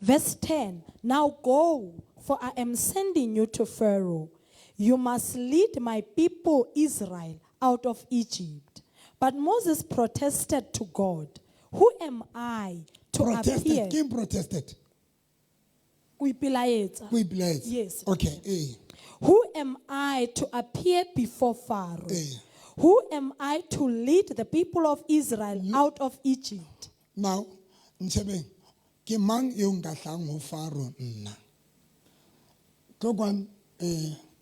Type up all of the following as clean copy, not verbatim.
Verse 10. Now go, for I am sending you to Pharaoh. You must lead my people Israel out of Egypt. But Moses protested to God, Who am I to Protested. appear? Ke eng protested? O ipelaetsa. Ko ipelaetsa. Yes. Okay, ee. Who am I to appear before Pharaoh? Eh. Who am I to lead the people of Israel out of Egypt? Now, ntshebeng, ke mang eo nka tlang ho Faro nna? Tlo kwano,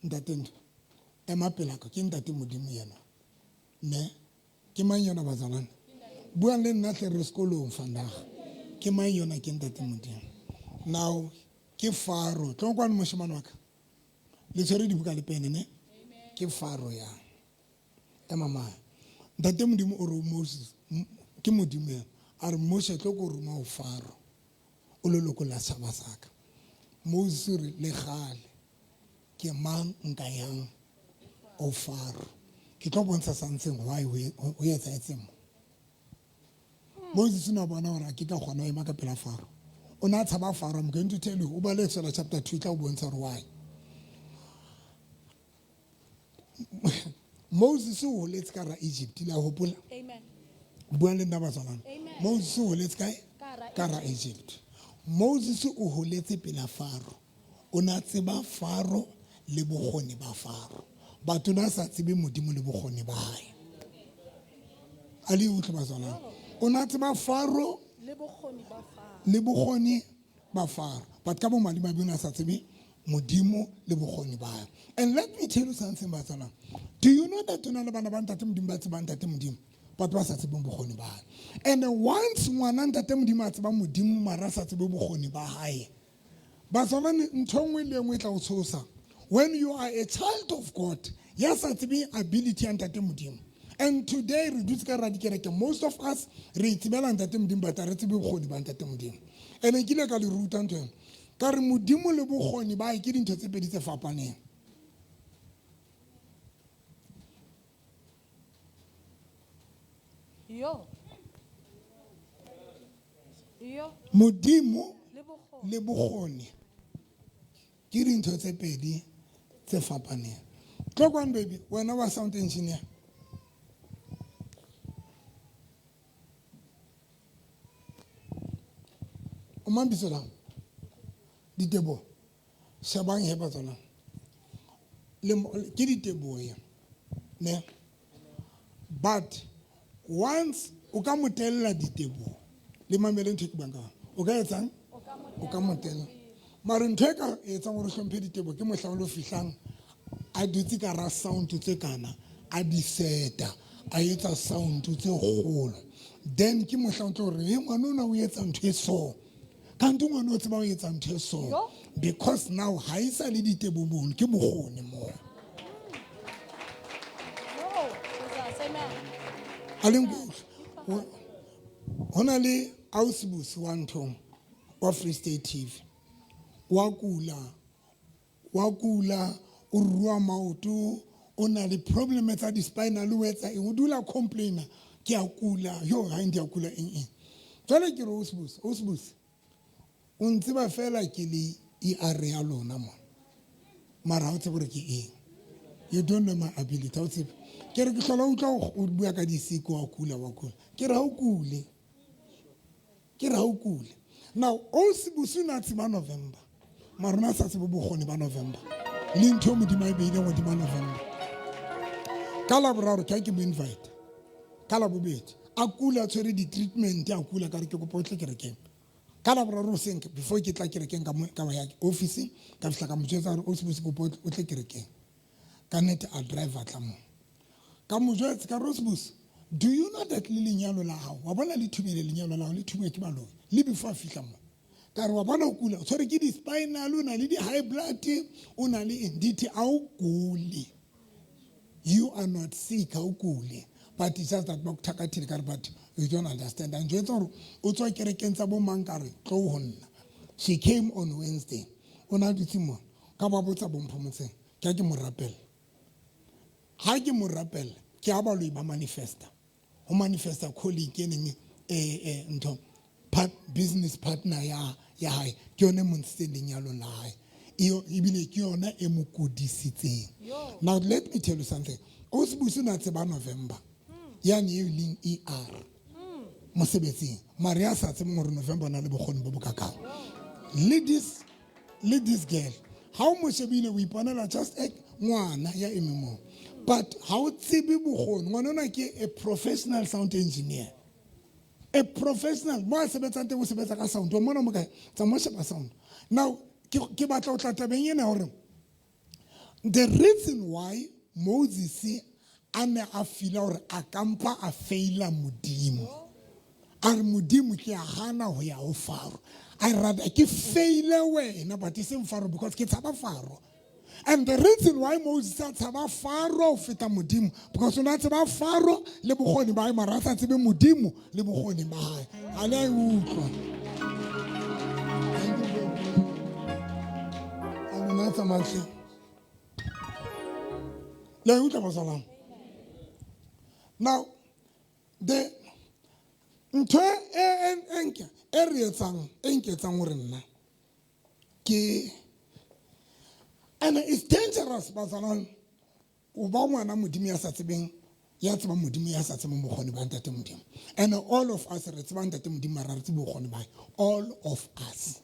ntate ntho. Ema pela ka, ke ntate Modimo yena. Ne? Ke mang yona bazalwane? Buang le nna hle re sekolong vandag. Ke mang yona ke ntate Modimo? Now, ke Faro. Tlo kwano moshemane wa ka. Le tshwere dibuka le pene ne? Ke Faro ya. Ema mane. Ntate Modimo o re Moses, ke Modimo yena. A re Moshe tlo ko roma ho Faro. O lo lokolla setjhaba sa ka. Moses o re le kgale. Ke mang nka yang ho Faro? Ke tlo bontsha something why ho etsahetseng mo. Moses o ne a bona hore a ke ka kgona ho ema ka pela Faro. O ne a tshaba Faro. I'm going to tell you. O bale Exodus chapter 2 e tla o bontsha hore why. Moses o holetse ka ra Egypt la hopola. Amen. Buang le nna batswalana. Moses o holetse kae? Ka ra Egypt. Moses o holetse pela Faro. O ne a tseba Faro le bokgoni ba Faro. Batho na sa tsebe Modimo le bokgoni ba hae. A le utlwe batswalana. O ne a tseba Faro Le bokgoni ba Faro. le bokgoni ba Faro. But ka bomadimabe o ne a sa tsebe Modimo le bokgoni ba hae. And let me tell you something batswalana. Do you know that o na le bana ba ntate Modimo ba tsebang ntate Modimo? Batho ba sa tsebeng bokgoni ba hae. And once ngwana ntate Modimo a tseba Modimo mara a sa tsebe bokgoni ba hae. Batswalane ntho e nngwe le e nngwe e tla o tshosa. When you are a child of God, ya sa tsebeng ability ya ntate Modimo. And today re dutse ka ra dikereke, most of us re itsebela ntate Modimo but ha re tsebe bokgoni ba ntate Modimo. And nkile ka le ruta ntho ena. Ka re Modimo le bokgoni ba hae ke dintho tse pedi tse fapaneng. Yo. Yo. Modimo Le bokgoni. le bokgoni ke dintho tse pedi tse fapaneng. Tlo kwano baby, wena wa sound engineer. O mang bitso la? Diteboho. Shebang he batswana. Le ke diteboho ya. Ne? But once o ka mo tella diteboho le mamele ntho e ke buang ka yona. O ka etsang? O ka mo tella. Mara ntho e ka etsang hore o hlomphe diteboho ke mohlang o lo fihlang a dutse ka ra sound tse kana a di seta a etsa sound tse kgolo. Then ke mohlang o tlo re he ngwana ona o etsa ntho e so. Kanti ngwana o tseba ho etsa ntho e so. Because now ha e sa le diteboho mono ke bokgoni moo. A le nkutlwe. Ho na le ausi wa nthong wa Free State TV. Wa kula, wa kula, o rua maoto, o na le problem tsa di-spinal, o etsa eng, o dula complainer, ke a kula, yo ha ndi a kula eng eng. Jwale ke re ausi Busi, ausi Busi, o ntseba fela ke le ER ya lona mona. Mara ha o tsebe hore ke eng. You don't know my ability, ha o tsebe. Ke re ke hlola utlwa o bua ka disiko, wa kula, wa kula. Ke re ha o kule. Ke re ha o kule. Now, ausi Busi o ne a tseba November. Mara o ne a sa tsebe bokgoni ba November. Le ntho e Modimo a e beileng hodima November. Ka Laboraro ke ha ke mo invite. Ka Labobedi a kula a tshwere di-treatment a kula ka re ke kopa o tle kerekeng. Ka Laboraro hoseng before ke tla kerekeng ka mo ka ya office ka fihla ka mo jwetsa hore ausi Busi kopa o tle kerekeng. Ka nnete a drive a tla moo. Ka mo jwetsa ka re ausi Busi do you know that le lenyalo la hao wa bona le thubile lenyalo la hao le thubile ke baloi le before a fihla moo. Ka re wa bona o kula o tshwere ke di-spinal o na le di-high blood o na le eng di ha o kule. You are not sick ha o kule. But it's just that ba go thakathile ka re but you don't understand. A njwetsa hore o tswa kerekeng tsa bo mang ka re tlo ho nna. She came on Wednesday. O na dutse mona. Ka ba botsa bo Mphomotseng. Ke ha ke mo rapella. Ha ke mo rapella ke ha baloi ba manifesta. Ho manifesta colleague e neng ntho part, business partner ya ya hae ke yone e mo ntshitseng lenyalong la hae ebile ke yona e mo kodisitseng. Now let me tell you something. Ausi Busi o ne a tseba November yane eo e leng ER mosebetsing, mare ya sa tsebeng gore November o na le bokgoni bo bokakang. Le this le this girl, ha o mo shebile o iponela just a ngwana ya eme moo, but ha o tsebe bokgoni. Ngwana ona ke a professional sound engineer, a professional mo a sebetsang teng, o sebetsa ka sound. Wa mmona mo kae? Tsa mo sheba sound. Now ke batla ho tla tabeng ena hore the reason why Moses a ne a feel-a hore a kampa a faila Modimo, a re Modimo ke a hana ho ya ho Faro, I rather ke faile wena but e seng Faro, because ke tshaba Faro. And the reason why Moses a tshaba Faro ho feta Modimo, because o ne a tseba Faro le bokgoni ba hae, mara a sa tsebe Modimo le bokgoni ba hae. A le a e utlwa? Thank you, baby. A lona tsamatle le a e utlwa, bazalwane? Now the ntho e re etsang, e nketsang hore nna ke, and it's dangerous, bazalwane, o ba ngwana Modimo ya sa tsebeng, ya tsebang Modimo, ya sa tsebeng bokgoni ba ntate Modimo. And all of us re tseba ntate Modimo, mara re tsebe bokgoni ba hae. All of us,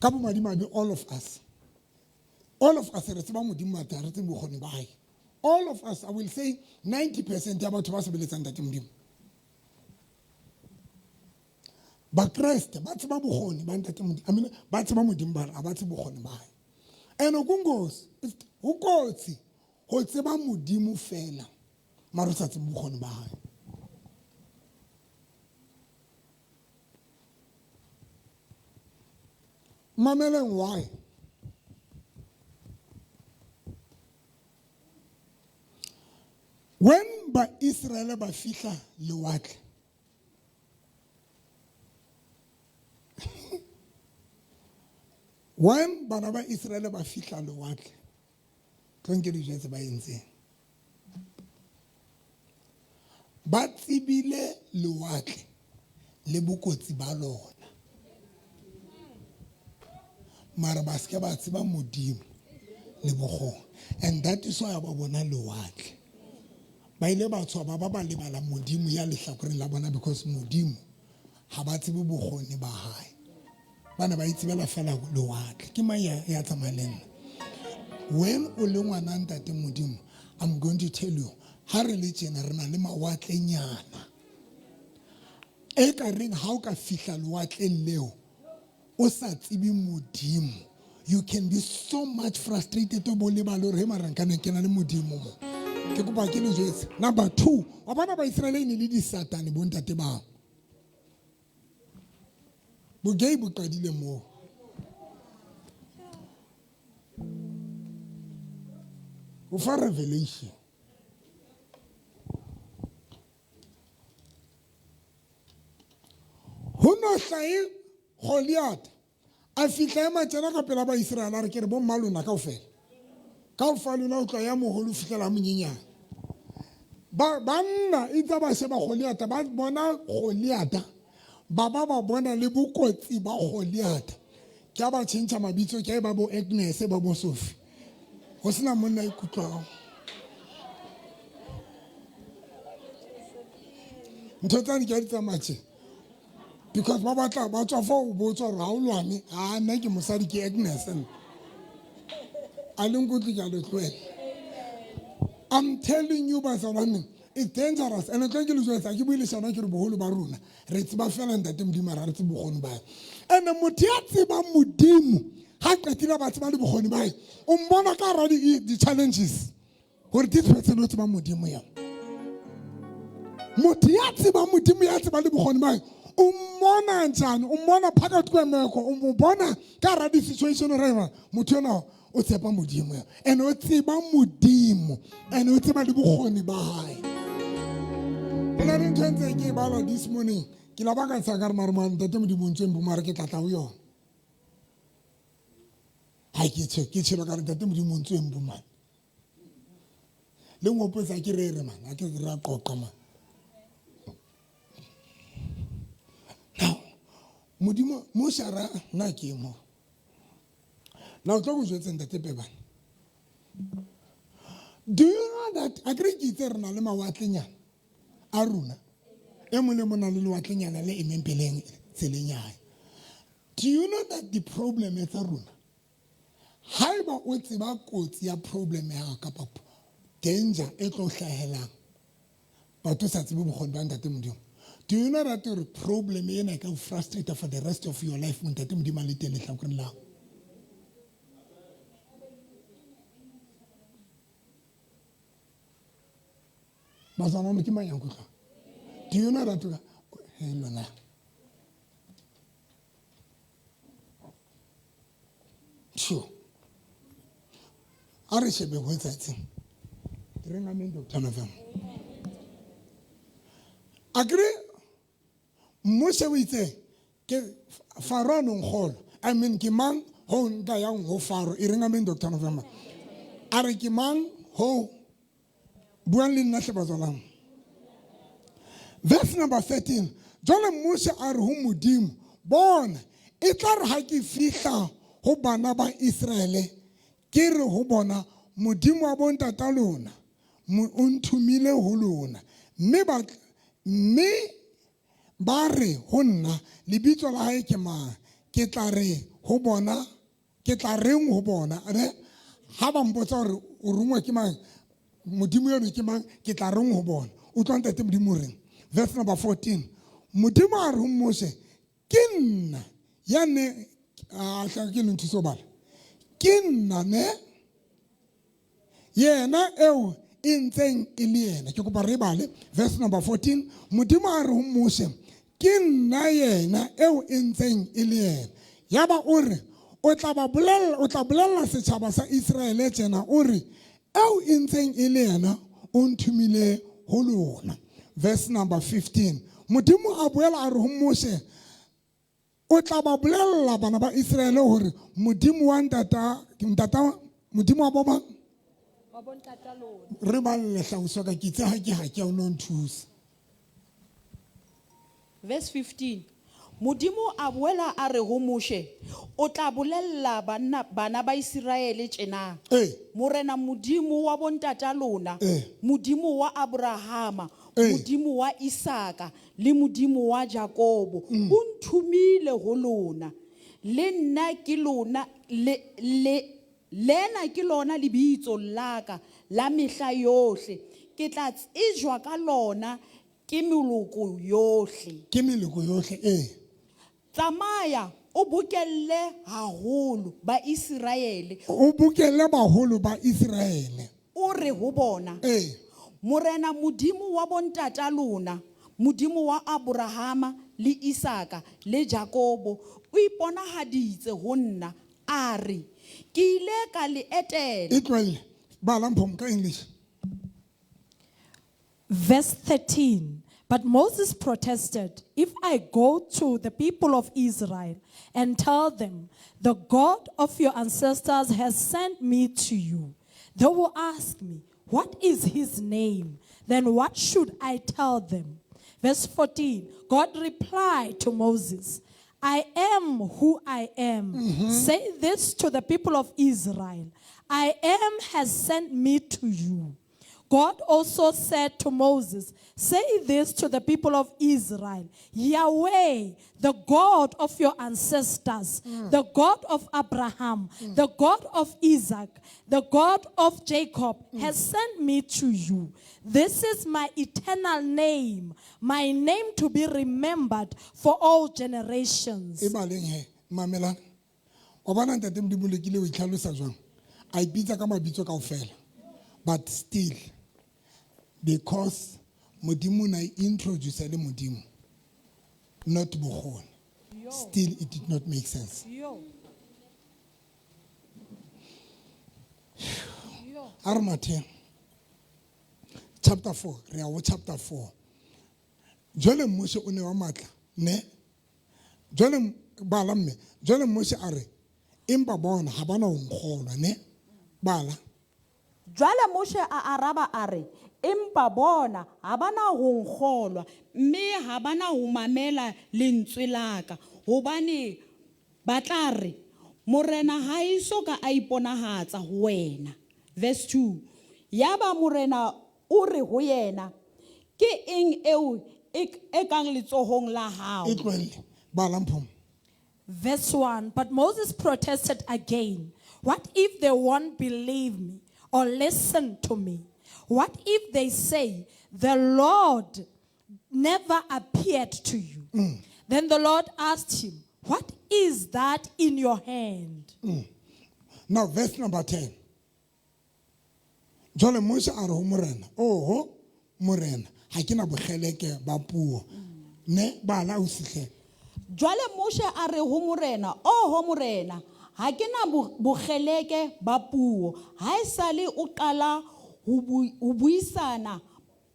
ka bomadimabe, all of us, all of us re tseba Modimo, mara re tsebe bokgoni ba hae. All of us, I will say 90% ya batho ba sebeletsang ntate Modimo, Bakreste, ba tseba bokgoni ba ntate Modimo. I mean, ba tseba Modimo, ba ha ba tsebe bokgoni ba hae. And kungozi, ho kotsi ho tseba Modimo fela mara o sa tsebe bokgoni ba hae. Mameleng why. When ba Israele ba fihla lewatle, when bana ba Israele ba fihla lewatle, tlo nke le jwetse ba entseng. Ba tsebile lewatle le bokotsi ba lona, mara ba se ke ba tseba Modimo le bokgoni. And that is why ba bona lewatle ba ile ba tswa, ba lebala Modimo ya lehlakoreng la bona, because Modimo ha ba tsebe bokgoni ba hae, ba ne ba itsebela fela lewatle. Ke mang ya tsamayang le nna? When o le ngwana ntate Modimo, I'm going to tell you, ha re le tjena re na le mawatlenyana e ka reng ha o ka fihla lewatleng leo o sa tsebe Modimo, you can be so much frustrated, o bo lebale hore he mara nka ne ke na le Modimo mo. Ke kopa ke le jwetse. Number two, wa bona ba Israele e ne le disatane, bontate bao. Bogay bo qadile moo. O fa revelation. Ho no hlahe Goliath a fihla ema tjena ka pela Baiseraele, a re ke re bomma lona kaofela, kaofela lona o tloha ya moholo ho fihlela monyenyane. Ba banna itse ba sheba Goliath, ba bona Goliath, ba bona le bokotsi ba Goliath. Ke a ba tjhentjha mabitso, ke a ba bo Agnes, ba bo Sophie. Ho sena monna ikutlwang. Ntho tsane ke a di tsamaya tje. Because ba batla ba tswa fa o botswa hore ha o lwane, ha nna ke mosadi, ke Agnes nna. A le nkutlwe, ke a le tlohela. I'm telling you, bazalwane, it's dangerous. And tlo ke le jwetsa, ke bue leshano, ke re boholo ba rona re tseba fela ntate Modimo, mara re tsebe bokgoni ba hae. And motho ya tsebang Modimo ha qetile ba tseba le bokgoni ba hae, o mmona ka hara di-challenges hore this person o tseba Modimo ya. Motho ya tsebang Modimo, ya tsebang le bokgoni ba hae, o mmona njani? O mmona phakathi kwemeko, o mo bona ka hara di-situation hore motho enwa o tshepa Modimo ya, and o tseba Modimo, and o tseba le bokgoni ba hae. Ho na le ntho e ntse ke e bala this morning, ke la ba ka tsaya ka re mare mare ntate Modimo o ntse mpo, mare ke tla tla ho yona. Ha ke tjhe, ke tjheba ka re ntate Modimo o ntse mpo man. Le ngopotsa ke re re man, ha ke re ra qoqa man. Now, Modimo Moshe a re, nna ke mo. Na o tlo go jwetsa ntate Pebane. Do you know that akere ke itse re na le mawatlenyana a rona e mong le mong na le lewatlenyana le emeng peleng tseleng ya hae. Do you know that the problem tsa rona haeba o tseba kotsi ya problem ya hao kapa danger e tlo hlahelang but o sa tsebe bokgoni ba ntate Modimo, do you know that gore problem ena e ka o frustrate for the rest of your life ntate Modimo a le teng lehlakoreng la hao? Bazalwane ke mang ya nkutlwang? Do you know that hey lona sure a re shebe ho etsahetseng re ngameng Dr. November akere Moshe o itse ke Faro a nong kgolo I mean ke mang ho nka yang ho Faro e reng amen Dr. November a re ke mang ho buang le nna hle batswalang verse number 13 jwale Moshe a re ho Modimo bona e tla re ha ke fihla ho bana ba Iseraele ke re ho bona Modimo wa bontata lona o nthomile ho lona mme ba mme ba re ho nna lebitso la hae ke mang ke tla re ho bona ke tla reng ho bona ne ha ba mpotsa hore o rongwa ke mang modimo eno ke mang ke tla reng ho bona utlwa ntate modimo o reng verse number 14 modimo a re ho Moshe ke nna ya ne a hla ke le nthuso bala ke nna ne yena eo e ntseng e le yena ke kopa re bale verse number 14 modimo a re ho Moshe ke nna yena eo e ntseng e le yena yaba o re o tla ba bolella o tla bolella setjhaba sa Iseraele tjena o re eo e ntseng e le yena o nthomile ho lona verse number 15 modimo a boela a re ho Moshe o tla ba bolella bana ba Iseraele hore modimo wa ntata ntata modimo wa bo mang re balle hlauswa ka ke itse ha ke ha ke o no nthusa. Verse 15. Modimo a boela a re ho Moshe, o tla bolella banna bana ba Iseraele tjena. Ee. Morena Modimo wa bontata lona, Ee. Modimo wa Abrahama, Ee. Modimo wa Isaka le Modimo wa Jakobo, o nthomile ho lona. Le nna ke lona le le lena ke lona lebitso la ka la mehla yohle. Ke tla tsejwa ka lona ke meloko yohle. Ke meloko yohle ee. Tsamaya o bokelle haholo ba Iseraele. O bokelle baholo ba Iseraele. O re ho bona. Ee. Morena Modimo wa bontata lona, Modimo wa Abrahama le Isaka le Jakobo o iponahaditse ho nna a re ke ile ka le etela. E tlohelle. Bala mpho ka English. Verse 13. But Moses protested, If I go to the people of Israel and tell them, The God of your ancestors has sent me to you, they will ask me, What is his name? Then what should I tell them? Verse 14. God replied to Moses, I am who I am. Say this to the people of Israel, I am has sent me to you. God also said to Moses, Say this to the people of Israel, Yahweh, the God of your ancestors, the God of Abraham, the God of Isaac, the God of Jacob, has sent me to you. This is my eternal name, my name to be remembered for all generations. E baleng he mamelang wa bona ntate modimo lekile o itlhalosa jwang a ipitsa ka mabitso kaofela but still because modimo na introduce le modimo not bokgoni still it did not make sense. A re mathe chapter 4 re ya ho chapter 4 jwale Moshe o ne wa matla ne jwale bala mme jwale Moshe a re empa bona ha bana ho nkgolwa ne bala. Jwale Moshe a araba a re, empa bona ha bana ho nkgolwa mme ha bana ho mamela lentswe la ka. Hobane ba tla re, Morena ha eso ka a iponahatsa ho wena. Verse 2. Yaba Morena o re ho yena, ke eng eo e e kang letsohong la hao? E tlohelle. Bala mpho. Verse 1 But Moses protested again, What if they won't believe me or listen to me? What if they say, The Lord never appeared to you? Then the Lord asked him, What is that in your hand? Now verse number 10. Jwale Moshe a re ho morena, "Oho morena, ha ke na bokgeleke ba puo." Ne bala o sihle. Jwale Moshe a re ho morena, "Oho morena, ha ke na bokgeleke ba puo. Ha esale o qala ho buisana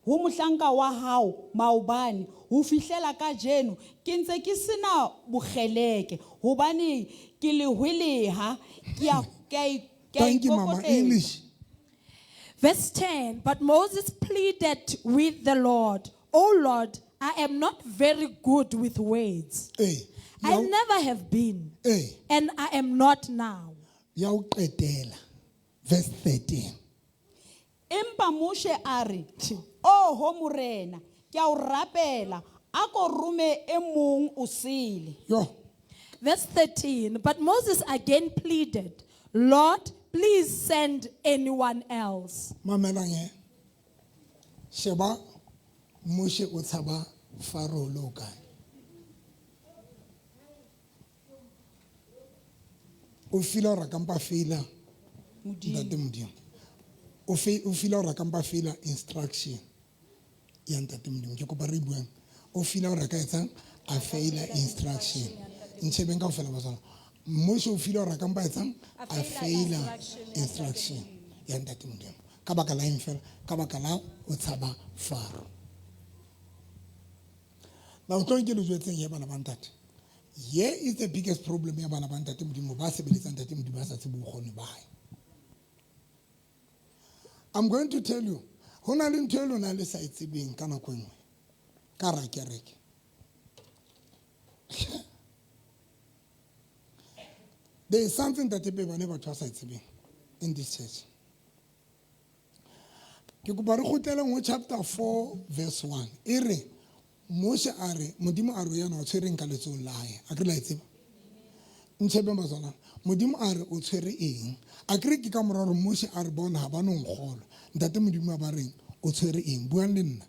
ho mohlanka wa hao maobane ho fihlela kajeno ke ntse ke sena bokgeleke hobane ke lehweleha ke a ke a ke a Thank you mama. ikokotletsa." English. Verse 10 But Moses pleaded with the Lord, O Lord, I am not very good with words. Eh. I never have been, Eh. and I am not now. Ya o qetela. Verse 13. Empa Moshe a re, "Oho morena, ke a o rapela, a ko rome e mong o sele." Yo. Verse 13 But Moses again pleaded, Lord, please send anyone else. Mamelang he. Sheba Moshe o tshaba Faro le o kae. O feel hore a ka mpa feila ntate Modimo. O fe o feel hore a ka mpa feila instruction ya ntate Modimo. Ke kopa re buang. O feel hore a ka etsang a feila instruction. Ntshebeng kaofela batswana. Moshe o feel hore a ka mpa etsang a feila instruction ya ntate Modimo. Ka baka la eng fela? Ka baka la o tshaba Faro. Na o tlo nke le jwetseng ye bana ba ntate. Here is the biggest problem ya bana ba ntate Modimo ba sebeletsang ntate Modimo ba sa tsebe bokgoni ba hae. I'm going to tell you, ho na le ntho e lona le sa e tsebeng ka nako e nngwe, ka hara kereke. There is something that bane batho ba sa e tsebeng in this church. Ke kopa re kgutleleng ho chapter 4 verse 1. E re Moshe a re Modimo a re ho yena o tshwereng ka letsohong la hae. A ke la e tseba? Ntshebeng batswana. Modimo a re o tshwere eng? A ke re ke ka mora hore Moshe a re bona ha ba no nkgolwa. Ntate Modimo a ba reng o tshwere eng? Buang le nna.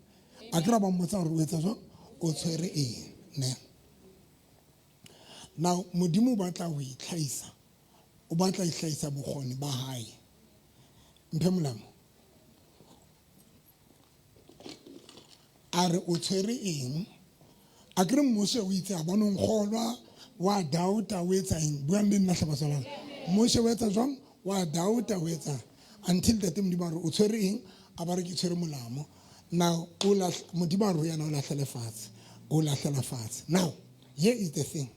A ke ra ba mmotsa hore o etsa jwang? O tshwere eng? Ne. Now Modimo o batla ho itlhahisa. O batla ho itlhahisa bokgoni ba hae. Mphe molamo. A re o tshwere eng? A ke re Moshe o itse ha ba no nkgolwa, wa doubta o etsa eng? Buang le nna hle batswalana. Moshe o etsa jwang? Wa doubta o etsa until ntate Modimo a re o tshwere eng? A ba re ke tshwere molamo. Now o Modimo a re ho yena o lahlele fatshe. O lahlela fatshe. Now here is the thing.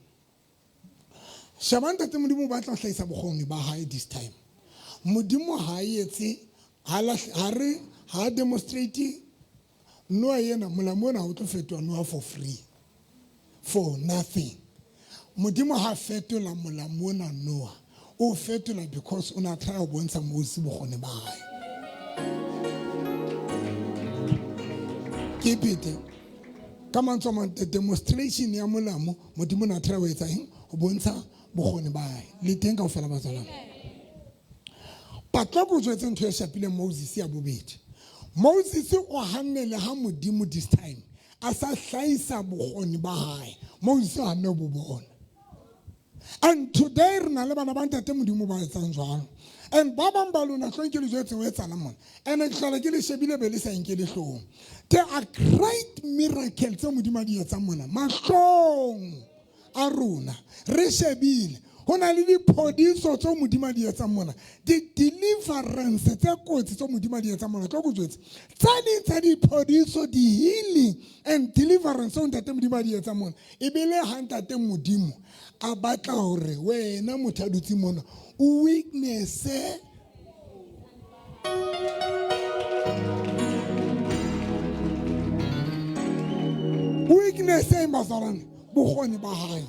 Sheba ntate Modimo o batla ho hlahisa bokgoni ba hae this time. Modimo ha etse ha ha re ha demonstrate Noah yena molamo ona o tlo fetoha Noah for free. For nothing. Modimo ha fetola molamo ona Noah. O fetola because o na try ho bontsha Moses bokgoni ba hae. Keep it. Ka mantswe a mang, the demonstration ya molamo Modimo na try ho etsa eng? Ho bontsha bokgoni ba hae. Le teng kaofela batswalana. Patlo ko jwetse ntho e shapileng Moses ya bobedi. Moses o hanne le ha Modimo this time a sa hlahisa bokgoni ba hae. Moses o hanne bo bona. And today re na le bana ba ntate Modimo ba etsang jwalo. And ba bang ba lona tlo nke le jwetse ho etsahalang mona. And ke hlola ke le shebile be le sa nke le hloohong. There are great miracles tse Modimo a di etsang mona. Mahlong a rona re shebile. Ho na le diphodiso tseo Modimo a di etsang mona. Di-deliverance tse kotsi tseo Modimo a di etsang mona. Tlo ko jwetse. Tse ding tsa diphodiso, di-healing and deliverance tseo ntate Modimo a di etsang mona. Ebile ha ntate Modimo a batla hore wena motho a dutse mona o witness-e weakness e bazalwane bokgoni ba hae.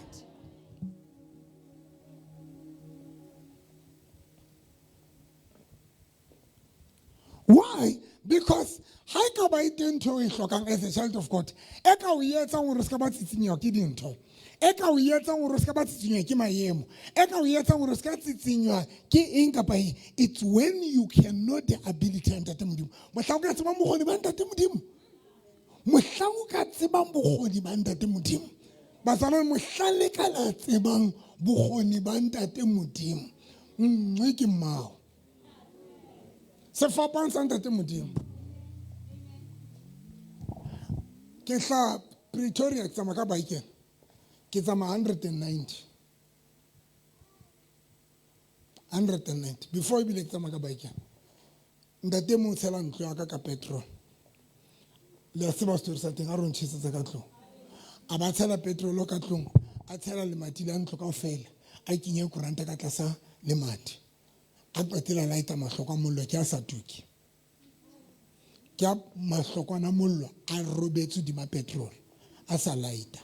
Why? Because ha e ka ba e teng ntho e hlokang as a child of God, e ka o etsang hore o se ka ba tsitsinyewa ke dintho, e ka o etsang hore o se ka ba tsitsinywa ke maemo, e ka o etsang hore o se ka tsitsinywa ke eng kapa eng. It's when you can know the ability ya Ntate Modimo. Mohlang o ka tsebang bokgoni ba Ntate Modimo. Mohlang o ka tsebang bokgoni ba Ntate Modimo. Batswana mohlang le ka la tsebang bokgoni ba Ntate Modimo. Nngwe ke mmao. Sefapano sa Ntate Modimo. Ke hla Pretoria ke tsamaya ka bike. Ke tsamaya 190. 190 before ebile ke tsamaya ka bike. Ntate mo tshela ntlo ya ka ka petrol. Le a tseba story sa teng a re o ntjhesetsa ka tlong. A ba tshela petrol ka tlong, a tshela lemati la ntlo kaofela, a kenye koranta ka tlasa lemati. A qetela lighta mahlokwa mollo ke a sa tuke. Ke a mahlokwana mollo a robetse hodima petrol a sa lighta.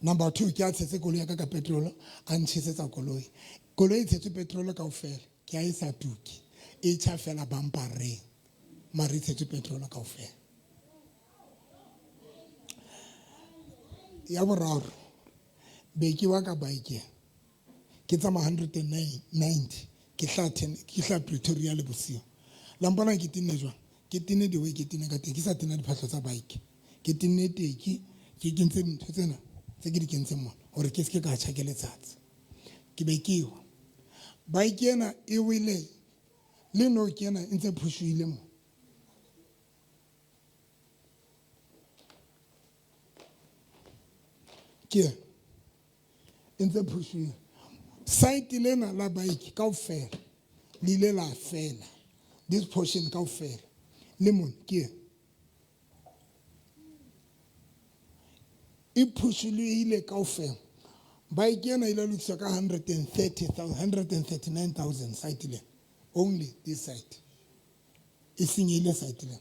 Number 2 ke a tshetse koloi ya ka ka petrol a ntjhesetsa koloi. Koloi e tshetswe petrol kaofela ke a e sa tuke. E tjha fela bumpereng. Mare e tshetswe petrol kaofela. Ya boraro be ke wa ka bike ke tsamaya 190 ke hla 10 ke hla Pretoria le bosiu. La mpona ke tenne jwang? Ke tenne the way ke tenne ka teng, ke sa tena diphahlo tsa bike. Ke tenne teki, ke kentse dintho tsena tse ke di kentseng mona hore ke seke ka tjha ke letsatsi. Ke be ke wa. Bike ena e wele le no ke ena e ntse phusuhile mo. Ke e ntse phusuhile. Site lena la bike kaofela le ile la fela. This portion kaofela le mona ke e phusulohile kaofela. Bike ena ile lokiswa ka 139,000 site lena. Only this site. E senyehile site lena.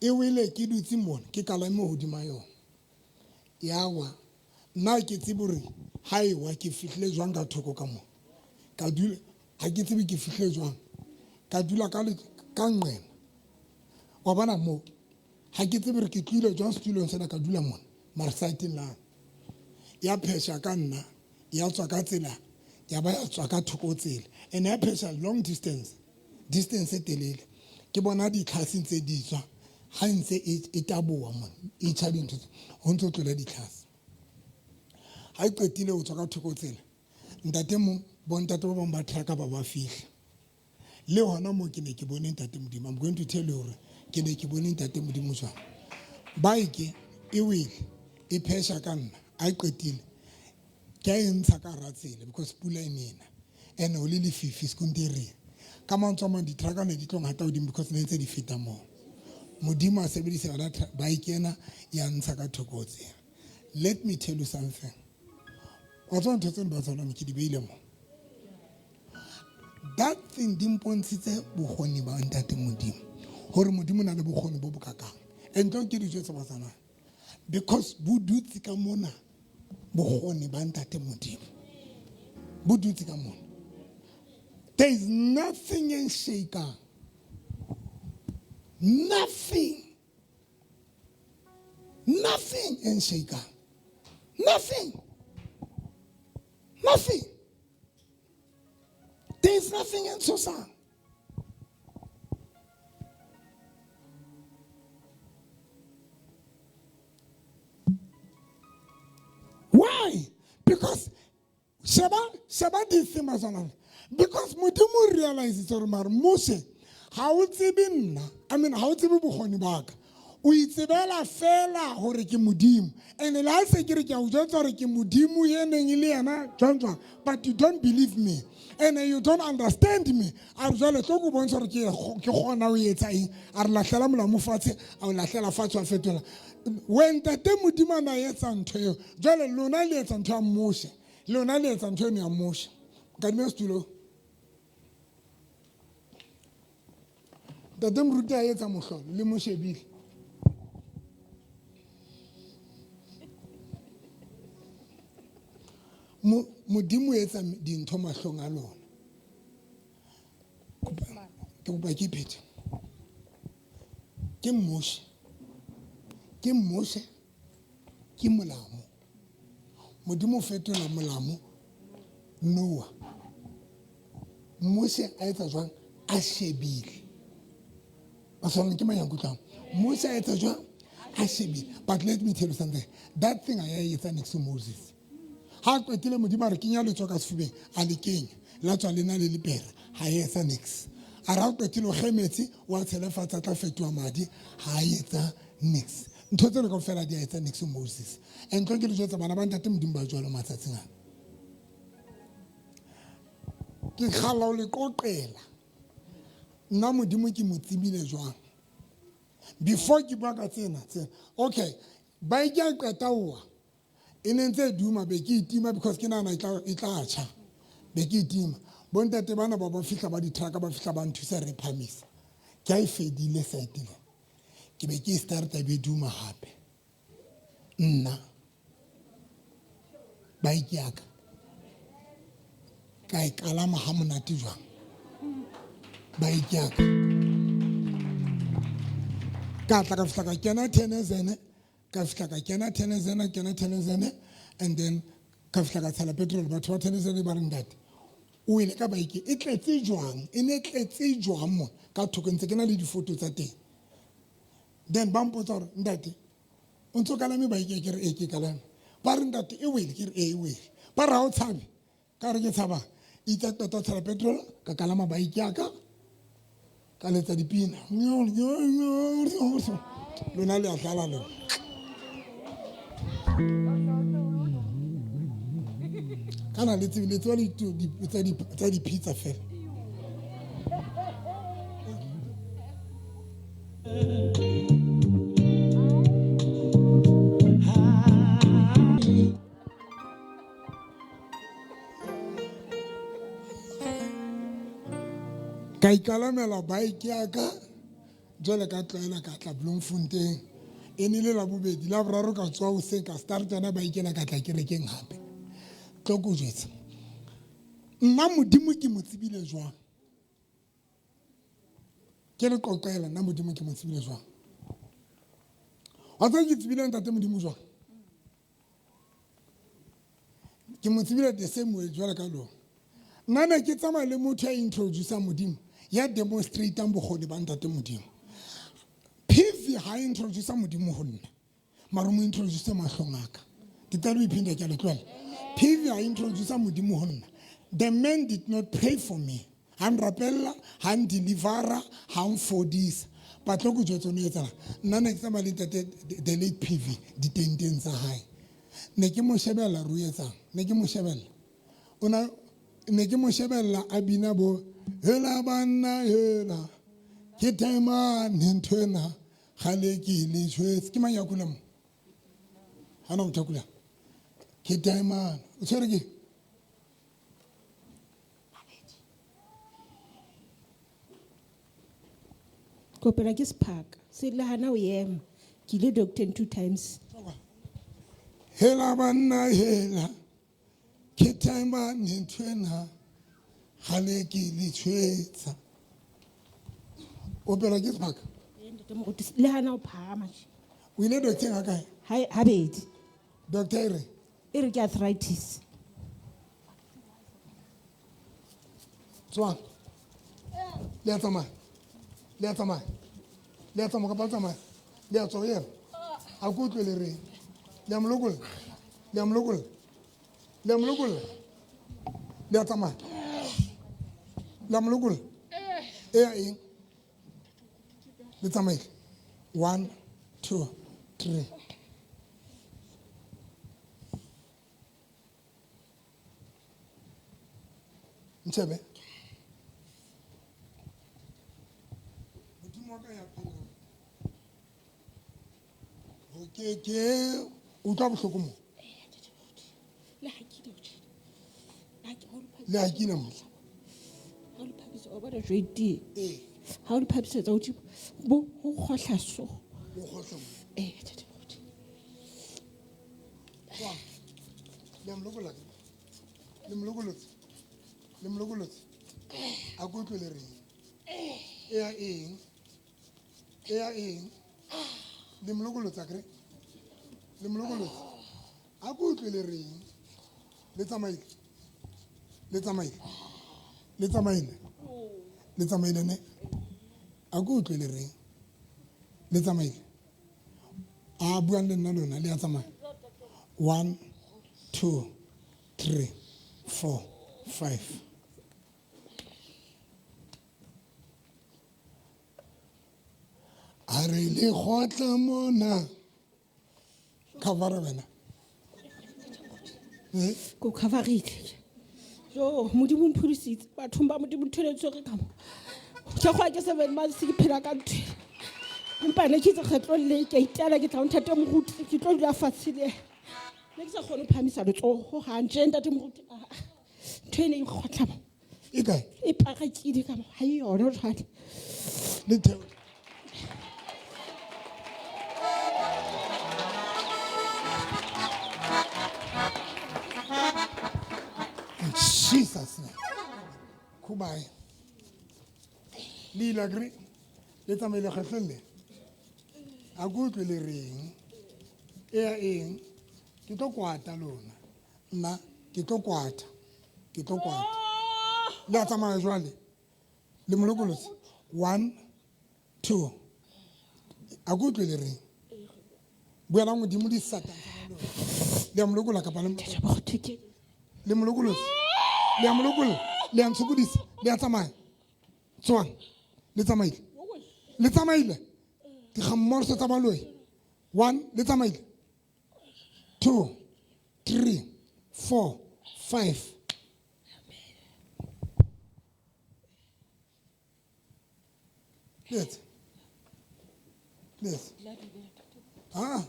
E wele ke dutse mona ke kalame hodima yona. Ya wa. Nna ke tsebe hore ha e wa ke fihlile jwang ka thoko ka mona. Ka dula ha ke tsebe ke fihlile jwang. Ka dula ka ka nqena. Wa bona mo ha ke tsebe hore ke tlohile jwang setulong sena ka dula mona mara site la. Ya phesha ka nna ya tswa ka tsela ya ba ya tswa ka thoko tsela. And ya phesha long distance. Distance e telele. Ke bona ditlhase ntse di tswa ha ntse e taboha mona e tjha dintho tse ho ntso tlola ditlhase. Ha e qetile ho tswa ka thoko tsela ntate mo bontate ba bang ba trucka ba ba fihla. Le hona mo ke ne ke bone Ntate Modimo. I'm going to tell you hore ke ne ke bone Ntate Modimo jwang. Bike e wele e phesha ka nna a e qetile ke a e ntsha ka hara tsela because pula e nena and ho le lefifi sekontiring. Ka mantswe a mang di-trucka ne di tlo ngata hodimo because ne ntse di feta moo. Modimo a sebedisa yona bike ena ya ntsha ka thoko tsela. Let me tell you something. Wa tseba ntho tseno ba tsona ke di beile mo. That thing di mpontshitse bokgoni ba Ntate Modimo. Hore Modimo o na le bokgoni bo bokakang. And tlo ke dijo tse ba tsamaya. Because bo dutse ka mona bokgoni ba Ntate Modimo. Bo dutse ka mona. There is nothing in shaker. Nothing. Nothing in shaker. Nothing. Nothing. There is nothing in Susan. Why? Because Sheba Sheba this thing because Modimo realizes hore mare Moshe ha o tsebe nna, I mean ha o tsebe bokgoni ba ka. O itsebela fela hore ke Modimo. And le ha se ke re ke a o jwetsa hore ke Modimo ye neng e le yena jwang jwang, but you don't believe me and you don't understand me. A re jwale tlo ko bontsha hore ke kgona ho etsa eng. A re lahlela molamu fatshe, a o lahlela fatshe wa fetola. When Ntate Modimo a na etsa ntho eo, jwale lona le etsa ntho ya Moshe. Lona le etsa ntho eno ya Moshe. Nkadime setulo. Ntate Moruti a etsa mohlolo le mo shebile. Modimo o etsa dintho mahlong a lona. Ke kopa ke phethe. Ke Moshe. Ke Moshe. Ke molamo. Modimo o fetola molamo Noah. Moshe a etsa jwang? A shebile. Baswana ke mang ya nkutlwang? Moshe a etsa jwang? A shebile. But let me tell you something. That thing a ya etsa next to Moses. Ha qetile Modimo a re kenya letsoho ka sefubeng, a le kenya. La tswa le na le lepera. Ha e etsa niks. A re ha o qetile o kge metsi, wa tshele fatshe, a tla fetoha madi. Ha e etsa niks. Ntho tsena kaofela di a etsa niks Moses. And tlo ke le jwetsa bana ba ntate Modimo ba jwalo matsatsing ana. Ke kgalla ho le qoqela. Nna Modimo ke mo tsebile jwang. Before ke bua ka tsena tsena. Okay, bike ya qeta oa. E ne ntse e duma be ke itima because ke nahana e tla tjha. Be ke itima. Bontate bana ba ba fihla ba di-truck ba fihla ba nthusa re phamisa. Ke a e fedile site le. Ke be ke e starta be duma hape. Nna bike ya ka ka e kalama ha monate jwang. Bike ya ka. Ka tla ka fihla ka kena Tenezene, ka fihla ka kena Tenezene, kena Tenezene, and then ka fihla ka tshela petrol. Batho ba Tenezene ba re ntate o ile ka bike e tletse jwang, e ne tletse jwang mo ka thoko ntse ke na le difoto tsa teng. Then ba mpotsa hore ntate o ntso kalame bike, ke re e ke kalame. Ba re ntate e wele, ke re e wele. Ba re ha o tshabe, ka re ke tshaba. Itse qeta tshela petrol ka kalama bike ya ka, ka letsa dipina. Lona le a dlala lona. Kana le tsebe le tseba tsa di-pizza fela. Ka ikalamela bike ya ka jwale ka tlwaela ka tla Bloemfontein. E ne le la bobedi, la boraro ka tswa hoseng ka start yona bike ena ka tla kerekeng hape. Tlo ko jwetsa. Nna Modimo ke mo tsebile jwang? Ke le qoqela nna Modimo ke mo tsebile jwang? Wa tseba ke tsebile ntate Modimo jwang? Ke mo tsebile the same way jwalo ka lona. Nna ne ke tsamaya le motho ya introduce-ang Modimo, ya demonstrate-ang bokgoni ba ntate Modimo. PV ha introduce Modimo ho nna, mara mo introduce mahlong a ka. Ke tla lo iphinda ke a le tlohela. PV ha introduce Modimo ho nna. The man did not pray for me. Ha nrapella, ha ndelivera, ha nfodisa. But tlo ko jwetsa o no etsahala. Nna ne ke tsamaya le ntate the late PV ditenteng tsa hae. Ne ke mo shebella re o etsang. Ne ke mo shebella. Ona ne ke mo shebella a bina bo hela banna hela. Ke taemane ntho ena gale ke le tshwetse. Ke mang ya kula mo? Ha na motho a kulang. Ke taemane. O tshwere ke? Kopela ke sephaka se le hana o ema. Ke ile doctor 2 times. Hela banna hela. Ke taemane ntho ena gale ke le tshwetsa. Opela ke sephaka? Ntate moruti, le hana o phahama. O ile doctor ga kae? Habedi. Doctor e re? E re ke arthritis. Tswang. Le a tsamaya. Le a tsamaya. Le a tsamaya kapa le tsamaya. Le a tswa ho yena. A ko utlwe le reng. Le a mo lokolla. Le a mo lokolla. Le a mo lokolla. Le a tsamaya. Le a mo lokolla. E ya eng? Le tsamaile. 1, 2, 3. Ntshebe. Modimo wa ka ya phelang. Ho ke ke utlwa bohloko mo. Le ha ke ile ho tjhe. Le ha ke ile mo. Ha o le phakisetsa, o bona joint e. Ee. Ha o le phakisetsa hodimo, bo ho kgohla so. Ho kgohla mo. Ee, ntate moruti. Tswang. Le a mo lokolla ke? Le mo lokolotse? Le mo lokolotse? A ko utlwe le reng? E ya eng? E ya eng? Le molokolotsa kere? Le molokolotsa. A ko utlwe le reng? Le tsamaile. Le tsamaile. Le tsamaile. Le tsamaile ne? A ko utlwe le reng? Le tsamaile. A buang le nna lona le a tsamaya. 1 2 3 4 5. A re le kgotla mona. Cover wena. Eh? Ko coverile. Jo, Modimo o mphodisitse. Bathong ba Modimo ntho e tshwere ka mo. Ke go ke 7 months ke phela ka ntho. Empa ne ke itse kgetlong le ke a itela ke tla ho ntate moruti ke tlo dula fatshe le. Ne ke sa kgone ho phahamisa letsoho hang tje ntate moruti. Ah, ah. Ntho e ne e nkgotla mo. E kae? E parakile ka mo. Ha e yona jwale. Le theo. In Jesus name. Kubai. Le ile akere? Le tsamaile kgetlong le. A ko utlwe le reng? E ya eng? Ke tlo kwata lona. Nna ke tlo kwata. Ke tlo kwata. Le a tsamaya jwale. Le molokolotse. 1 2. A ko utlwe le reng? Buelang modimo di satane tsa lona. Le a molokola kapa le Ntate moruti ke le molokolotse. Le a molokola. Le a ntshokodisa. Le a tsamaya. Tswang. Le tsamaile. Le tsamaile. Dikgammorso tsa baloi. 1 le tsamaile. 2 3 4 5. Letse. Letse. Ah.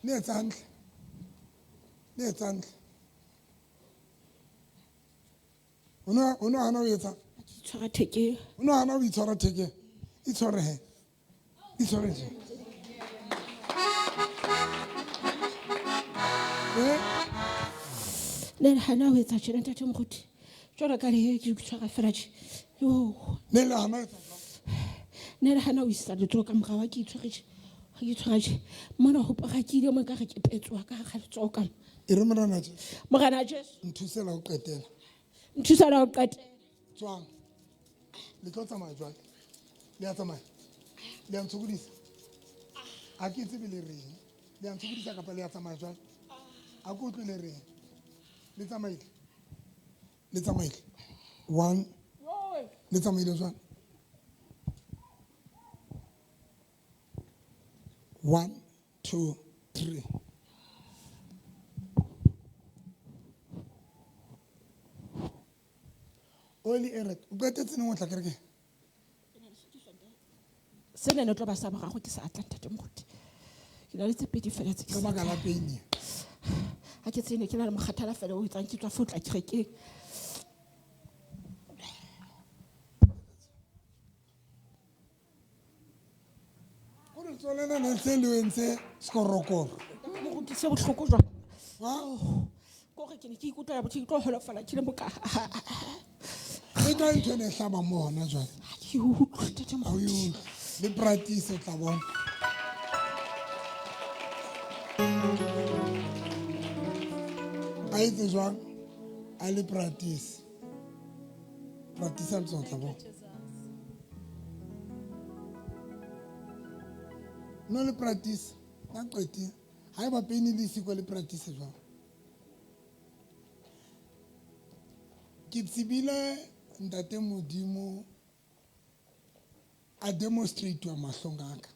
Le etsa hantle. Le etsa hantle. O no hana ho etsa? ke itshwara thekeng. O no hana ho itshwara thekeng? Itshware he. Itshware je. Eh? Ne le hana ho etsa tjena ntate moruti. Jwalo ka le ke itshwara fela tje. Yo. Ne le hana ho etsa jwang? Ne le hana ho isa letsoho ka morao ha ke itshwere tje. Ha ke itshwara tje. Mona ho parakile mo ekare ke petsoha ka hara letsoho ka mo. E re Morena Jesu. Morena Jesu. Nthuse la ho qetela. Nthusa la ho qetela. Tswang. Le tlo tsamaya jwale. Le a tsamaya. Le a ntshokodisa. Ha ke tsebe le reng. Le a ntshokodisa kapa le a tsamaya jwale? A ko utlwe le reng. Le tsamaile. Le tsamaile. 1. Le tsamaile jwang? 1 2 3. Oli eret, o qetetse neng ho tla kerekeng? Sena ne tlo ba sa boraro ke sa tla ntate moruti. Ke na le tse pedi fela tse ke Ka sa baka la tlang. pain e. Ha ke tsene ke na le mokgathala fela o etsang ke tswa fo tla kerekeng. Gore letsoho lena ne se le entse sekorokoro. Moruti se bohloko jwang? Ha? Kore ke ne ke ikutlwa botho ke tlo holofala ke le moka. E kae ntho ena e hlabang mo hona jwale? Ha ke utlwe ntate Ha o e moruti. utlwe. Le practice o tla bona. A etse jwang? A le practice. Practice a letsoho o tla bona. No le practice. Na qetile. Haeba pain le siko le practice jwang? Ke tsebile ntate Modimo a demonstrate wa mahlong a ka.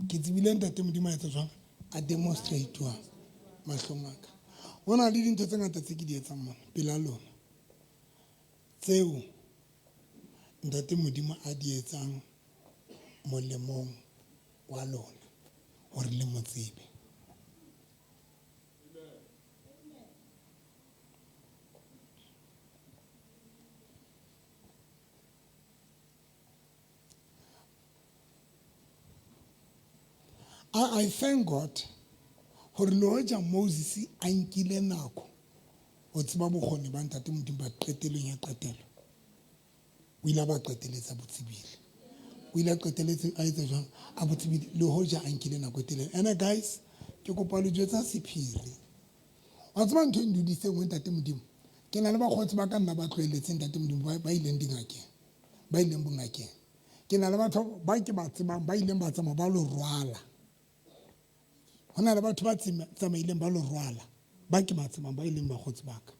Ke tsebile ntate Modimo a etsa jwang? A demonstrate wa mahlong a ka. Ho na le dintho tse ngata tse ke di etsang mona pela lona. Tseo ntate Modimo a di etsang molemong wa lona hore le mo tsebe. I thank God gore le hoja Moses a nkile nako ho tseba bokgoni ba ntate Modimo ba qetelong ya qetelo o ile a ba qeteletsa botsebile o ile a qeteletse a etsa jwang a botsebile le hoja a nkile nako e telele. Ene guys, ke kopa le jwetsa sephiri. Wa tseba ntho e ndudiseng ho ntate Modimo, ke na le bakgotsi ba ka nna ba tlohelletseng ntate Modimo ba ileng dingakeng, ba ileng bongakeng. Ke na le batho ba ke ba tsebang ba ileng ba tsamaya ba lo rwala. Ho na le batho ba tsamaileng ba lo rwala ba ke ba tsebang ba ileng bakgotsi ba ka.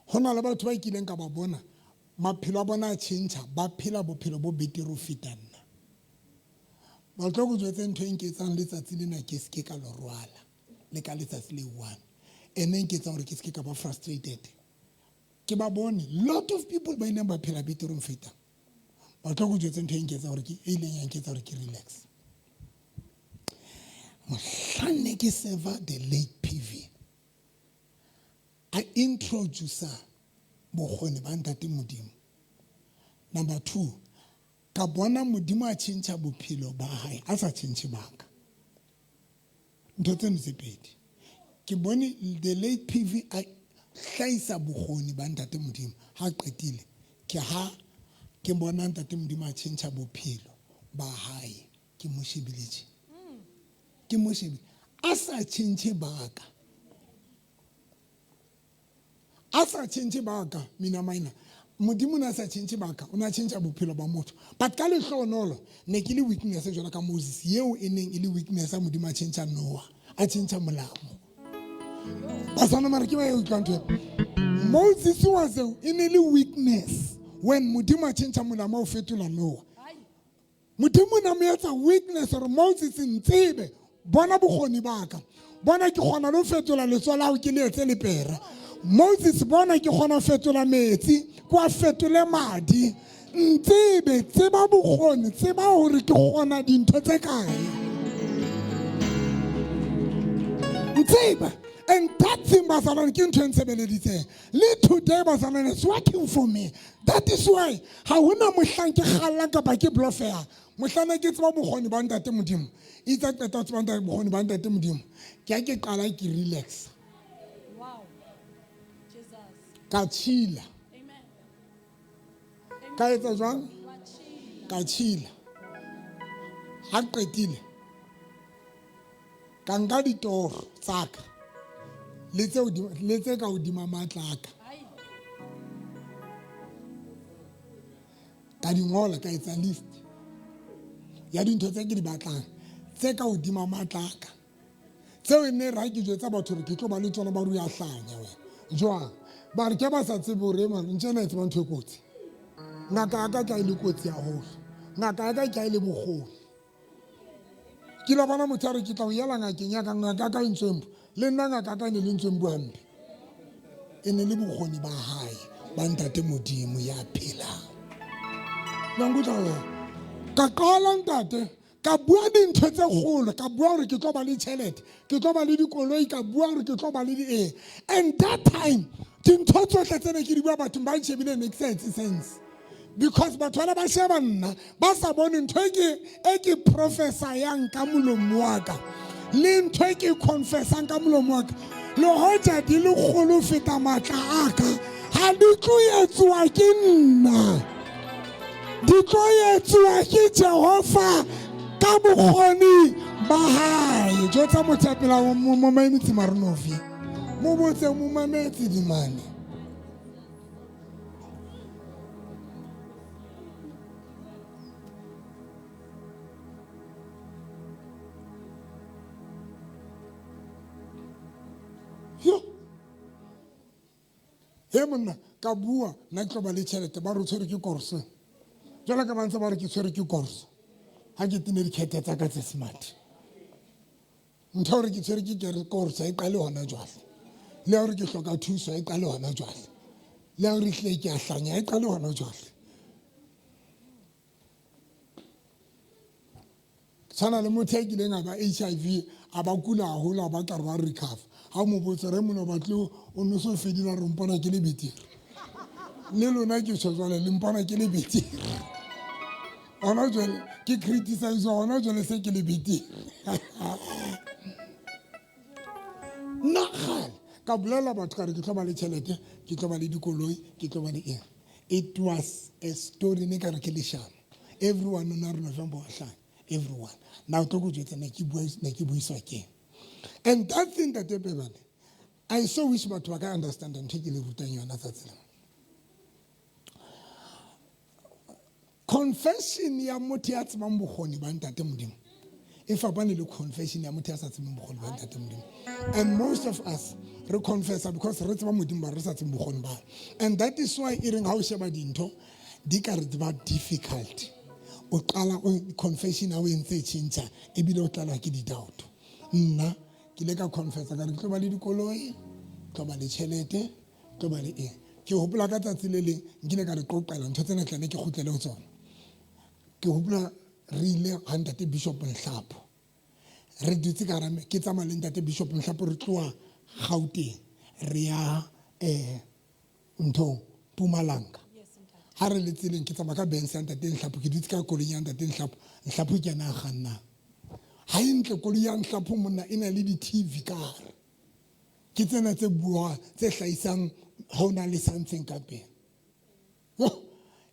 Ho na le batho ba kileng ka ba bona maphelo a bona a tjhentjha, ba phela bophelo bo betere ho feta nna. Ba tlo go jwetse ntho e nketsang letsatsi lena ke se ke ka lo rwala le ka letsatsi le one. Ene nketsang hore ke se ke ka ba frustrated. Ke ba bone lot of people ba ileng ba phela betere ho feta. Ba tlo go jwetse ntho e nketsa hore ke e ileng ya nketsa hore ke relax. Mohlang ne ke serva the late PV. A introducer bokgoni ba ntate Modimo. Number 2, ka bona Modimo a tjhentjha bophelo ba hae, a sa tjhentjhe baka. Ntho tseno tse pedi. Ke bone the late PV a hlahisa bokgoni ba ntate Modimo. Ha qetile, ke ha ke bona ntate Modimo a tjhentjha bophelo ba hae. Ke mo shebile tje. Ke mo shebile. A sa tjhentjhe baka. A sa tjhentjhe baka, mina maina. Modimo na sa tjhentjhe baka, o na tjhentjha bophelo ba motho. But ka lehlohonolo ne ke le weakness jwalo ka Moses, yeo e neng e le weakness ya Modimo a tjhentjha Noah, a tjhentjha molamo. Basana mara ke ba e utlwang ntho. Moses was a, e ne le weakness when Modimo a tjhentjha molamo o fetola Noah. Modimo o ne a mo etsa weakness gore Moses ntsebe bona bokgoni ba ka, bona ke kgona le ho fetola letsoho la hao ke le etse lepera. Moses bona ke kgona ho fetola metsi ke wa fetole madi. Ntsebe, tseba bokgoni, tseba hore ke kgona dintho tse kae. Ntsebe. And that thing bazalwane ke ntho e ntshebeleditseng. Le today bazalwane it's working for me. That is why ha hona mohlang ke kgallang kapa ke blofeha. Mohlang ke tseba bokgoni ba ntate Modimo. Itse qeta ho tseba ntate bokgoni ba ntate Modimo. Ke ha ke qala ke relax. Wow. Jesus. Ka chila. Amen. Ka etsa jwang? Ka chila. Ha qetile ka nka ditoro tsa ka le tse le tse ka hodima matla a ka. Ka di ngola, ka etsa list ya dintho tse ke di batlang tse ka hodima matla a ka. Tseo e ne ra ke jwetsa batho hore ke tlo ba le tsona, ba re o ya hlanya wena. Jwang? Ba re ke ba sa tsebe hore man ntse ena e tseba ntho e kotsi. Ngaka ya ka ke a e le kotsi haholo. Ngaka ya ka ke a e le bokgoni. Ke la bona motho a re ke tla o yela ngakeng ya ka, ngaka ya ka e ntswe mpo. Le nna ngaka ya ka e ne le ntswe mpo hampe. E ne le bokgoni ba hae ba ntate Modimo ya phelang. La nkutlwa wena? Ka qala ntate, ka bua dintho tse kgolo, ka bua hore ke tlo ba le tjhelete, ke tlo ba le dikoloi, ka bua hore ke tlo ba le di-eng. And that time, dintho tsohle tse ne ke di bua bathong ba ntjhebile ne ke sa etse sense. Because batho bana ba sheba nna ba sa bone ntho e ke prophesayang ka molomo wa ka le ntho e ke confessang ka molomo wa ka, le hoja di le kgolo ho feta matla a ka, ha di tlo etsuwa ke nna, di tlo etsuwa ke Jehova ka bokgoni ba hae. Jwetsa motho ya pela mo mametse Marunovi, mo botse mo mametse dimane. Yo. He monna, ka bua nna ke tlo ba le tjhelete, ba re o tshwere ke korso. Jwale ka ba ntse ba re ke tshwere ke korso. Ha ke tene dikhethe tsa ka tse smart. Ntho ya hore ke tshwere ke korso e qale hona jwale. Le ya hore ke hloka thuso e qale hona jwale. Le ya hore hle ke a hlanya e qale hona jwale. Tshwana le motho ya kileng a ba HIV, a ba kula haholo, a batla re ba recover. Ha o mo botsa re mona o batle o no so fedile, a re mpona ke le betere. Le lona ke tjho jwale le mpona ke le betere. Hona jwale ke criticize hona jwale se ke le betere. Nna kgale ka bolela batho ka re ke tlo ba le tjhelete, ke tlo ba le dikoloi, ke tlo ba le eng. It was a story ne ka re ke leshano. Everyone o na re November wa hlanya. Everyone. Now tlo go jwetsa ne ke bua ne ke buiswa keng. And that thing that Pebane, I so wish batho ba ka understand ntho e ke le rutang yona tsatsi lena. Confession ya motho ya tsebang bokgoni ba ntate Modimo e fapane le confession ya motho ya sa tsebeng bokgoni ba ntate Modimo. And most of us re confessa because re tseba Modimo ba re sa tsebe bokgoni ba. And that is why e reng ha o sheba dintho di ka re di ba difficult. O qala o confession ha o entse e tjhentjha ebile o tlalwa ke di-doubt. Nna ke ile ka confessa ka re ke tlo ba le dikoloi, tlo ba le tjhelete, tlo ba le eng. Ke hopola ka tsatsi le leng nkile ka re qoqela ntho tsena tlane ke kgutlele ho tsona. Ke hopola re ile ha ntate Bishop Nhlapo. Re dutse ka hara ke tsamaya le ntate Bishop Nhlapo re tloha Gauteng re ya nthong Mpumalanga. Ha re le tseleng ke tsamaya ka Benz ya ntate Nhlapo, ke dutse ka koloi ya ntate Nhlapo, Nhlapo ke yena a kgannang. Ha e ntle koloi ya Nhlapo monna e na le di-TV ka hare. Ke tsena tse buang tse hlahisang ha o na le something ka pele. Yo,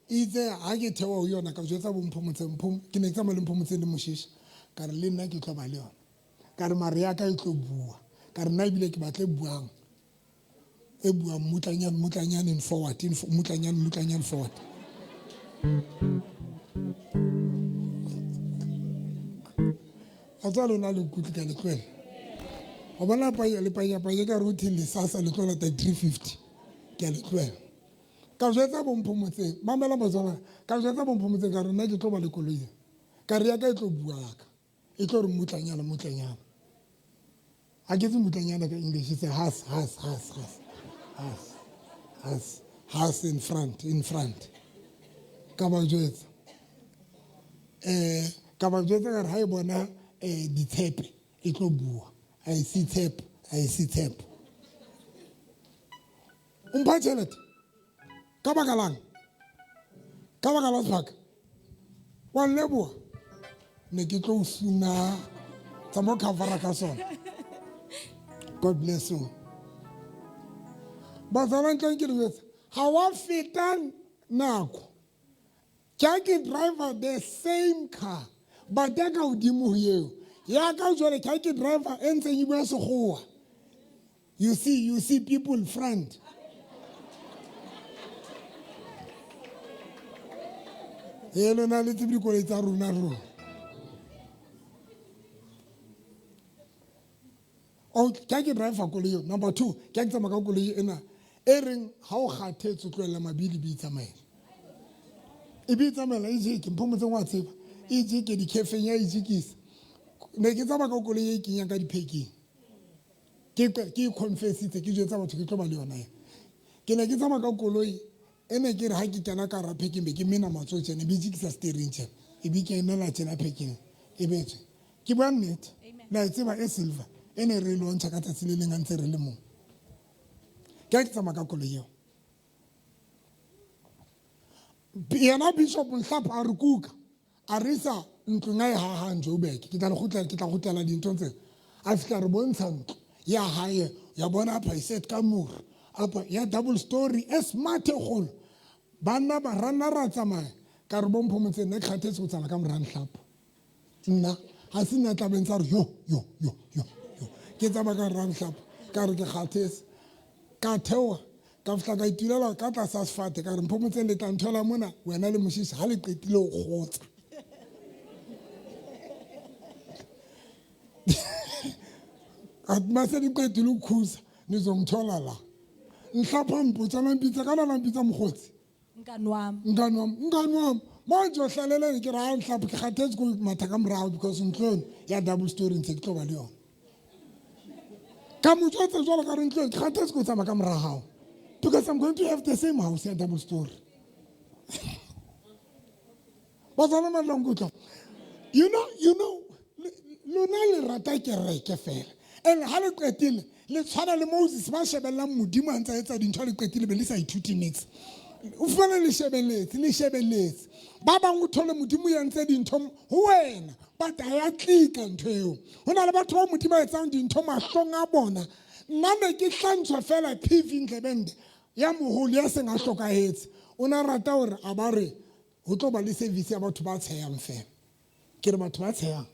itse ha ke theoha ho yona ka jwetsa bo Mpho Motseng, Mpho, ke ne ke tsamaya le Mpho Motseng le Moshisha. Ka re le nna ke tlo ba le yona. Ka re mare ya ka e tlo bua. Ka re nna ebile ke batle buang. E buang mmutlanyane, mmutlanyane in forward, in mmutlanyane, mmutlanyane forward. A tswa lona le nkutlwe ka le tlohela. Wa bona le panya-panya ka re o theng lesasa le tlo lata 350. Ke a le tlohela. Ka jwetsa bo Mpho Motseng, mamela Motswana, ka jwetsa bo Mpho Motseng ka re nna ke tlo ba le koloi ena. Ka re ya ka e tlo bua ya ka. E tlo re mmutlanyana, mmutlanyana. Ha ke tse mmutlanyana ka English, it's a has, has, has, has, has, has, has in front, in front. Ka ba jwetsa. Ka ba jwetsa ka re ha e bona ditshepe e tlo bua. Ha e se tshepe, ha e se tshepe. O mpha tjhelete? Ka baka lang? Ka baka la sebaka? Wa nleboha? Ne ke tlo o suna tsa mo covera ka sona. God bless you. Bazalwane ntle ke le jwetsa, ha wa feta nako. Ke ha ke driver the same car, but ya ka hodimo ho eo. Ya ka jwale ke ha ke driver e ntseng e bua sekgowa. You see people in front. E lona le tsebe dikoloi tsa rona rona. Oh, ke ha ke driver koloi eo. Number 2, ke ha ke tsamaya ka koloi ena e reng ha o kgathetse tlohella mabili be itsamaela. E be itsamaela e jeke, Mpho Motseng wa tseba. E jeke di-cafe ya e jekisa. Ne ke tsamaya ka koloi e kenyang ka di-packing. Ke ke confessitse ke jwetsa batho ke tlo ba le yona ena. Ke ne ke tsamaya ka koloi e ne ke re ha ke kena ka hara packing be ke mena matsoho tjena, be jekisa steering tjena, e be ke emela tjena packing e be tswe. Ke bua nnete. La e tseba e silver e ne re e launcha ka tsatsi le leng a ntse re le mong. Ke ha ke tsamaya ka koloi eo. Yena Bishop Nhlapo a re kuka a re isa ntlong a e hahang Joburg. Ke tla le kgutlela, ke tla kgutlela dinthong tsena. A fihla re bontsha ntlo ya hae, ya bona apa e set ka moro, apa ya double story e smart e kgolo. Banna ba ranna ra tsamaya ka re bo Mpho Motseng nna ke kgathetse ho tsamaya ka mora Nhlapo. Nna ha se nna tla beng tsa re yo yo yo yo yo. Ke tsamaya ka mora Nhlapo ka re ke kgathetse. Ka theoha ka fihla ka itulela ka tlasa sefate ka re Mpho Motseng le tla nthola mona wena le Moshishi ha le qetile ho kgotsa. Athi mase niqedile ukukhuza nizongithola la. Nhlapho mpotsa nampitsa kana nampitsa mokgotsi. Mngani wami. Mngani wami, mngani wami. Manje ohlaleleni ke re ha Nhlapho ke kgathetse ko matha ka morao because ntlong ya double story ntse ke tlo ba le yona. Ka mo jwetsa jwalo ka re ntlong ke kgathetse ko tsamaya ka mora hao. Because I'm going to have the same house ya double story. Batswana ba tla nkutlwa. You know, lona le rata kereke fela. And ha le qetile, le tshwana le Moses ba shebellang Modimo a ntse a etsa dintho, le qetile be le sa ithuti niks. O fumane le shebeletse, le shebeletse. Ba bang o thole Modimo ya entse dintho ho wena, but ha ya tlika ntho eo. Ho na le batho ba Modimo a etsang dintho mahlong a bona. Nna ne ke hlantshwa fela PV Ndlebende ya moholo ya seng a hlokahetse. O ne a rata hore a ba re ho tlo ba le service ya batho ba tshehang fela. Ke re batho ba tshehang.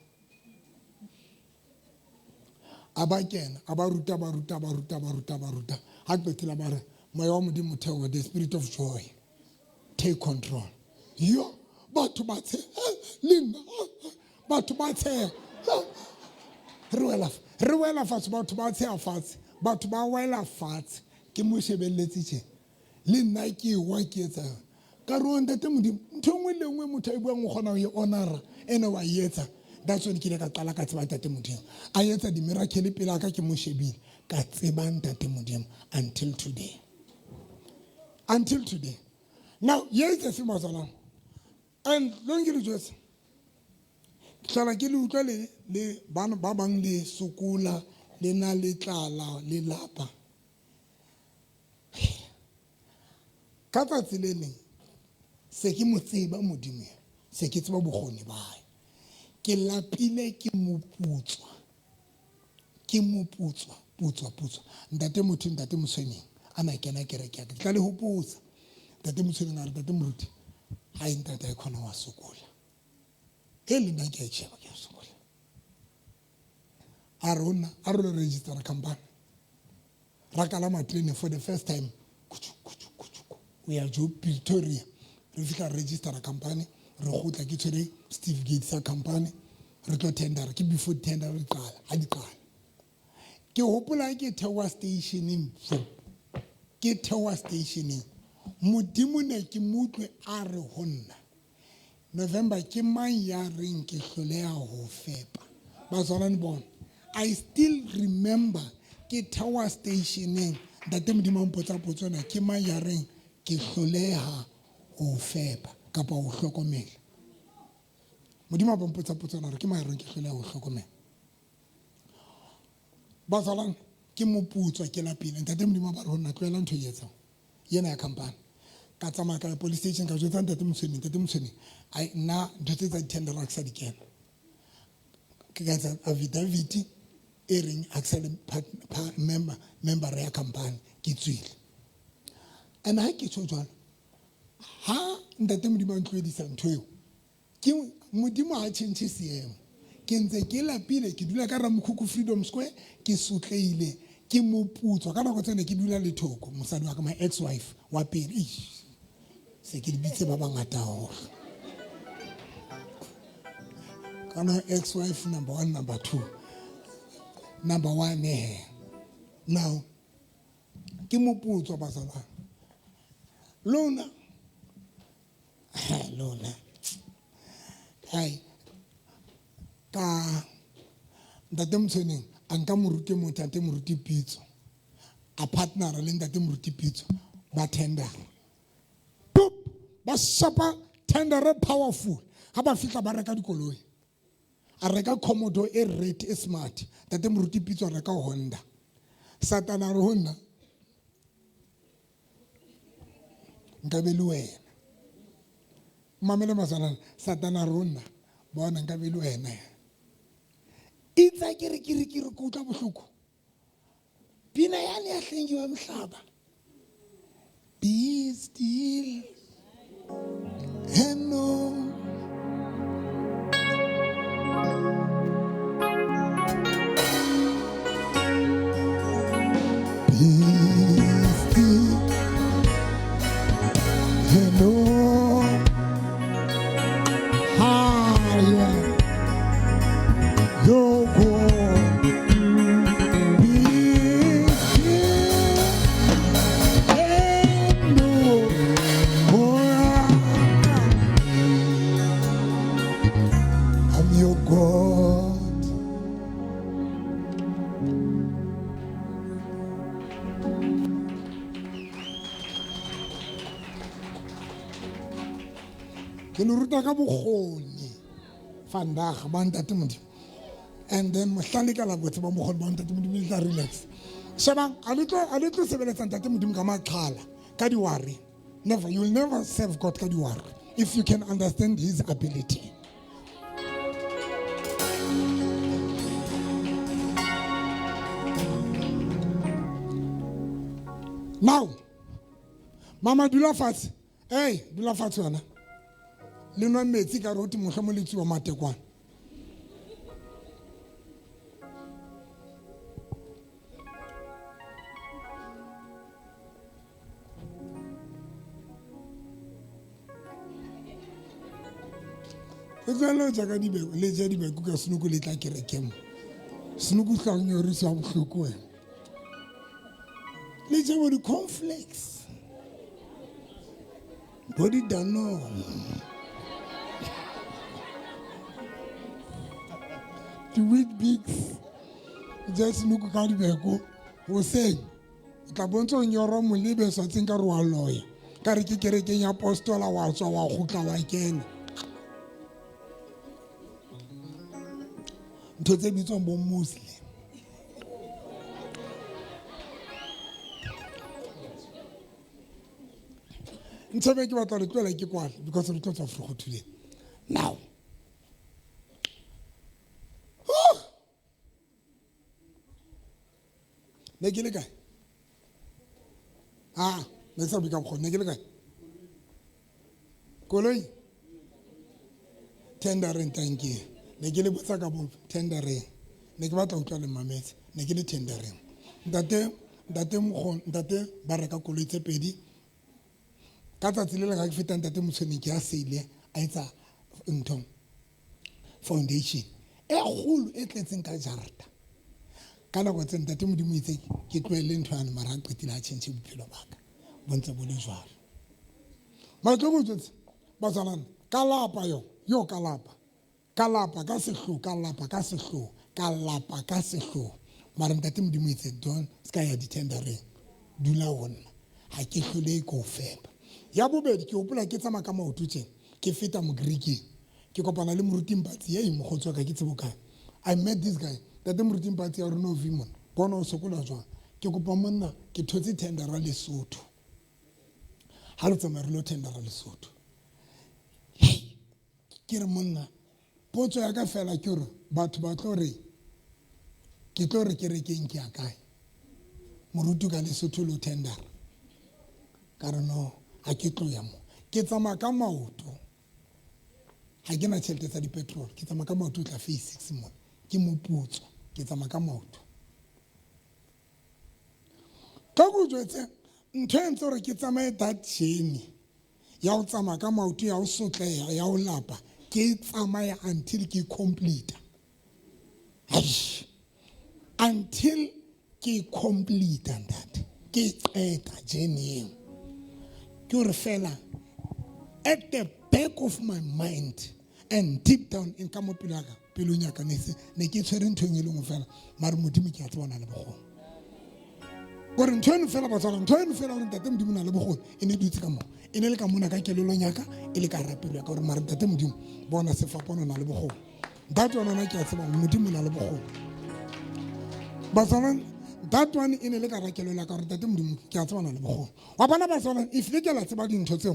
A ba kena, a ba ruta, ba ruta, ba ruta, ba ruta, ba ruta. Ha qetela ba re moya wa Modimo theoha, the spirit of joy take control. Yo, batho ba tsheha le nna, batho ba tsheha. Re wela, re wela fatshe, batho ba tsheha fatshe, batho ba wela fatshe. Ke mo shebelletse tje. Le nna ke wa ke etsa yona. Ka re, oh, Ntate Modimo, ntho e nngwe le nngwe motho a e buang o kgona ho e honora, ene wa e etsa. That's when ke ile ka qala ka tseba Ntate Modimo. A etsa di-miracle pele a ka ke mo shebile. Ka tseba Ntate Modimo until today. Until today. Now, here is the thing, bazalwane. And lo nke le jwetse. Ke tlhola ke le utlwa le le bana ba bang le sokola, le na le tlala, le lapa. Ka tsatsi le leng se ke mo tseba Modimo ya, se ke tseba bokgoni ba hae. Ke lapile ke moputswa, ke moputswa, putswa, putswa. Ntate motho, ntate Motshweneng a na kena kereke ya ka. Ke tla le hopotsa. Ntate Motshweneng a re, ntate Moruti, ha e ntate a khona wa sokola. E le nna ke a itšheba ke a sokola. A re ho nna, a re lo registera company. Ra kalama terene for the first time. Kuchu, kuchu, kuchu, o ya jo Pretoria. Re fihla re registera company, re kgutla ke tshwere certificate sa company, re tlo tendera, ke before tender re qala, ha di qala. Ke hopola ke theoha stationeng, ke theoha stationeng. Modimo ne ke mo utlwe a re ho nna, November ke mang ya reng ke hloleha ho fepa? Bazalwane bona, I still remember ke theoha stationeng, Ntate Modimo a mpotsa potso ena, ke mang ya reng ke hloleha ho fepa kapa ho hlokomela? Modimo a ba mpotsa potso ena hore ke mang ya reng ke hloleha ho hlokomela? Bazalwane, ke moputswa ke lapile. Ntate Modimo a ba re ho nna, tlohela ntho e etsang ena ya company. Ka tsamaya ka ya police station, ka jwetsa ntate Motshweneng, ntate Motshweneng, ai nna ntho tse tsa di-tender ha ke sa di kena. Ke ka etsa affidavit e reng ha ke sa le member, member ya company, ke tswile. And ha ke tjho jwalo, ha ntate Modimo a ntlohedisa ntho eo, Ke Modimo ha tjhentjhe seemo. Ke ntse ke lapile, ke dula ka Ramokhukhu Freedom Square, ke sotlehile, ke moputswa. Ka nako tsena ke dula le Thoko, mosadi wa ka, my ex-wife wa pele. Eish, se ke di bitse ba bangata haholo. Kana ex-wife number 1, number 2. Number 1 he. Now, ke moputswa bazalwane. Lona, lona hai ka ntate Motshweneng a nka moruti mo ntate Moruti Pitso a partnera le ntate Moruti Pitso ba tendera pop ba shapa tendera powerful ha ba fihla ba reka dikoloi a reka Commodore e red e smart ntate Moruti Pitso a reka Honda Satana re ho nna nka be le wena mamele mazalana Satana re ho nna bona nka be le wena itsa ke re ke re ke re ke utlwa bohloko pina yane ya hlengiwa mhlaba be still and know be still and know higher your God be still and know I'm your God. Ke le ruta ka bokgoni vandag ba ntate Modimo. And then mohlang le ka la botse ba bokgoni ba ntate Modimo le tla relax. Shebang, a le tlo sebeletsa ntate Modimo ka maqhala, ka diware. Never. You will never serve God ka diware if you can understand his ability. Now, mama dula fatshe. Hey, dula fatshe wena. Le nwa metsi ka re o motlho mo le tsuwa matekwane. Le tlohelle ho ja ka dibeko, le ja dibeko ka senoko le tla kerekeng mo. Senoko se tla o nyorisa bohloko wena. Le je bo di-cornflakes, bo di-Danone, di-Weet-Bix. Ja senoko ka dibeko hoseng o tla bontse o nyorwa molebe swatseng ka re wa loya. Ka re ke kerekeng ya apostola wa tswa wa kgutla wa kena. Ntho tse bitswang bo Muslim. Ntho e ke batla re tlohela ke kwale because re tlo tswa Vroegthuleng. Now, ne ke le kae? Ah, ne ke sa bue ka bokgoni, ne ke le kae? Koloi? Tendering, thank you. Ne ke le botsa ka bo tendering. Ne ke batla ho utlwa le mametse. Ne ke le tendering. Ntate, ntate Mokgone, ntate ba reka koloi tse pedi. Ka tsatsi le leng ha ke feta ntate Motshweneng ke a seile a etsa ntho foundation e kgolo e tletseng ka jarata. Ka nako tse ntate Modimo itse ke tlohelle ntho yane mara ha qetile ha tjhentjhe bophelo ba ka. Bo ntse bo le jwalo. Mara tlo go jwetsa batswalane ka lapa yo, yo ka lapa. Ka lapa ka sehloho, ka lapa ka sehloho, ka lapa ka sehloho. Mara ntate Modimo itse don ska ya di-tendereng. Dula ho nna. Ha ke hlolehe ke ho fepa. Ya bobedi ke hopola ke tsamaya ka maoto tjena, ke feta Mogreekeng. Ke kopana le moruti Mpatsi, ei mokgotsi wa ka ke tsebo kae. I met this guy. Ntate moruti Mpatsi ya re no vi mona. Bona o sokola jwang. Ke kopa monna ke thotse tendera Lesotho. Ha re tsamaya re lo tendera Lesotho. Hey, ke re monna potso ya ka fela ke hore batho ba tlo re ke tlo re kerekeng ke ya kae. Moruti ka Lesotho lo tendera. Ka re no ha ke tlo ya mo. Ke tsamaya ka maoto. Ha ke na tjhelete tsa di-petrol. Ke tsamaya ka maoto ho tla phase 6 mona. Ke moputswa. Ke tsamaya ka maoto. Ka ko jwetse ntho e entse hore ke tsamaye that journey ya ho tsamaya ka maoto, ya ho sotleha, ya ho lapa, ke tsamaya until ke complete. Eish. Until ke complete ntate. Ke qeta journey eo. Ke hore fela at the back of my mind and deep down in ka mo pelo ya ka, pelong ya ka ne se ne ke tshwere ntho e le nngwe fela, mare Modimo ke a tseba o na le bokgoni. Gore ntho eno fela batswala, ntho eno fela gore ntate Modimo o na le bokgoni, e ne dutse ka mo. E ne le ka mona ka kelellong ya ka, e le ka hara pelo ya ka hore mare ntate Modimo, bona sefapano o na le bokgoni. That one ona ke a tseba Modimo o na le bokgoni. Batswala, that one e ne le ka hara kelello ya ka hore ntate Modimo ke a tseba o na le bokgoni. Wa bona batswala, if le ke la tseba dintho tseo,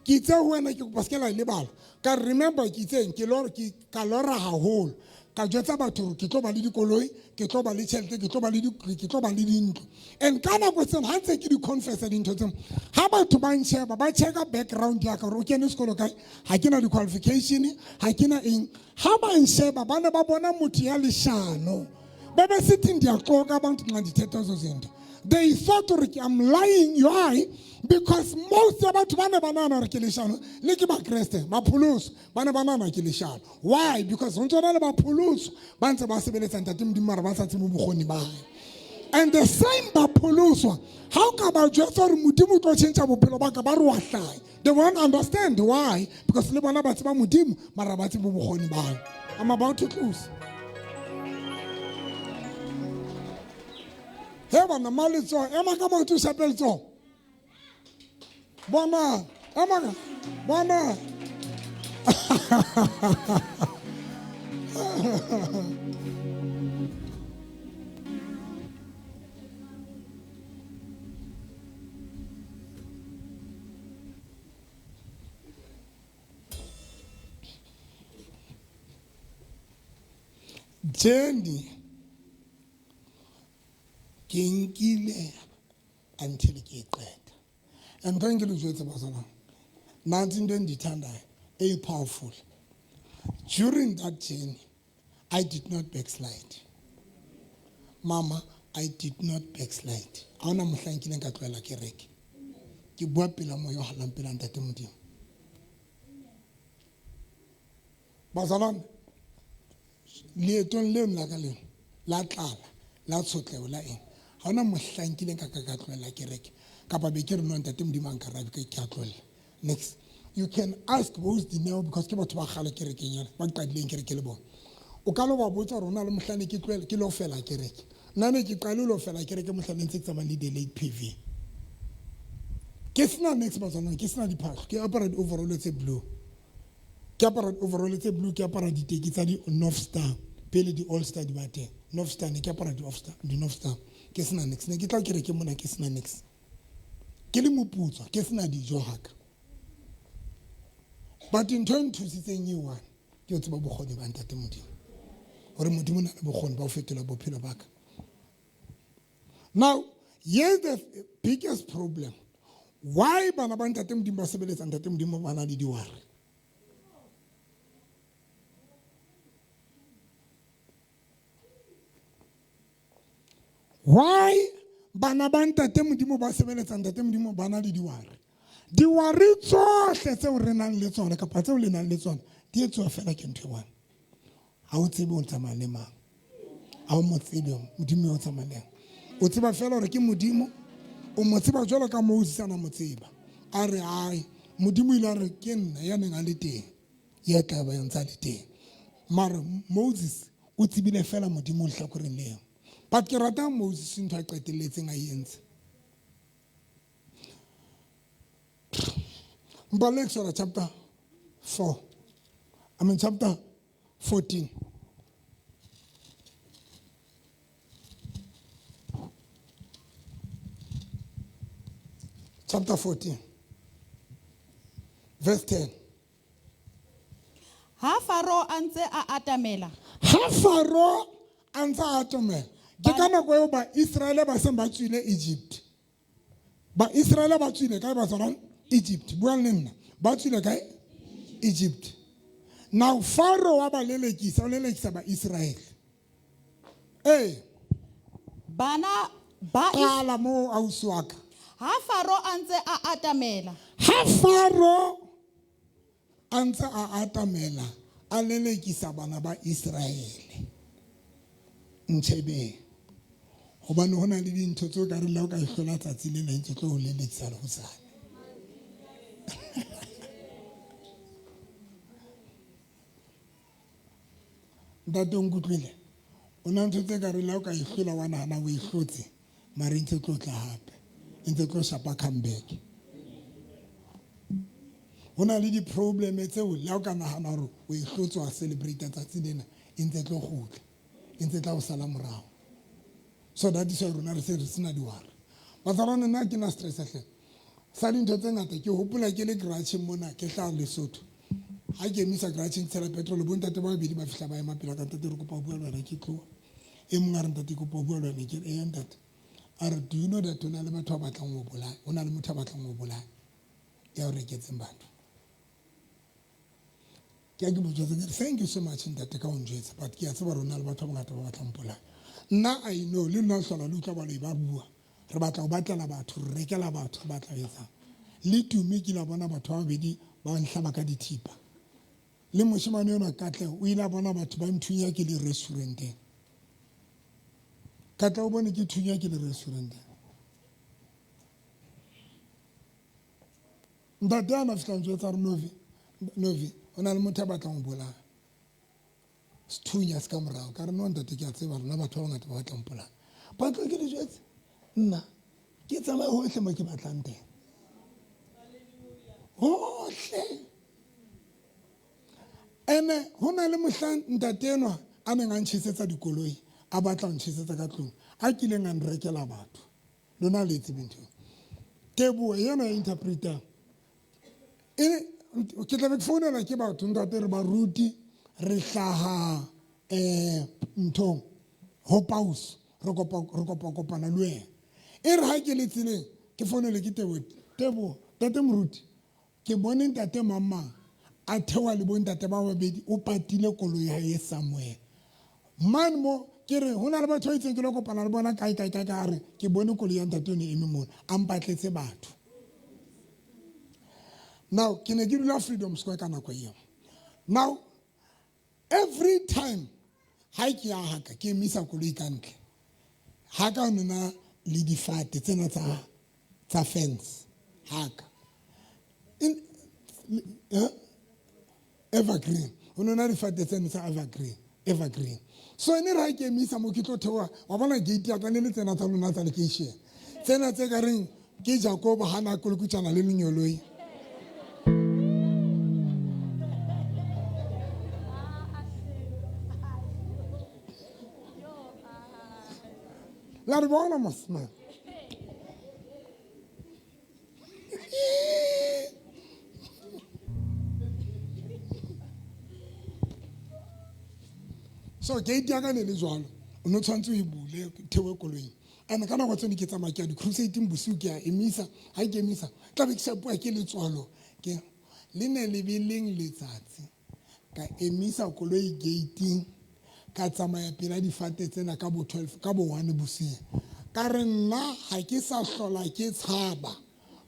ke itse ho wena ke kopa se ke la e lebala. Ka remember ke itseng, ke lora, ke ka lora haholo. Ka jwetsa batho hore ke tlo ba le dikoloi, ke tlo ba le tjhelete, ke tlo ba le di, ke tlo ba le dintlo. And ka nako tseno ha ntse ke di confessa dintho tseno, ha batho ba ntjheba, ba checka background ya ka hore o kene sekolo kae, ha ke na di-qualification, ha ke na eng. Ha ba nsheba, ba ne ba bona motho ya leshano. Ba be sithi ndiyaxoka abantu nxa ndithetha ezo zinto. They thought hore I'm lying. Why? Because most ya batho ba ne ba nahana hore ke leshano, le ke Bakreste, ba pholoswa, ba ne ba nahana ke leshano. Why? Because ho ntso na le ba pholoswa, ba ntse ba sebeletsa ntate Modimo mara ba sa tsebe bokgoni ba hae. And the same ba pholoswa, ha o ka ba jwetsa hore Modimo o tlo tjhentjha bophelo ba ka, ba re wa hlaya. They won't understand why, because le bona ba tseba Modimo mara ba tsebe bokgoni ba hae. I'm about to close. He bana ma letsoho, ema ka maoto o shape letsoho. Bona, ema ka, bona. Journey ke nkile until ke e qeta. And ntho e nke le jwetse bazalwane, nantsi into endiyithandayo eyi-powerful. During that journey, I did not backslide. Mama, I did not backslide. Ha hona mohlang nkileng ka tlohela kereke. Ke bua pela moya o hallang pela Ntate Modimo. Bazalwane, leetong leno la ka leno la tlala, la tshotleho, la eng, ha hona mohlang nkileng ka ka ka tlohela kereke kapa be ke re no Ntate Modimo a nkarabe ke a tlohella. Next. You can ask those Dineo because ke batho ba kgale kerekeng yana, ba qadileng kereke le bona. O ka lo ba botsa hore hona le mohlang ne ke tlohela, ke lo fela kereke. Nna ne ke qale lo fela kereke mohlang ne ntse ke tsamaya le the late PV. Ke sena next bazalwane, ke sena diphahlo, ke apara di-overall tse blue. Ke apara di-overall tse blue, ke apara diteki tsa di-North Star, pele di-All Star di ba teng. North Star ne ke apara di-Off Star, di-North Star. Ke sena next, ne ke tla kereke mona ke sena next. Ke le moputswa, ke sena dijo haka. But ntho e nthusitseng e one, ke ho tseba bokgoni ba Ntate Modimo. Hore Modimo o na le bokgoni ba ho fetola bophelo ba ka. Now, here's the biggest problem. Why bana ba Ntate Modimo ba sebeletsa Ntate Modimo ba na le diware? Why bana ba Ntate Modimo ba sebeletsa Ntate Modimo ba na le diware? Diware tsohle tseo re nang le tsona kapa tseo le nang le tsona di etsuwa fela ke ntho e one. Ha o tsebe o tsamaya le mang, ha o mo tsebe Modimo yo o tsamaya le ena. O tseba fela hore ke Modimo, o mo tseba jwalo ka Moses a na mo tseba. A re ai, Modimo ile a re ke nna ya neng a le teng, ya tla ba ntse a le teng. Mara Moses o tsebile fela Modimo lehlakoreng leo. But ke rata Moses ntho a qetelletseng a e entse. Mbale Exodus chapter 4. I mean chapter 14. Chapter 14. Verse 10. Ha Faro a ntse a atamela. Ha Faro a ntse a atamela. Ke ka nako eo Baiseraele ba seng ba tswile Egypt. Baiseraele ba tswile kae bazalwane? Egypt. Buang le nna. Ba tswile kae? Egypt. Now Faro wa ba lelekisa, o lelekisa Baiseraele. Ee. Bana ba Qala moo ausi wa ka. Ha Faro a ntse a atamela. Ha Faro a ntse a atamela, a lelekisa bana ba Iseraele. Ntjhebeng. Hobane ho na le dintho tseo ka re le ha o ka e hlola tsatsi lena ntse tlo o lelekisa le hosane. Ntate o nkutlwile? O na ntho tse ka re le ha o ka e hlola wa nahana o e hlotse, mara e ntse tlo tla hape. E ntse tlo shapa comeback. Ho na le di-problem tseo le ha o ka nahana hore o e hlotse wa celebrate tsatsi lena, e ntse tlo kgutla. E ntse tla o sala morao. So that is why rona re se re sena diware. Bazalwane nna ke na stress hle. Sa dintho tse ngata ke hopola ke le garage mona ke hlaha Lesotho. Ha ke emisa garage ke tshela petrol bo ntate ba babedi ba fihla ba ema pela ka ntate re kopa ho bua le wena ke tloha. E mong a re ntate ke kopa ho bua le wena ke re eya ntate. A re do you know that ho na le batho ba batlang ho bolaya? Ho na le motho a batlang ho bolaya ya o reketseng batho. Ke a ke mo jwetsa ke re thank you so much ntate ka ho njwetsa but ke a tseba hore ho na le batho ba bangata ba batlang ho mpolaya. Nna I know le nna hlola le utlwa baloi ba bua. Re batla ho batlela batho, re rekela batho, re batla ho etsang. Le Tumi ke la bona batho ba babedi ba nhlaba ka dithipa. Le moshemane enwa Katleho o ile a bona batho ba nthunya ke le restauranteng. Katleho o bone ke thunya ke le restauranteng. Ntate ana fihla njwetsa re Novi, Novi, ho na le motho a batlang ho bolaya. Sethunya se ka morao. Ka re no ntate ke a tseba rona batho ba bangata ba batlang ho bolaya. Ba tlo ke le jwetse nna ke tsamaye hohle mo ke batlang teng. Hohle. Ene ho na le mohlang ntate enwa a neng a ntjhesetsa dikoloi, a batla ho ntjhesetsa ka tlung, a kileng a nrekela batho. Lona le tsebe ntho. Teboho ena ya interpreter. E ke tla be ke founela ke batho ntate re baruti re hlaha um nthong ho paus re kopa re kopa kopana le wena e re ha ke le tseleng ke founele ke tebo tebo tate moruti ke bone ntate mang mang a theoha le bontate ba babedi o patile koloi ya hae somewhere mane mo ke re ho na le batho ba itseng ke lo kopana le bona kae kae kae ka re ke bone koloi ya ntate o ne eme mona a mpatletse batho now ke ne ke dula freedom square ka nako eo now every time ha ke ya haka ke emisa koloi ka ntle ha ka nna le difate tsena tsa tsa fence haka in eh, evergreen ho nona difate tseno tsa evergreen evergreen so ene re ha ke emisa mo ke tlo theoha wa bona gate ya ka ne le tsena tsa lona tsa lekeishene tsena tse ka reng ke jakobo ha na kolokutšana le lenyoloi la re bona mosman so gate ya ka ne le jwalo o ne o tshwanetse o e bule thewe koloing and ka nako tsone ke tsamaya ke ya di-crusading bosiu ke ya emisa ga ke emisa tla be ke shapuwa ke letswalo ke le ne le be leng letsatsi ka emisa koloi gating ka tsamaya pela difate tsena ka bo 12 ka bo 1 bosiu ka re nna ga ke sa hlola ke tshaba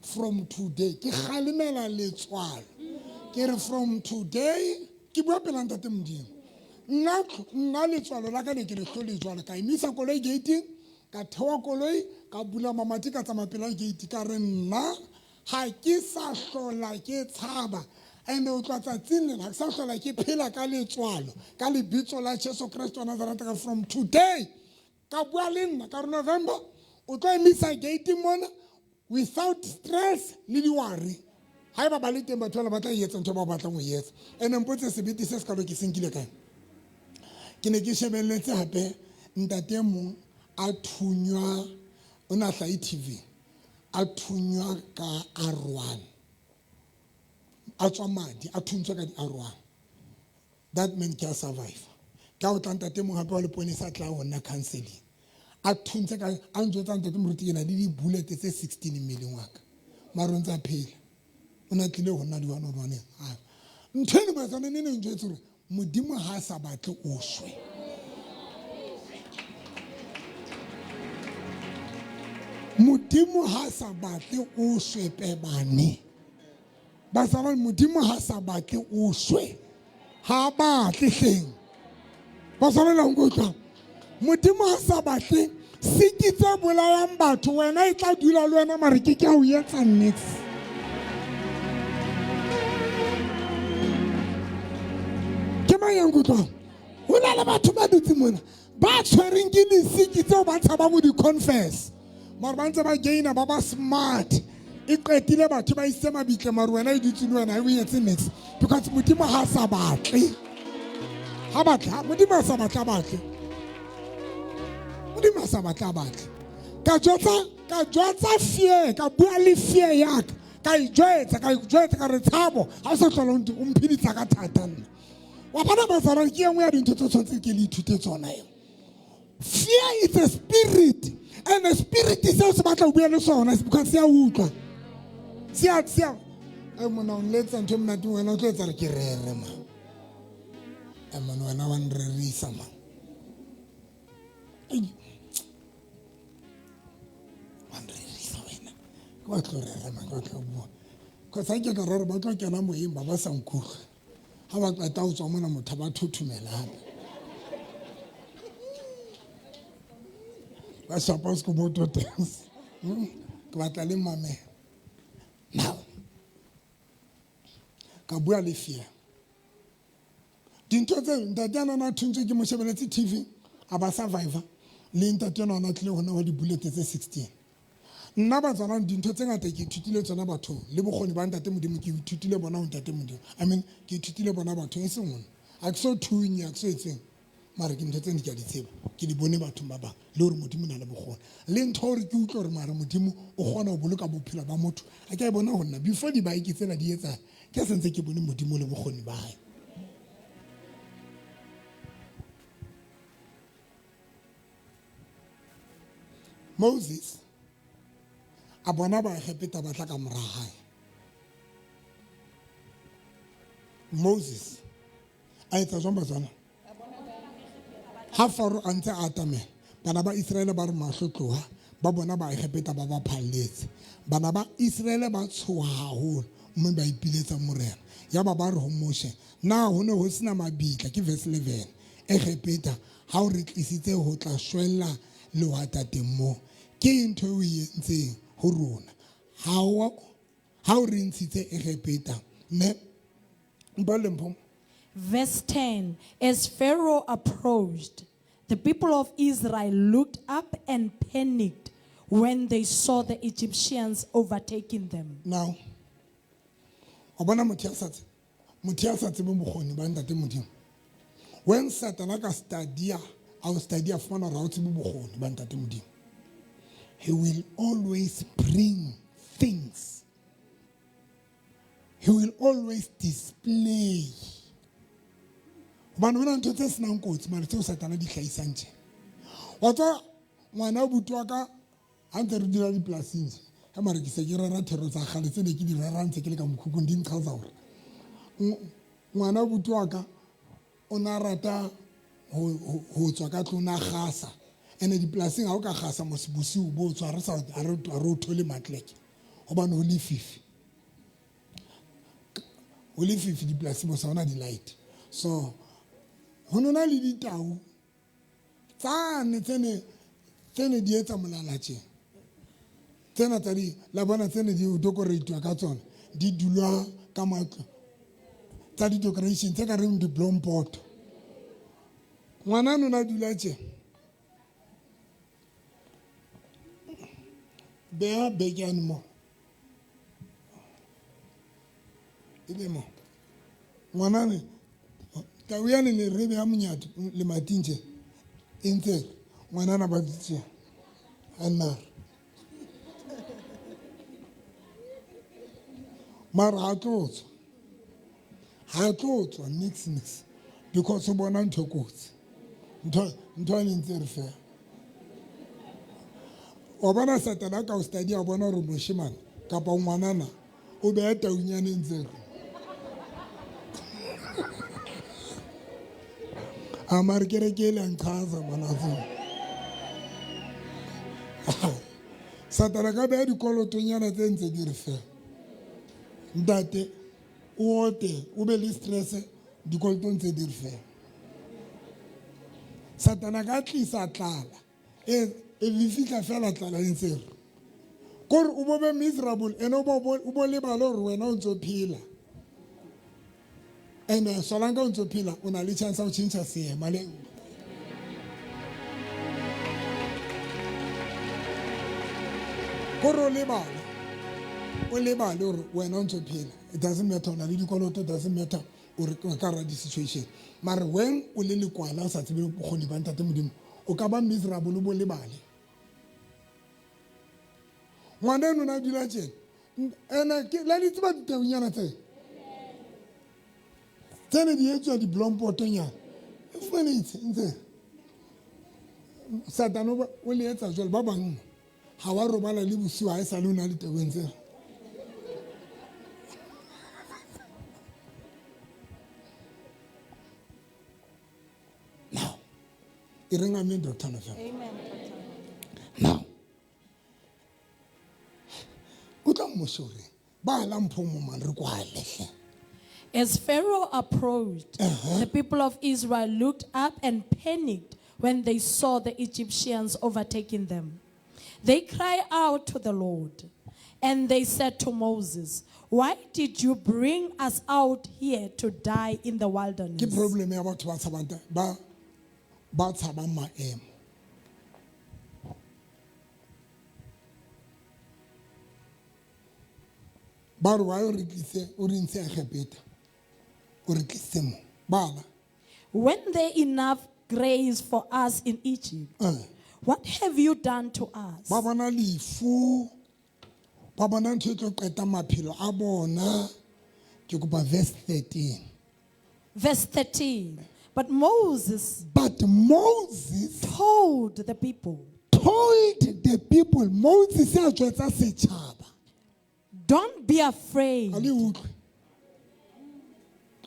from today ke kgalemela letswalo ke re from today ke bua pela ntate modimo nna nna letswalo la ka ne ke le hlole jwalo ka emisa koloi gating ka thewa koloi ka bula mamati ka tsamaya pela gate ka re nna ga ke sa hlola ke tshaba and o tloa tsatsing lena ga ke sa hlola ke phela ka letswalo ka lebitso la jesu kreste wa nazareta ka from today ka bua le nna ka re november o tlo emisa gate mona without stress le diwari ga e ba ba le teng batho bana ba tla e etsa ntho ba batlang go e etsa and mpotse sebete se se kalo ke senkile kae ke ne ke shebeletse gape ntate mong a thunywa o ne a hlae tv a thunywa ka r1 a tswa madi a thuntswe ka di-r1 that man ke a survive ka o tla ntate mong gape wa leponesa a tla go nna counseling a thuntse ka a njwetsa ntate moruti ke na le di-bullet tse 16 mmeleng wa ka mare o ntse a phela o ne a tlile go nna di-one on one ntho eno batswana ne ne njwetse gore modimo ga a sa batle o swe modimo ga a sa batle o swe pebane Bazalwane, Modimo ha sa batle o shwe. Ha a batle hleng. Bazalwane la nkutlwa. Modimo ha sa batle siki tse bolayang batho wena e tla dula le wena mare ke ke a o etsa nix. Ke mang ya nkutlwang? Ho na le batho ba dutse mona ba tshwereng ke disiki tseo ba tshabang ho di confess. Mara ba ntse ba gaina ba ba smart e qetile batho ba isitse mabitle mare wena e dutse le wena e o etse nix because modimo ha sa batle ha batle modimo ha sa batle a batle modimo ha sa batle a batle ka jwetsa ka jwetsa fear ka bua le fear yaka ka e jwetsa ka e jwetsa ka re tshabo ha o sa tlhola o mphedisa ka thata nna wa bona bazalwane ke e nngwe ya dintho tse tshwanetseng ke le ithute tsona eo Fear is a spirit and a spirit seo se batla ho bua le sona because se a utlwa se a se a e mona o nletsa ntho e monate wena o tlo etsa re ke rere ma e mona wena wa nrerisa ma wa nrerisa wena ke batlo rera ma ke batlo bua cause ha ke ka rera ba tlo kena moyeng ba ba sa nkutlwe ga ba qeta go tswa mona motho ba thothomela gape ba shapa sekoboto dance hmm? ke batla le mamela now ka bua le fear dintho tse ntate a nana a thuntswe ke mo shebeletse tv a ba survivor le ntate ena ona tlile gona wa dibulete tse 16 Nna batsalwane dintho tse ngata ke ithutile tsona bathong le bokgoni ba ntate Modimo ke ithutile bona ho ntate Modimo. I mean ke ithutile bona bathong e seng hona. Ha ke so thunye ha ke so etseng mara ke ntho tse ne ke a di tseba ke di bone bathong ba bang le hore Modimo o na le bokgoni le ntho hore ke utlwe hore mara Modimo o kgona ho boloka bophelo ba motho a ke a e bona ho nna before di-bike tsena di etsahala ke sentse ke bone Modimo le bokgoni ba hae. Moses a bona Baegepeta ba tla ka mora hae. Moses a etsa jwang Batswana? Ha Faro a ntse a atamela, bana ba Iseraele ba re mahlo tloha, ba bona Baegepeta ba ba phalletse. Bana ba Iseraele ba tshoha haholo mme ba ipiletsa Morena. Yaba ba re ho Moshe, Na ho ne ho sena mabitla, ke verse 11, Egepeta, ha o re tlisitse ho tla shwella lehwatateng moo? Ke eng ntho eo o e entseng ho rona, ha o re ntshitse Egepeta? Ne mpalle mpho. Verse 10 As Pharaoh approached, the people of Israel looked up and panicked when they saw the Egyptians overtaking them. Now, wa bona motho ya sa tse motho ya sa tsebeng bokgoni ba ntate Modimo. When Satan a ka study-a, a o study-a fumana hore ha o tsebe bokgoni ba ntate Modimo. He will always bring things. He will always display. Hobane hona ntho tse senang kotsi mare tseo Satana di hlahisang tje. Wa tswa ngwana buti wa ka ha ntse re dula dipolasing tje. Ka mare ke se ke rera thero tsa kgale tse ne ke di rera ntse ke le ka mokhukhung di nqhaza hore ngwana buti wa ka o na rata ho tswa ka tlong na gasa ene dipolasing ha o ka gasa mos bosiu bo tswa re sa ha re o thole matleke hobane ho lefifi ho lefifi dipolasing mo sa hona di-light so ho nona le ditau tsane tse ne di etsa molala tje tsena tsa di la bona tse ne di decoratiwa ka tsona di dulwa ka matlo tsa di-decoration tse ka reng di-blompoto ngwana nona dula tje beha beke yane mo e be mo ngwanane tau yane ne re beha monyadi lemating tje e ntse ngwanana ba dutse a nnare mara ha tlo tswa ha tlo tswa nix nix because o bona ntho e kotsi ntho e ntse re fela wa bona Satana a ka o study a bona gore moshemane kapa ngwanana o beya taunyane ntse re a mare kereke e le a nqhaza ngwana Satana ka beya dikolotonyana tse ntse di re fela ntate o ote o be le stress dikolotong tse di re fela Satana ka tlisa tlala e e fitlha fela tlala e ntse re kore o bo be miserable ene o bo lebale gore wena o ntse o phela ene solanka o ntse o phela o na le chance ya go change seema le kore o lebale o lebale gore wena o ntse o phela it doesn't matter o na le dikoloto it doesn't matter o re ka ra di-situation mare when o le lekwala o sa tsebe bokgoni ba ntate Modimo o ka ba miserable o bo lebale ngwana eno na dula tjena ene la di tseba ditaunyana tse tse ne di etswa diblompotonyana e fumane itse ntse Satane o le etsa jwale ba bang ha wa robala le bosiu ha e sale o na le taueng tse now e reng amen Dr. November. Amen. Now utlwa Moshe o reng ba la mpho mo man re kwale hle. As Pharaoh approached, the people of Israel looked up and panicked when they saw the Egyptians overtaking them. They cried out to the Lord, and they said to Moses, "Why did you bring us out here to die in the Ke wilderness?" problem ya batho ba tshabang ba tshabang maemo. Ba re why o re tlise o re ntshe Egepeta o re tlisitse mo bala. When there enough grace for us in Egypt, what have you done to us? Ba bona lefu ba bona ntho e tlo qeta maphelo a bona ke kopa verse 13. Verse 13. But Moses But Moses told the people, told Told the people, Moses a jwetsa setjhaba. Don't be afraid. A le utlwe.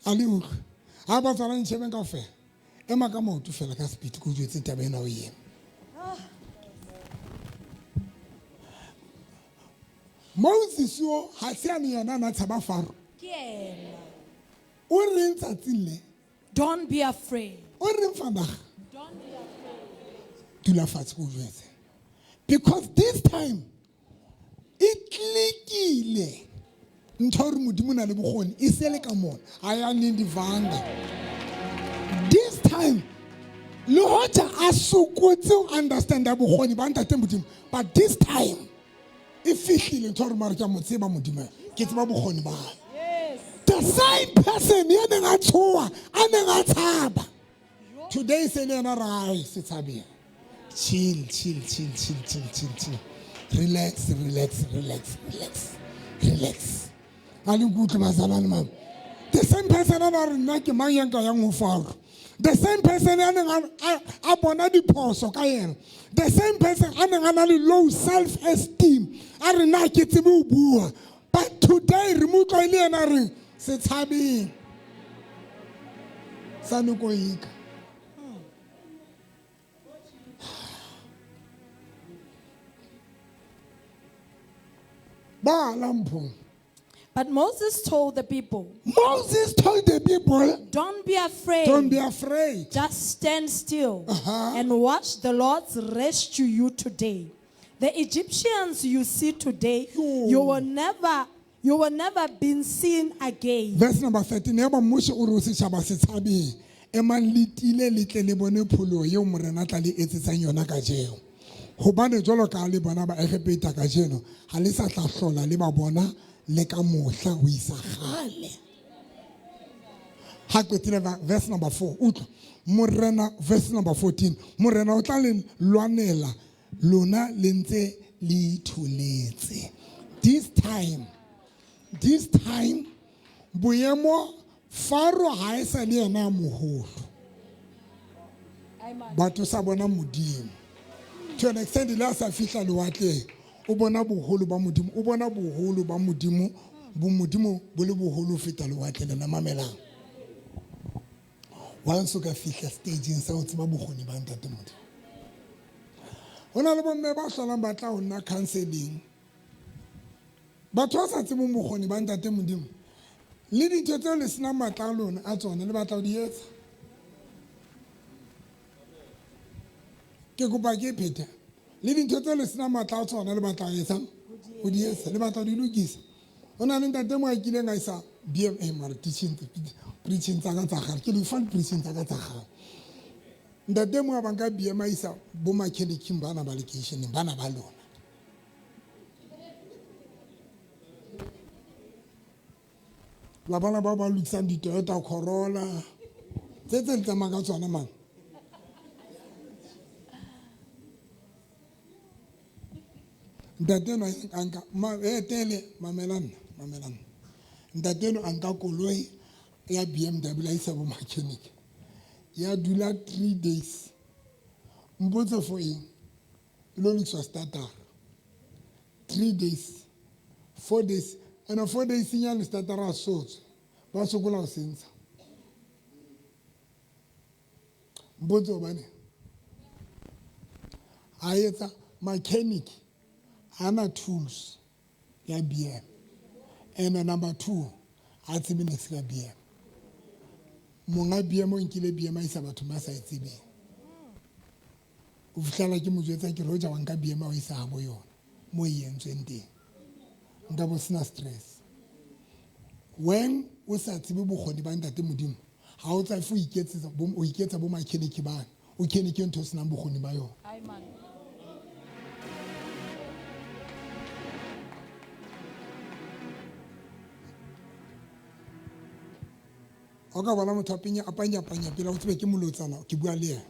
A le utlwe. Ha ba tswala ntjhebeng kaofela. Ema ka maoto fela ka speed ke o jwetse taba ena o eme. Moses o ha se a ne yena a na tshaba Faro. O reng tsatsing le? Don't be afraid. O reng vandag? Dula fatshe ke o jwetse. Because this time e clickile ntho ya hore Modimo o na le bokgoni e se le ka mona. Ha ya neng divanga. This time le hoja a sokotse ho understanda bokgoni ba ntate Modimo, but this time e fihlile ntho ya hore mare ke a mo tseba Modimo, ke tseba bokgoni ba hae. The same person ya neng a tshoha, a neng a tshaba. Today se le yena ra ai se tshabeng. Chill, chill, chill, chill, chill, chill, chill. Relax, relax, relax, relax, relax. A le nkutlwe bazalwane mama. The same person a na re nna ke mang ya nka yang ho Faro. The same person ya neng a bona diphoso ka yena. The same person a neng a na le low self esteem. A re na ke tsebe ho bua. But today re mo utlwa e le yena a reng se tshabeng. Sa nokoika. Bala mpho. But Moses told the people, Moses told the people, Don't be afraid. Don't be afraid. Just stand still and watch the Lord's rescue you today. The Egyptians you see today, you will never be seen again. Verse number 13. Yaba Moshe o re ho setjhaba se tshabeng. Emang le tiile le tle le bone pholoho eo Morena a tla le etsetsang yona kajeno. Hobane jwalo ka ha le bona Baegepeta kajeno, ha le sa tla hlola le ba bona le ka mohla ho isa kgale. Ha qetile verse number 4, utlwa. Morena, verse number 14, Morena o tla le lwanela lona le ntse le itholetse. This time, boemo Faro ha e sa le yena a moholo. Batho sa bona Modimo. To an extent, le a sa fihla lewatleng, o bona boholo ba Modimo, o bona boholo ba Modimo, bo Modimo bo le boholo ho feta lewatle lena mamelang. Once o ka fihla stageng sa ho tseba bokgoni ba ntate Modimo. Ho na le bomme ba hlolang ba tla ho nna counseling. Batho ba sa tsebeng bokgoni ba ntate Modimo, le dintho tseo le senang matla a lona a tsona le batla ho di etsa. Ke kopa ke phete. Le dintho tseo le senang matla a tsona le batla ho etsang? Ho di etsa, le batla ho di lokisa. Ho na le ntate mo a kileng a isa BMA mara teaching, preaching tsa ka tsa kgale. Ke le fa di-preaching tsa ka tsa kgale. Ntate mo a bang ka BMA a isa bo mechanic bana ba lekeisheneng, bana ba lona. La bana ba ba lokisang di-Toyota Corolla tse tse le tsamayang ka tsona man. Ntate enwa a nka, ma, tele, mamela nna, mamela nna. Ntate enwa a nka koloi ya BMW a isa bo mechanic. Ya dula 3 days. Mpotse for eng? E lo lokiswa starter. 3 days. 4 days. And 4 days nyane starter a sotswe. Ba sokola ho sentsha. Mpotse hobane. A etsa mechanic hana tools ya BM. And number 2, a tsebe niks ka BM. Monga BM o nkile BM a isa batho ba sa e tsebeng. O fihlela ke mo jwetsa ke re hoja wa nka BM a o isa habo yona mo e entsweng teng. Nka bo sena stress. When o sa tsebe bokgoni ba ntate Modimo, ha o tsa fo iketsetsa bo, o iketsa bo mechanic bana, o kene ke ntho o senang bokgoni ba yona. O ka bona motho a penya, a panya, panya pele o tsebe ke molotsana, ke bua le yena.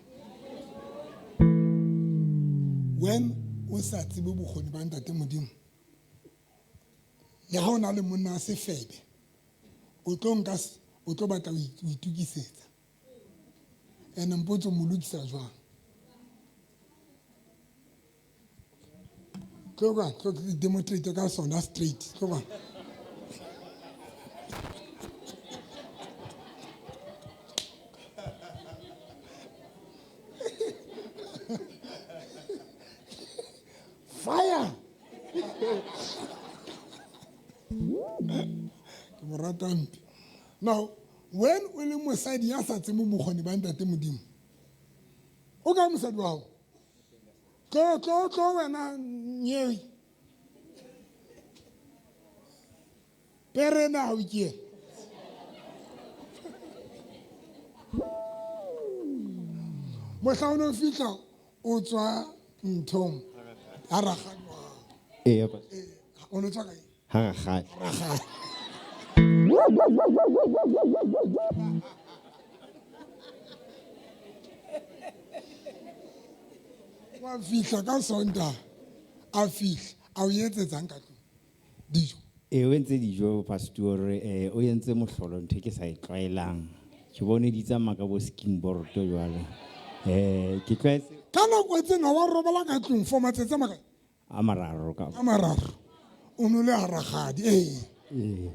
When o sa tsebe bokgoni ba ntate Modimo, le ha o na le monna a sefebe, o tlo nka o tlo batla ho itokisetsa. Ene mpotse o mo lokisa jwang? Tlo kwa, tlo ke demonstrate ka sona straight. Tlo kwa. Fire! Ke mo rata mpe. Now, when o le mosadi ya sa tsebeng bokgoni ba ntate Modimo, o kae mosadi wa hao? Tlo, tlo, tlo wena nyewe. Pere ena ha o ke ena. Mohla o no fihla o tswa nthong ha rakgadi wa hao. Ee, pa- Ee, o no tswa kae? Ha rakgadi. Rakgadi. Wa fihla ka Sontaha, a fihla, a o etsetsang ka tlung? Dijo. Ee, o entse dijo pastor, o entse mohlolo ntho e ke sa e tlwaelang. Ke bone di tsamaya ka bo skin board jwale. Ke tlwaetse Ka nako tsena wa robala ka tlung for matsatsi a makae? A mararo ka. A mararo. O no le ha rakgadi, ee. Ee.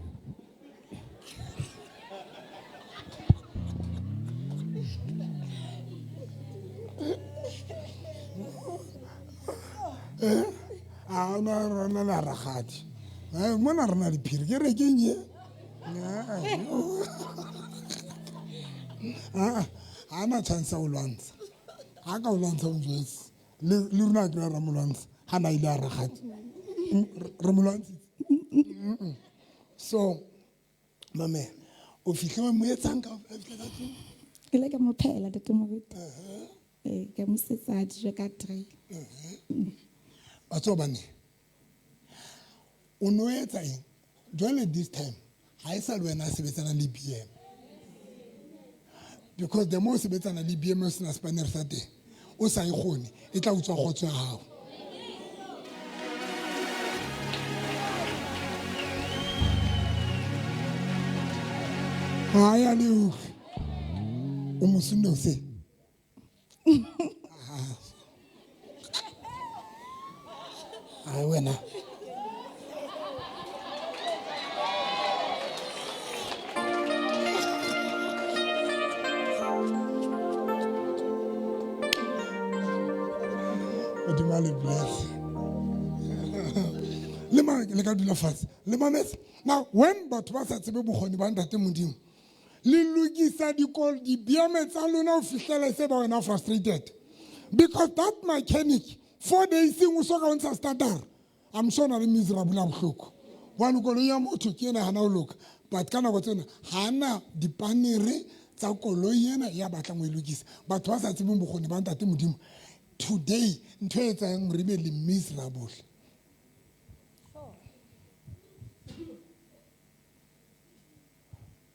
A na rona le rakgadi. Mona re na le phiri, ke re keng e? Ah, ha na chance ya ho lwantsha. Ha ka o lwantsha o njwetse. Le le rona ke ra mo lwantsha. Ha na ile a rakgadi. Re mo lwantshitse. So, mame, o fihle wa mo etsang ka o fihla ka tlung? Ke ile ka mo phehela, Ntate Moruti. Ee, ka mo isetsa dijo ka tray. Wa tseba hobane o no etsa eng? Jwale this time ha e sa le wena a sebetsanang le BM. Because the more o sebetsana le BM o sena spanner sa teng, o sa e kgone, e tla utswa kgotso ya hao. Ha ya le utlwe. O mo sunne o se. Ai wena. Modimo a le bless. Le ma le ka dula fatshe. Le mametse. Now when batho ba sa tsebe bokgoni ba ntate Modimo, le lokisa dibiame tsa lona ho fihlela se ba wena frustrated. Because that mechanic 4 days o so ka o ntsha starter. I'm sure na le miserable a bohloko. Hobane koloi ya motho ke ena hana ho loka. But ka nako tsena hana dipanere tsa koloi ena ya batlang ho e lokisa. Batho ba sa tsebeng bokgoni ba ntate Modimo, today ntho e etsang hore ebe le miserable.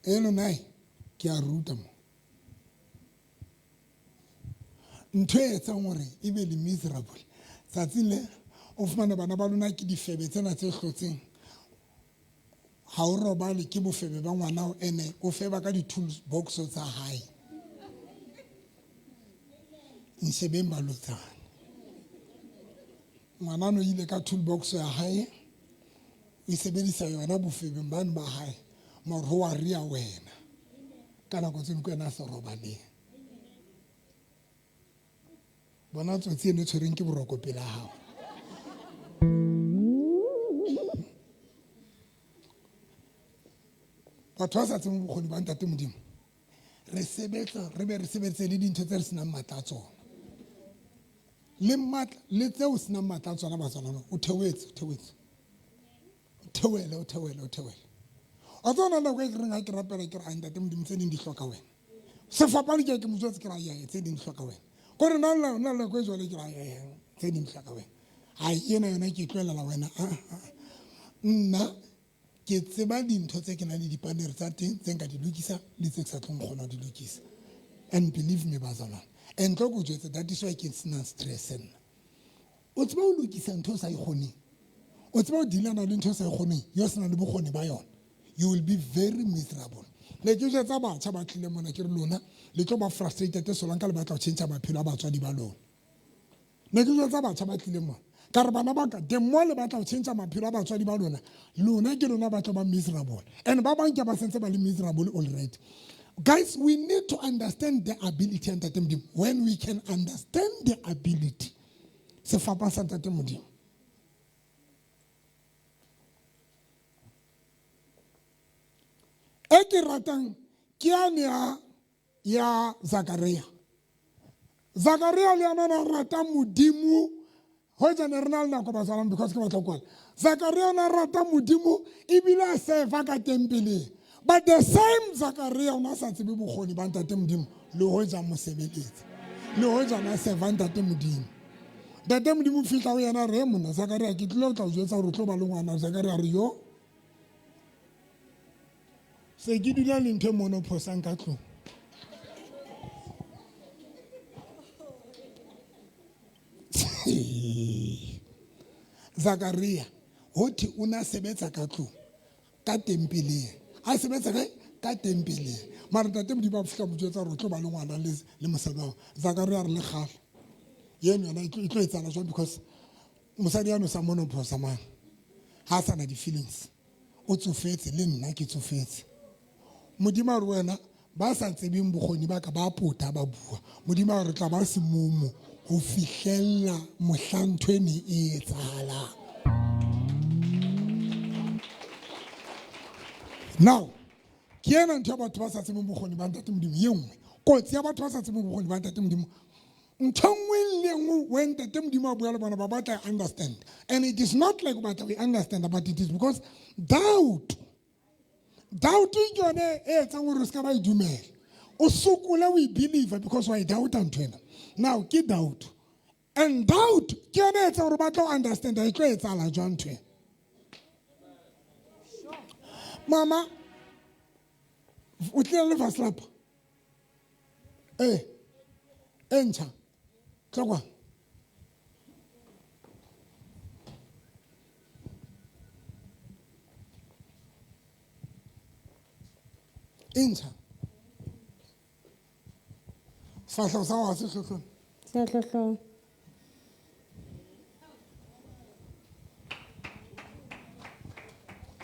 E lona ke a ruta mo. Ntho e etsang hore ebe le miserable tsatsing le o fumana bana ba lona ke difebe tsena tse hlotseng. Ha o robale ke bofebe ba ngwana o ene o feba ka di-tools box tsa hae. Nshebeng balotsana. Ngwana no ile ka toolbox ya hae, o e sebedisa yona bofebeng bano ba hae, mara ho wa ria wena. Ka nako tse ding ke wena a sa robaleng. Bona tsotsi eno e tshwereng ke boroko pela hao. Batho ba sa tsebeng bokgoni ba ntate Modimo, re sebetsa, re be re sebetse le dintho tse re senang matla a tsona. Le matla, le tseo senang matla a tsona ba tsona, o theohetse, o theohetse. O theohele, o theohele, o theohele. Wa tseba hona nako e ke reng ha ke rapela ke re, ai ntate Modimo, tse ding di hloka wena. Sefapano ke ke mo jwetse ke re, ai, ai, tse ding di hloka wena. Kore nna le nna nako e jwale ke re, ai, ai, ai, tse ding di hloka wena. Ai, ena yona ke e tlohelela wena. Ah, ah, ah. Nna ke tseba dintho tse ke nang le dipanere tsa teng tse nka di lokisa le tse ke sa tlong kgona ho di lokisa. And believe me, bazalwane, and tlo ko jwetse, that is why ke senang stress nna. O tseba ho lokisa ntho o sa e kgoneng. O tseba ho dealana le ntho o sa e kgoneng, yo senang le bokgoni ba yona. You will be very miserable. Ne ke jwetsa batjha ba tlileng mona ke re lona le tlo ba frustrated solanka le batla ho tjhentjha maphelo a batswadi ba lona. Ne ke jwetsa batjha ba tlileng mona. Ka re bana ba ka, the more le batla ho tjhentjha maphelo a batswadi ba lona, lona ke lona ba tlo ba miserable. And ba bang ke ba sentse ba le miserable already. Guys, we need to understand the ability ya Ntate Modimo. When we can understand the ability, sefapano sa Ntate Modimo. E ke ratang ke yane ya ya Zakaria. Zakaria le yena na rata Modimo hoja ne re na le nako batswalang because ke batla kwala. Zakaria na rata Modimo ebile a serva ka tempeleng. But the same Zakaria o na sa tsebe bokgoni ba Ntate Modimo le hoja mo sebeletsa. Le hoja na serva Ntate Modimo. Ntate Modimo fihla ho yena re monna Zakaria ke tlile ho tla o jwetsa hore o tlo ba le ngwana. Zakaria re yo se ke dula le ntho e mono phosang ka tlong. Zakaria ho thwe o na sebetsa ka tlong ka tempeleng a sebetsa kae ka tempeleng mara ntate Modimo a fihla mo jwetsa hore o tlo ba le ngwana le le mosadi wa Zakaria a re le kgale eno yona e tlo etsahala jwang because mosadi yano sa monophosa mane ha a sa na di-feelings o tsofetse le nna ke tsofetse Modimo a re wena ba sa tsebeng bokgoni ba ka ba pota ba bua Modimo a re tla ba semumu ho fihlella mohla ntho e ne e etsahalang. Now ke ena ntho ya batho ba sa tsebeng bokgoni ba Ntate Modimo ye nngwe kotsi ya batho ba sa tsebeng bokgoni ba Ntate Modimo ntho nngwe le nngwe when Ntate Modimo a bua le bona ba batla understand and it is not like batla we understand but it is because doubt doubt ke yone e etsang gore o se ka ba e dumela o sokole o e believe because wa e doubta ntho ena now ke doubt and doubt ke yone e etsang gore ba tlo understand e tlo etsahala jwang ntho ena mama o tlile le vaslapa e e ntšha tla kwa e ntšha sefahlego sa gago ga se hlohlone Se a hlohlona.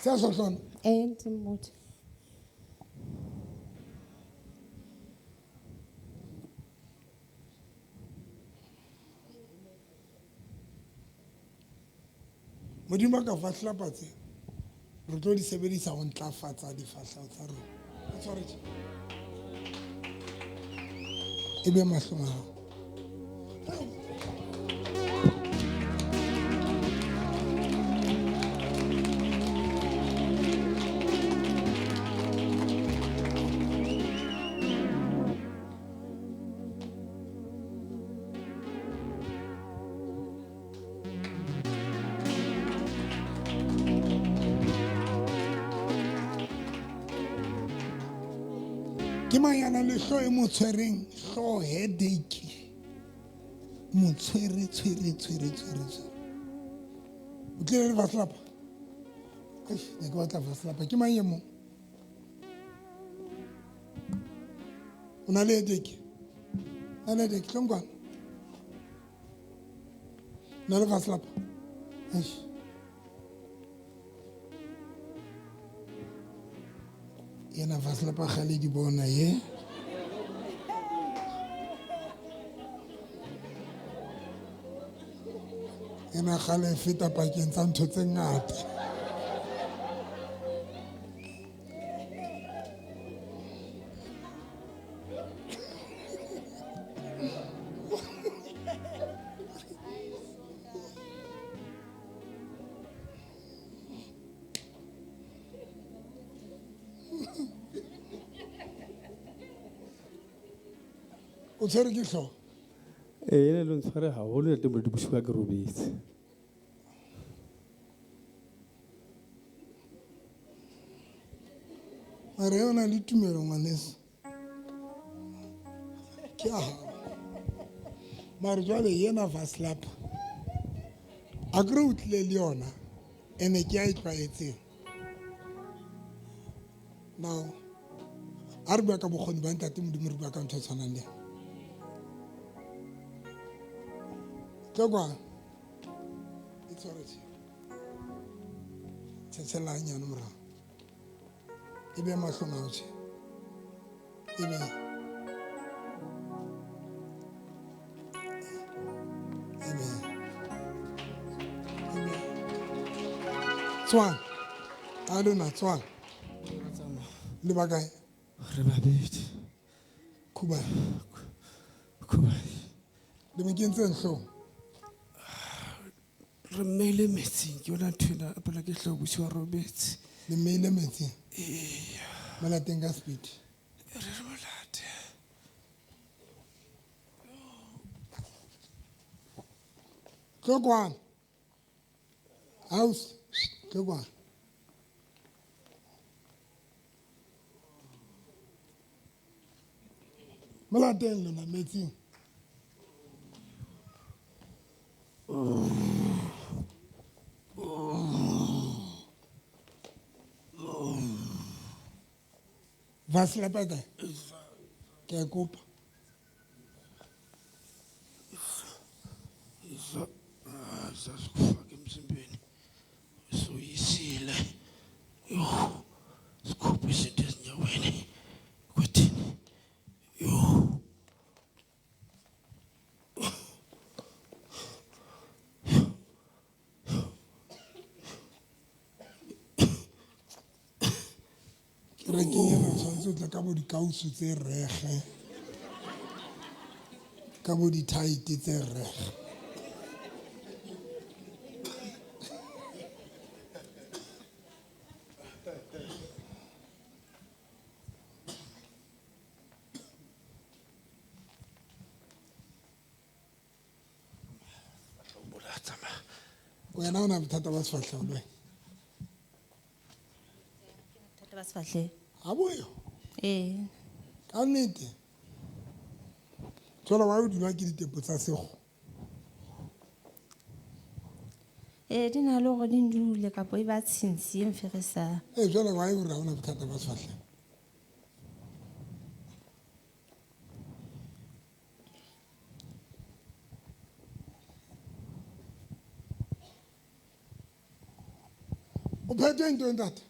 Se a hlohlona. Ee, ntse mmote. Modimo a ka fa hlapa tse re tlo di sebedisa go ntlafatsa difahlego tsa rona. O tshware tje. E be mahlong a gago. Ke mang ya nang le hlooho e mo tshwereng hlooho headache mo tshwere tshwere tshwere tshwere tshwere o tlile le vaslapa eish ne ke batla vaslapa ke mang e mong o na le headache na le headache tlo nkwana na le vaslapa eish yena vaslapa gale di bona ye ena gale e feta pakeng tsa ntho tse ngata o tshwere ke tlhogo Ee, ene le ntshware haholo ntate Moruti bosiu ha ke robetse. Mara e o na le tumelo ngwaneso ke a gago mare jwale yena vaslapa a kry o tlile le yona ene ke a e tlwaetseng now a re bua ka bokgoni ba ntate Modimo re bua ka ntho e tshwanang le tlo kwa E tshware tje. Tjhetjhela hanyane morao. E be mahlong ao tje. E be. E be. E be. Tswang. A lona tswang. Le ba kae? Re babedi. Khubane. Khubane. Le mo kentseng hloohong? Re mmeile metsing, ke yona ntho ena, phela ke hlooho bosiu a robetse. Le mmeile metsing? Eya. Mo lateng ka speed. Re re mo late. Tlo kwano. House, tlo kwano. Mo lateng lona metsing. Va slapa kae? Ke a kopa. Sasikufaka emzimbeni. Soyisile. Yo. Sikhuphe izinto ezinyaweni. Kwethini. Yo. Kerekeng ena o tshwanetse o tle ka bo dikausu tse rege, ka bo di-tight tse rege. Wena o na bothata ba sefahleho le wena? Bothata ba sefahleho. Ha boyo? Ee. Ka nnete? Jwale wa o dulwa ke ditepo tsa sekgo? Ee, di na le hore di ndule kapa e ba tshintshi e mferesang. Ee, jwale wa e hore ha ona bothata ba sefahleho? O phethwe ntho ntate?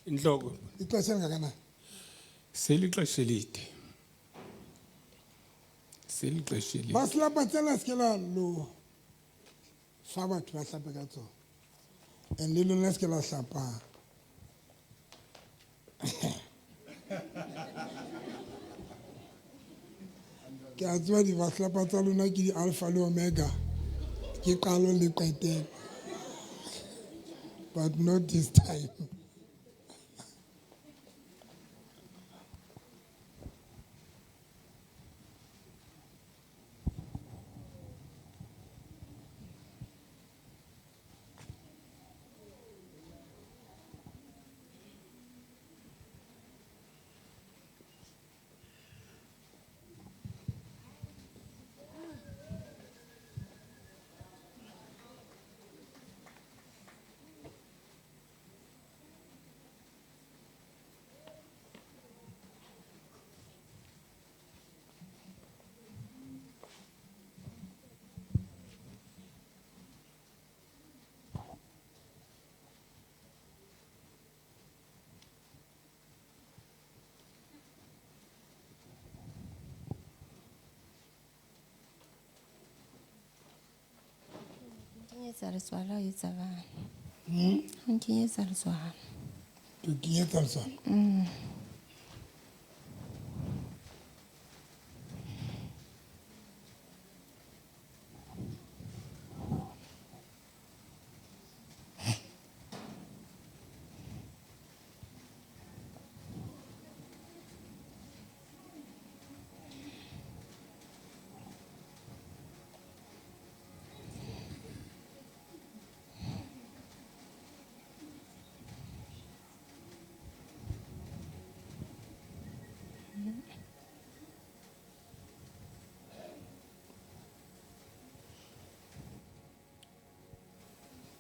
Inhloko. Ixesha elingakanani? Selixesha elide. Selixesha elide. Ba selapa tsena se ke la lo fa batho ba hlape ka tsona. And le lona se ke la hlapa. Ke a tseba di-vaslapa tsa lona ke di-alpha le omega. Ke qalo le qetelo. But not this time. Nkenyetsa letswalo o etsa bang? O nkenyetsa letswalo. Ke kenyetsa letswalo?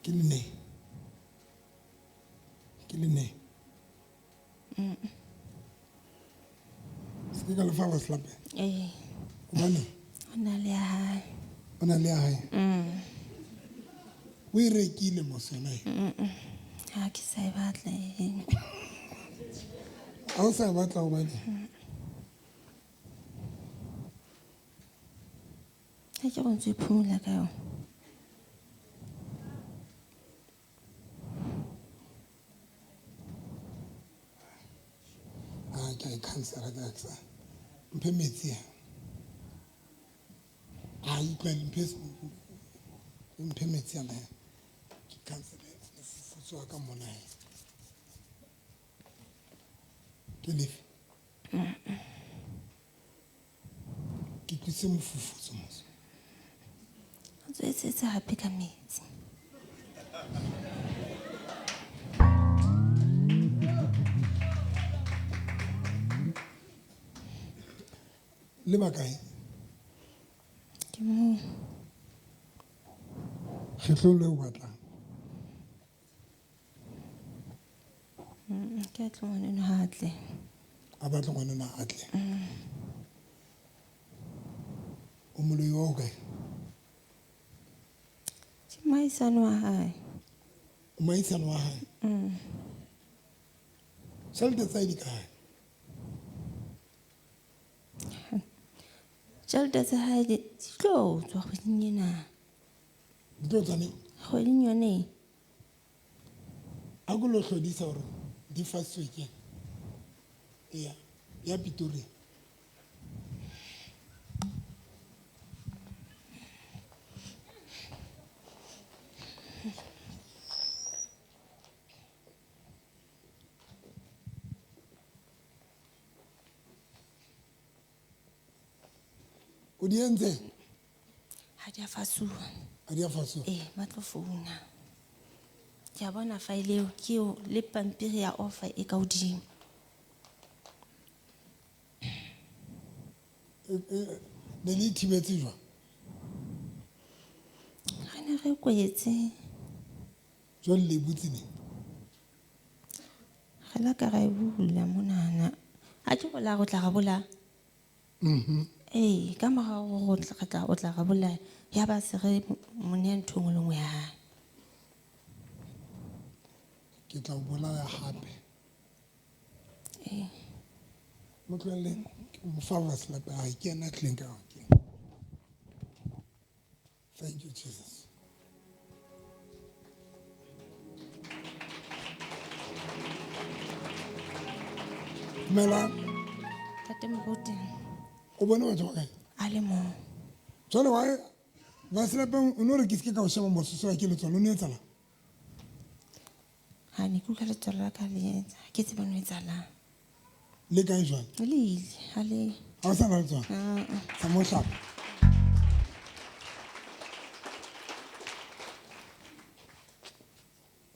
Ke le ne? Ke le ne? Se ke ka lefa vaslape? Ee. Hobane? O na le ya hae. O na le ya hae? O e rekile mos yona e? Ha ke sa e batla e. Ha o sa e batla hobane? Ha ke go ntse o phumula ka yona. Ah, ke a e cancela ka sa. Mphe metsi a. A utlwele mphe metsi ana. Ke cancele mofufutso wa ka mona he. Ke lefe? Ke tlise mofufutso mos. O ntso etsetsa hape ka metsi. Le ba kae? Ke moo. Kgetlong le o batlang. Ke a tlo ngwaneno ha a tle. A batle ngwaneno a tle. O moloi wa ho kae? Ke moahisane wa hae. O moahisane wa hae? Tjhelete tsa hae di kae? Tjhelete tsa hae di tlo tswa kgweding ena. Di tlo tswa neng? Kgweding yone e. A ko lo hlodisa hore di fasitswe ke eng? Eya, ya Pretoria. O di entse? Ha di a fasuwa. Ha di a fasuwa? Ee, ba tlo founa. Ke a bona file eo ke eo le pampiri ya offer e ka hodimo. Ne le ithibetse jwang? Re ne re kwetse. Jwale le e butse neng? Re la ka ra e bula monana. Ha ke bolaya, re tla re bolaya. Ee, ka morao ho tla re tla o tla re bolaya. Ya ba se re mo neha ntho e nngwe le nngwe ya hae. Ke tla o bolaya hape. Ee. Mo tlohelleng, ke mo fa vaselapa ya hae, ke yena a tlileng ka yona. Thank you, Jesus. Dumelang. Ntate Moruti. O bone batho ba kae? A le mong. Jwale wa vaselapeng o no re ke se ke ka o sheba mososo wa ke letswalo, o no etsahalang? Ha ne ke utlwa letswalo la ka le etsa, ha ke tsebe no etsahalang. Le kae jwale? Le ile, ha le. Ha o sa na letswalo? Ah-ah. Sa mo hlapa.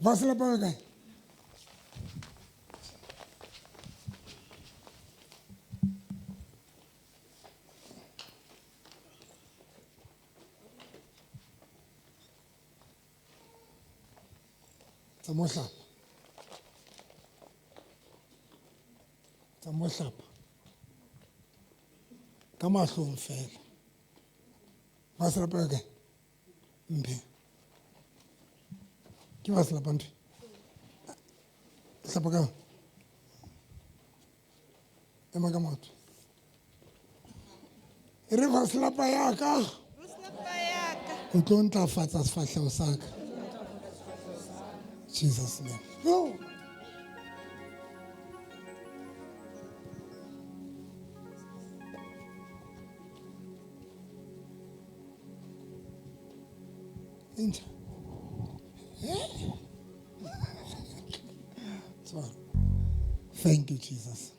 Vaselapa le kae? Tsa mo hlapa. Tsa mo hlapa. Ka mahlong fela. Vaselapa le kae? Mphe. Ke vaselapa ntho? Hlapa ka. Ema ka maoto. E re vaselapa ya ka. Vaselapa ya ka. O tlo ntlafatsa sefahleho sa ka. Jesus name. Yo. Inja. Sorry. Thank you, Jesus.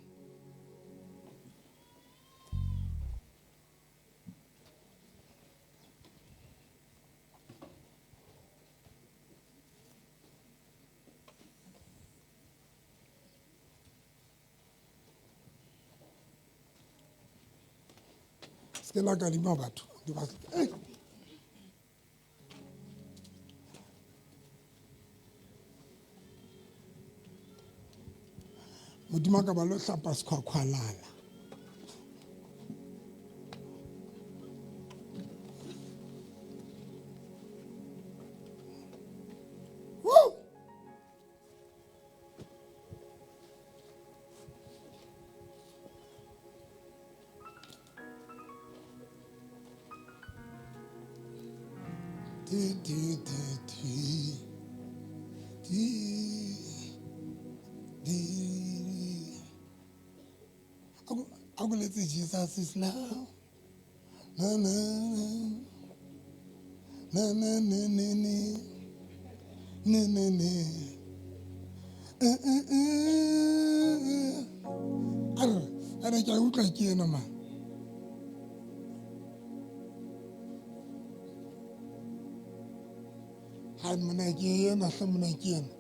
Se la kadima batho. Di ba eh. Modimo a ka ba lo hlapa sekhwakhwalala. Ti ti ti ti. Ti ti. Aku letse Jesus is love. Na na na na na na na na na na. Are ke a utlwa ke ena ma. Ha mona ke ena hle mona ke ena.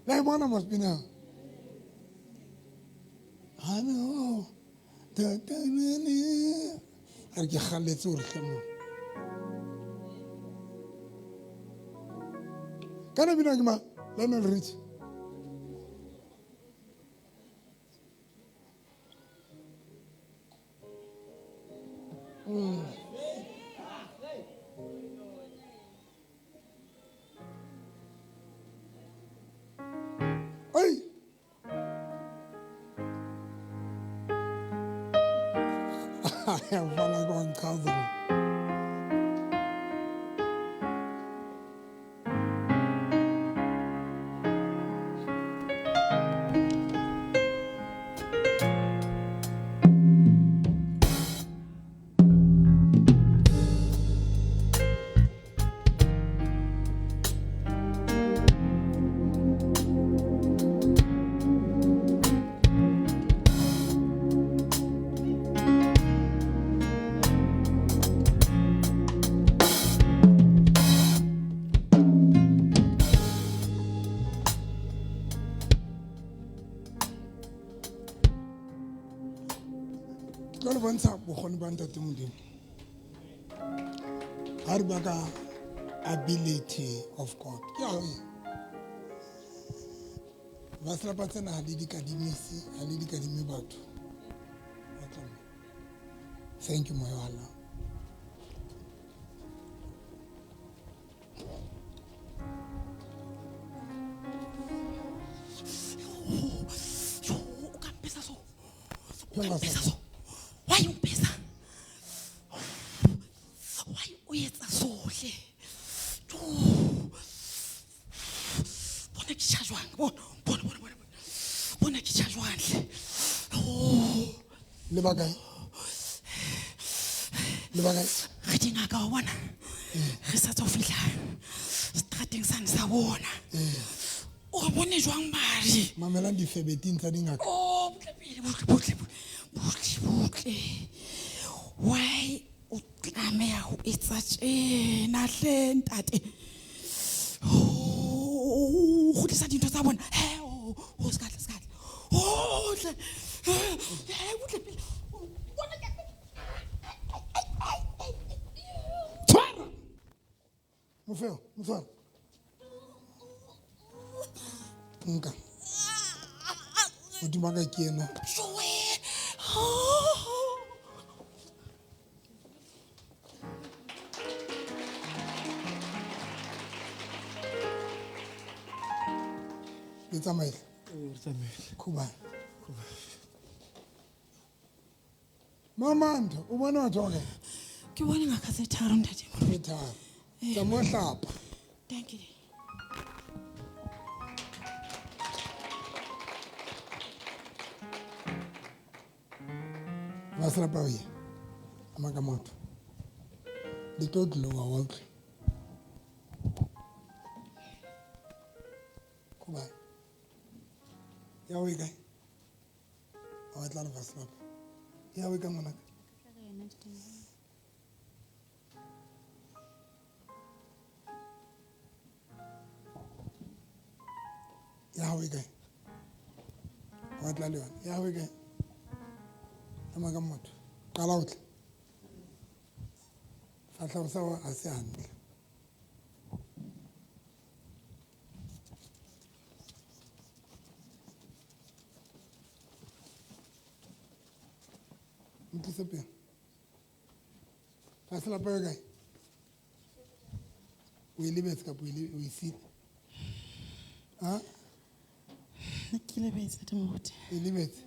La e bona mos pina. Ha no. Ta ta na na. Are ke kgalletse hore hle mo. Kana bina ke ma Lionel Richie. Hey. Mfana kwangichaza. Bokgoni ba ntate Modimo. Ha re bua ka ability of God. Ke a eng? Vaselapa tsena ha le di kadimisi, ha le di kadime batho. Thank you, moya wa Allah. O ka mpesa so. O ka mpesa so. Why o mpesa? Why o etsa sohle? Bona ke tjha jwang? Bona, bona, bona, bona. Bona ke tjha jwang hle. Oh. Le ba kae? Le ba kae? Re dingaka wa bona. Re sa tswa fihla strateng sane sa bona. O bone jwang mari? Mamelang difebeting tsa dingaka. Oh, butle pele, butle, butle, butle, butle. Why o tlameha ho etsa tjena hle ntate? Oh, kgutlisa dintho tsa bona. He, oh, oh, ska tla, ska tla. Oh, hle. He, butle pele. Bona ke. Tshwara. Mofeo, motshwara. Nka. Modimo wa ka ke ena. Joe. Le tsamaile? Re tsamaile. Khubane. Mama ntho, o bona batho ba kae? Ke bone ngaka tse tharo ntate. Tse tharo. Tsa mo hlapa. Thank you. Vaselapa o ye. Ama ka motho. Le tlo tloha wa utlwa. Khubane. Ya o e kae? O batla le vaselapa. Ya o e kae ngwanaka? Ya hao e kae? O batla le yona. Ya hao e kae? Ema ka motho. Qala o tle. Fahleho sa hao ha se hantle. Ntlise pele. Vaselapa e kae? O e lebetse kapa o e siile? Ha? Ke lebetse ntate Moruti. E lebetse?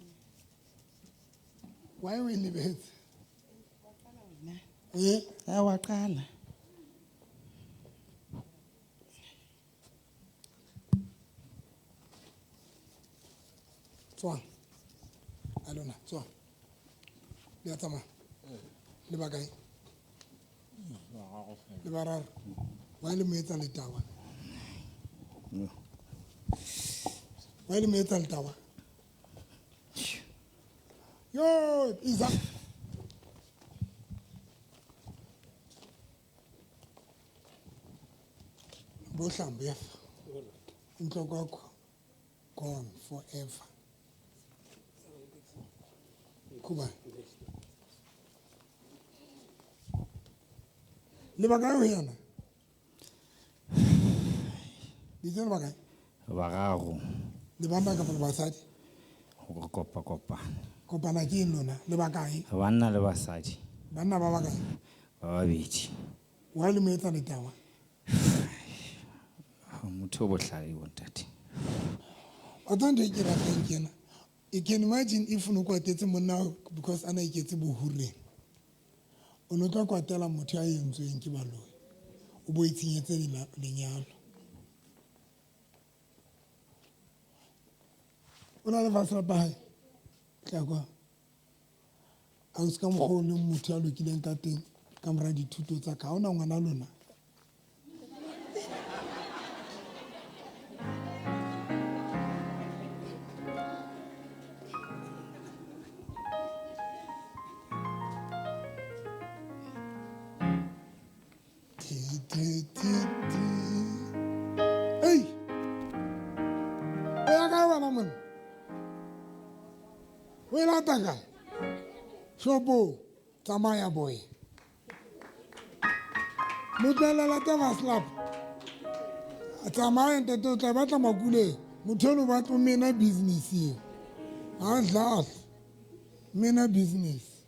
Why o e lebetse? Eh? A wa qala. Tswang. A lona, tswang. Le a tsamaya. Le ba kae? Le bararo. Wa le mo etsa letawa. Wa le mo etsa letawa. Yo, isa. Bohlambi yafa. Inhloko yakho gone forever. Kuba. Le ba kae ho yena? Ditse le ba kae? Bararo. Le banna kapa le basadi? Ho kopa kopa. Kopana ke eng lona? Le ba kae? Banna le basadi. Banna ba ba kae? Ba babedi. Wa le mo etsa letawa? Motho o bohlale bo ntate. Wa tseba ntho e ke ratang ke ena. You can imagine if no kwatetse monna because ana iketse bohureng. O no tla kwatela motho ya entsweng ke baloi. O bo itshenyetse lenyalo. O na le vaseline pa hae? Tla kwa. A o ska mokgwa o leng motho ya lokileng ka teng ka mora dithuto tsa ka. Ha hona ngwana lona. Ti, ti, ti, ti. Ei! O ya kae wena monna? O e lata kae? Shopo, tsamaya boy. Mo tlohelle lata vaslap. Tsamaya ntate, o tla batla makuleng. Motho eno o batla o mena business eo. Ha dlale. Mena business.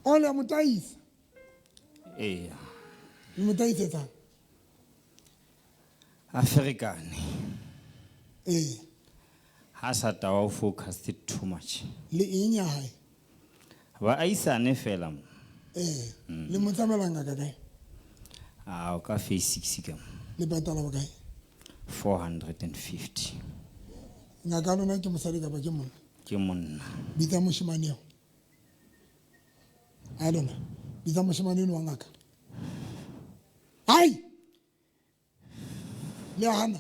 O le a mo taisa? Eya. Le mo taisetsang? A ferekane. Ee. Ha sa tawa o focused too much. Le eng ya hae? Ba aisane fela mo. Ee. Le mo tsamaela ngaka kae? A o ka phase 6 ka mo. Le patala bokae? 450. Ngaka ya lona ke mosadi kapa ke monna? Ke monna. Bitsa moshemane eo. A lona, bitsa moshemane eno wa ngaka. Hai! Le a hana?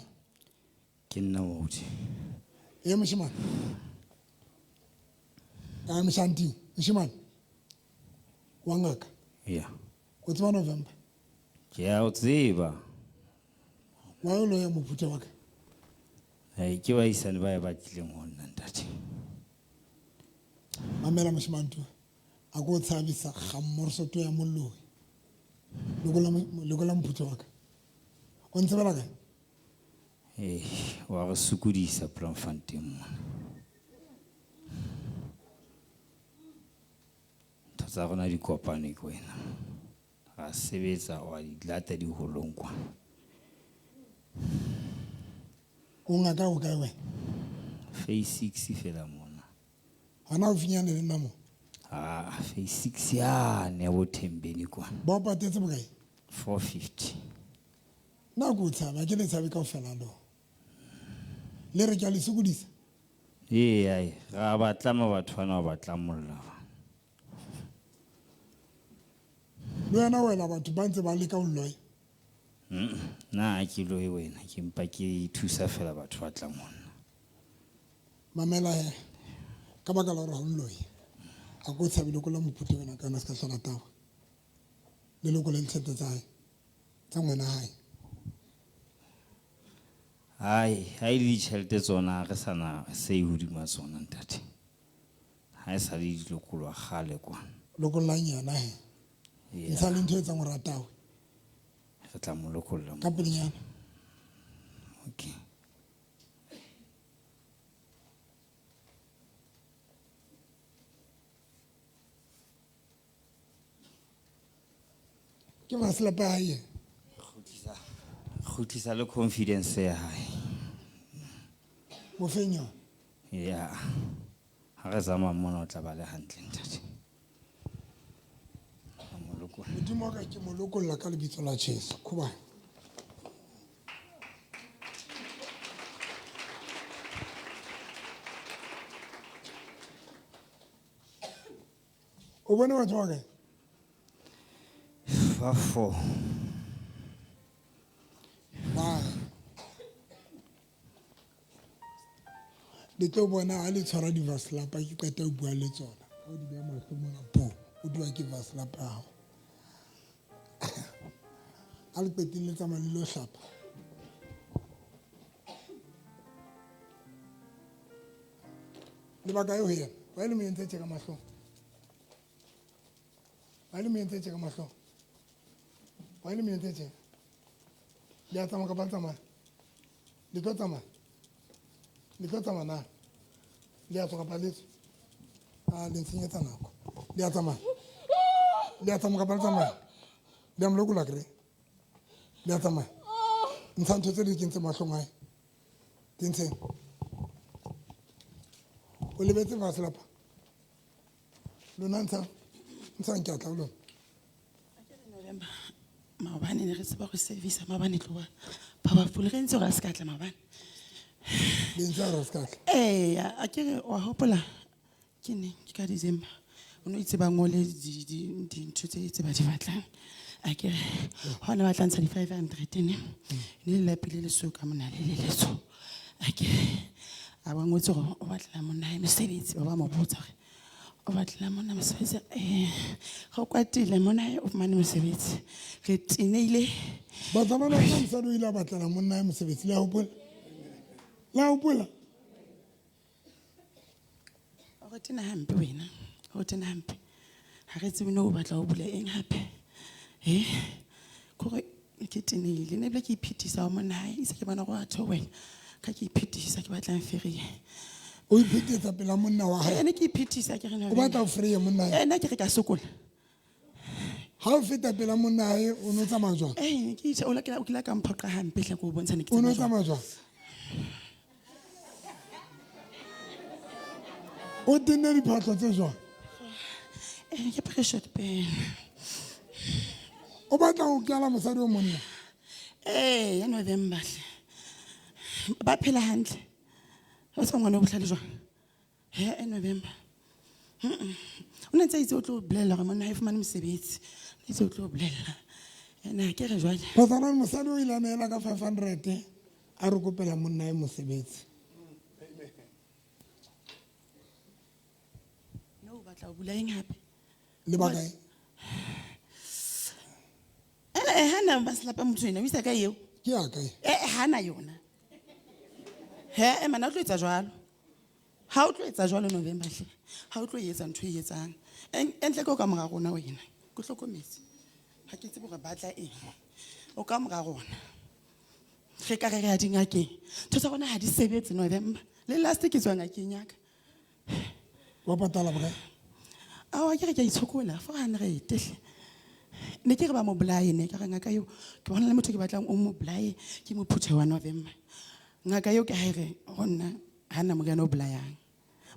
Ke nna modi. E moshemane. Ka moshanti, moshemane. Wa ngaka. Ya. O tseba November? Ke a o tseba. Wa o loya mophutha wa ka? Ai, ke ba isane ba e batlileng ho nna ntate. Mamela moshemane tu. A ko tshabisa ga mmorso to ya moloi. Lokola mophutha wa ka. O ntsebela kae? Eh, wa re sokodisa Bloemfontein mona. Ntho tsa rona di kopane ke wena. Ra sebetsa wa di lata diholong kwa. O ngaka o kae wena? Phase 6 fela mona. Hona o finyane le nna mo? Ah, phase 6 yane ya bo Thembeni kwa. Ba o patetse bokae? 450. Nna ke o tshaba, ke le tshabe kaofela lo. Le re ke a le sokodisa? Ee, ai, ra ba tlama batho bana ba tlamolla. Le wena wela batho ba ntse ba leka ho loya? Nna ha ke loye wena, ke mpa ke thusa fela batho ba tlang ho nna. Mamela he, ka baka la hore ha o nloye, a ko tshabe lokola mophutho wena kana se ka hlola taba. Le lokola ditjhelete tsa hae, tsa ngwana hae. Ai, ha e le ditjhelete tsona re sa na se hodima tsona ntate. Ha e sa le dilokolwa kgale kwa. Lokollang yena he. Yeah. Ntsha le ntho e etsang hore a tawe. Re tla mo lokolla mo. Ka pelenyana. Okay. Ke maslepa a hae. Kgutlisa le confidence ya hae. Mo feng yona? Ya. Ha re tsamaya mona o tla ba le hantle ntate. Modimo wa ka ke mo lokolla ka lebitso la Jesu. Khuba. O bone batho ba kae? Ba four. Bye. Le tlo bona ha le tshwara di-vaslapa ke qeta ho bua le tsona. Ha o di beha mahlo mona po, o duwa ke vaslapa ya hao. Ha le qetile le tsamaya le lo hlapa. Lebaka eo ho yena, wa le mo entse tje ka mahlong. Wa le mo entse tje ka mahlong. Wa le mo entse tje. Le a tsamaya kapa le tsamaya? Le tlo tsamaya? Le tlo tsamaya na? Le a tswa kapa le tswe? Ah, le ntshenyetsa nako. Le a tsamaya? Le a tsamaya kapa le tsamaya? Le a mo lokolla akere? Le a tsamaya? Ntsha ntho tse le di kentseng mahlong a hae. Di ntsheng. O lebetse vaslapa? Lona ntshang. Ntshang ke a tla ho lona. November maobane ne re tseba go service maobane tloa powerful re ntse gore a se ka tla maobane. Le ntse a re se ka tla. Ee, a ke re wa hopola ke neng ke ka December o no itse ba ngole dintho tse ba di batlang. A ke re hona ba tla ntsha di 500 ne. Ne le lapile le so ka mona le le letso. A ke re a ba ngotse gore o batlela monna hae mosebetsi, ba ba mo botsa gore o batlela monna mosebetsi, ga o kwatile monna hae o fumane mosebetsi. Re teneile. Batho ba bang mosadi o ile a batlela monna hae mosebetsi, le a hopola? Le a hopola? O re tena hampe wena, o re tena hampe. Ha re tsebe no o batla ho bula eng hape. Kore ke teneile, ne ebile ke iphethisa ho monna hae, itse ke bona gore a theohe wena. Ka ke iphethisa ke batlang ferie. O iphetetsa pela monna wa hae? Ne ke iphethisa ke re no. O batla ho free monna hae? Nna ke re ka sokola. Ha o feta pela monna hae, o no tsamaya jwang? Ke itse, o la ke la, o kile ka mphoqa hampe hle, ke o bontsha ne ke O no tsamaya tsamaya jwang? O tenne diphahlo tse jwang? Ke apere short pant. O batla ho kela mosadi o monna? Ya November hle. Ba phela hantle. O sa ngwana o bohlale jwang? He, November. O ne ntse a itse o tlo bolella hore monna ha e fumane mosebetsi. O itse o tlo bolella. Ena ke re jwale. Pastor, mosadi o ile a neela ka 500 a re kopela monna e mosebetsi. No, o batla ho bula eng hape? Le ba kae? Hana ba selapa motho ena, o isa kae eo? Ke ya kae? Hana yona. He, mana o tlo etsa jwalo. Ha o tlo etsa jwalo November hle. Ha o tlo etsa ntho e etsang. Entle ke o ka mora rona wena. Ke hlokometse. Ha ke tsebe hore ba tla eng. O ka mora rona. Re ka re re ya dingakeng. Ntho tsa rona ha di sebetse November. Le last ke tswa ngakeng ya ka. Wa patala bokae? Aowa, ke re ke a itshokola, 400 hle. Ne ke re ba mo bolaye ne, ka re ngaka eo, ke bona le motho ke batlang o mo bolaye, ke mo phuthe wa November. Ngaka eo ke ha e re ho nna ha nna moriana o bolayang.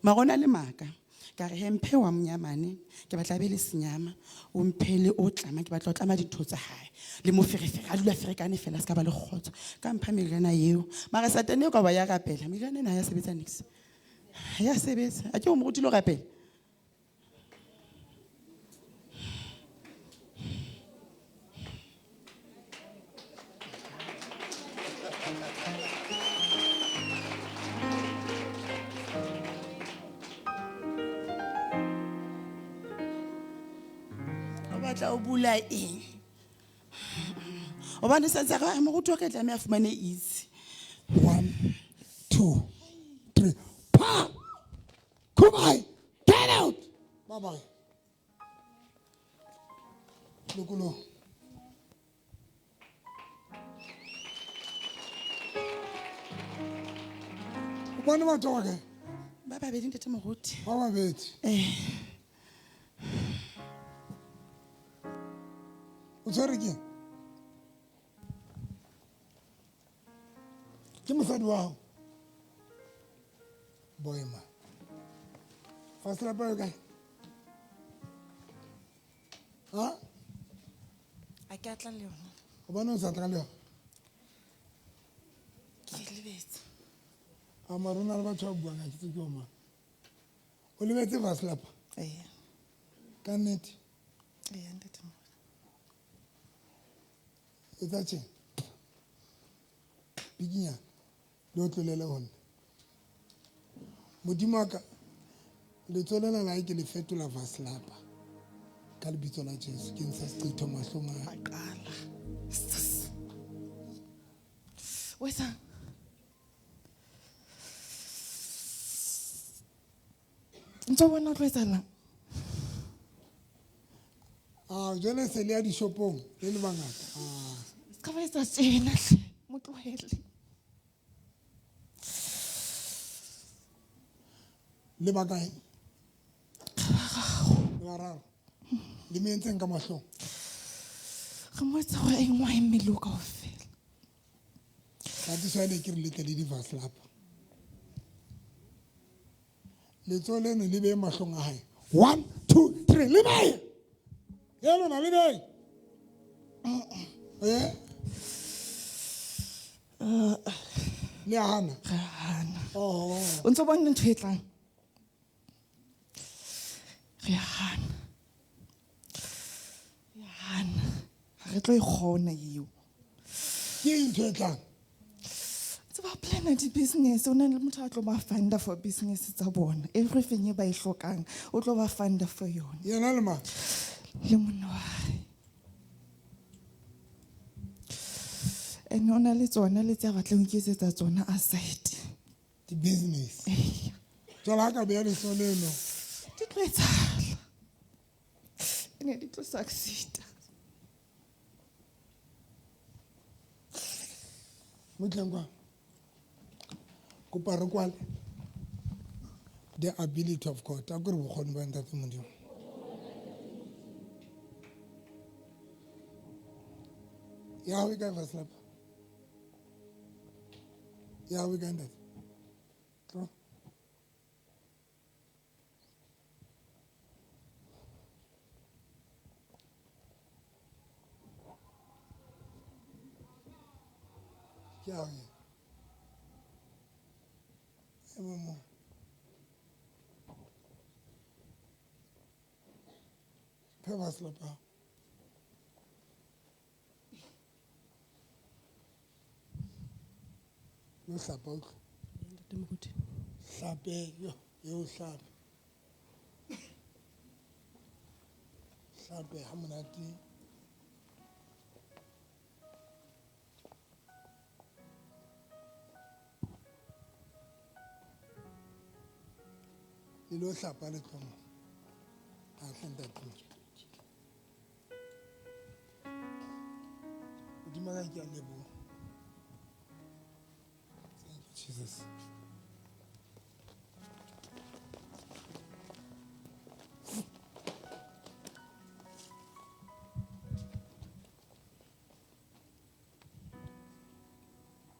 Mara o na le maka. Ka re he mphe wa monyamane, ke batla be le senyama, o mphe le o tlama, ke batla ho tlama dintho tsa hae. Le moferefere, a dula ferekane fela, a se ka ba le kgotso. Ka mpha meriana eo. Mara Satane eo ka ba ya rapela, meriana ena ha ya sebetsa niks. Ha ya sebetsa. A ke o mo rutile ho rapela? O batla o bula eng? Hobane sa ntse re moruti wa ka tlameha a fumane easy. 1, 2, 3. Pa! Kubai! Get out! Bye bye. Lokolo. O bone batho ba kae? Ba babedi ntate moruti. Ba babedi. O tshwere ke eng? Ke mosadi wa hao? Boima. Fa se lapa kae? Ha? Ke a tla le yona. Gobane o sa tla ka le yona? Ke lebetse. A mara o na le batho ba buang, ha ke tsebe ke bo mang. O lebetse vaslapa? Ee. Ka nnete? Ee, ntate Moruti. Etsa tjena. Bikinyana, le o tlolele ho nna. Modimo wa ka, letsoho lena la hae ke le fetola vaslapa. Ka lebitso la Jesu, ke ntsha seqetho mahlong a hae. A qala. Sis. O etsang? Ntso bona o tlo etsahalang? Ah, jwale se le ya dishopong le le bangata. Ah. Se ka ba etsa tjena hle, mo tlohele. Le ba kae? Le bararo. Le mo entseng ka mahlong? Re mo etsa hore a ingwae mmele o kaofela. Tatiso ene ke re le tle le di-vaslapa. Letsoho leno le behe mahlong a hae. 1, 2, 3, le behe! E lona le behe! Eh? Le a hana? Re a hana. Oh. O ntso bona ntho e tlang? Re a hana. Re a hana. Ha re tlo e kgona eo. Ke eng ntho e tlang? Tse ba plana di-business, o na le motho a tlo ba funda for business tsa bona. Everything e ba e hlokang, o tlo ba funda for yona. Yena le mang? Le monna wa hae. And o na le tsona le tse a batlang ho iketsetsa tsona aside. Di-business. Ee. Jwale ha ka beha letsoho leno. Di tlo etsahala. E ne di tlo succeed. Motleng kwa. Kopa re kwale. The ability of God. A ke re bokgoni ba Ntate Modimo. Ya hao e kae Vaslapa? Ya hao e kae ntate? Tlo. Ke hao e. Ema moo. Phe Vaslapa hao. Yo hlapa utlwe. Ntate Moruti. Hlape, yo, yo hlape. Hlape ha monate. Le lo hlapa le tlo mo. A tle ntate Moruti. Modimo ka ke a leboha. Thank you, Jesus.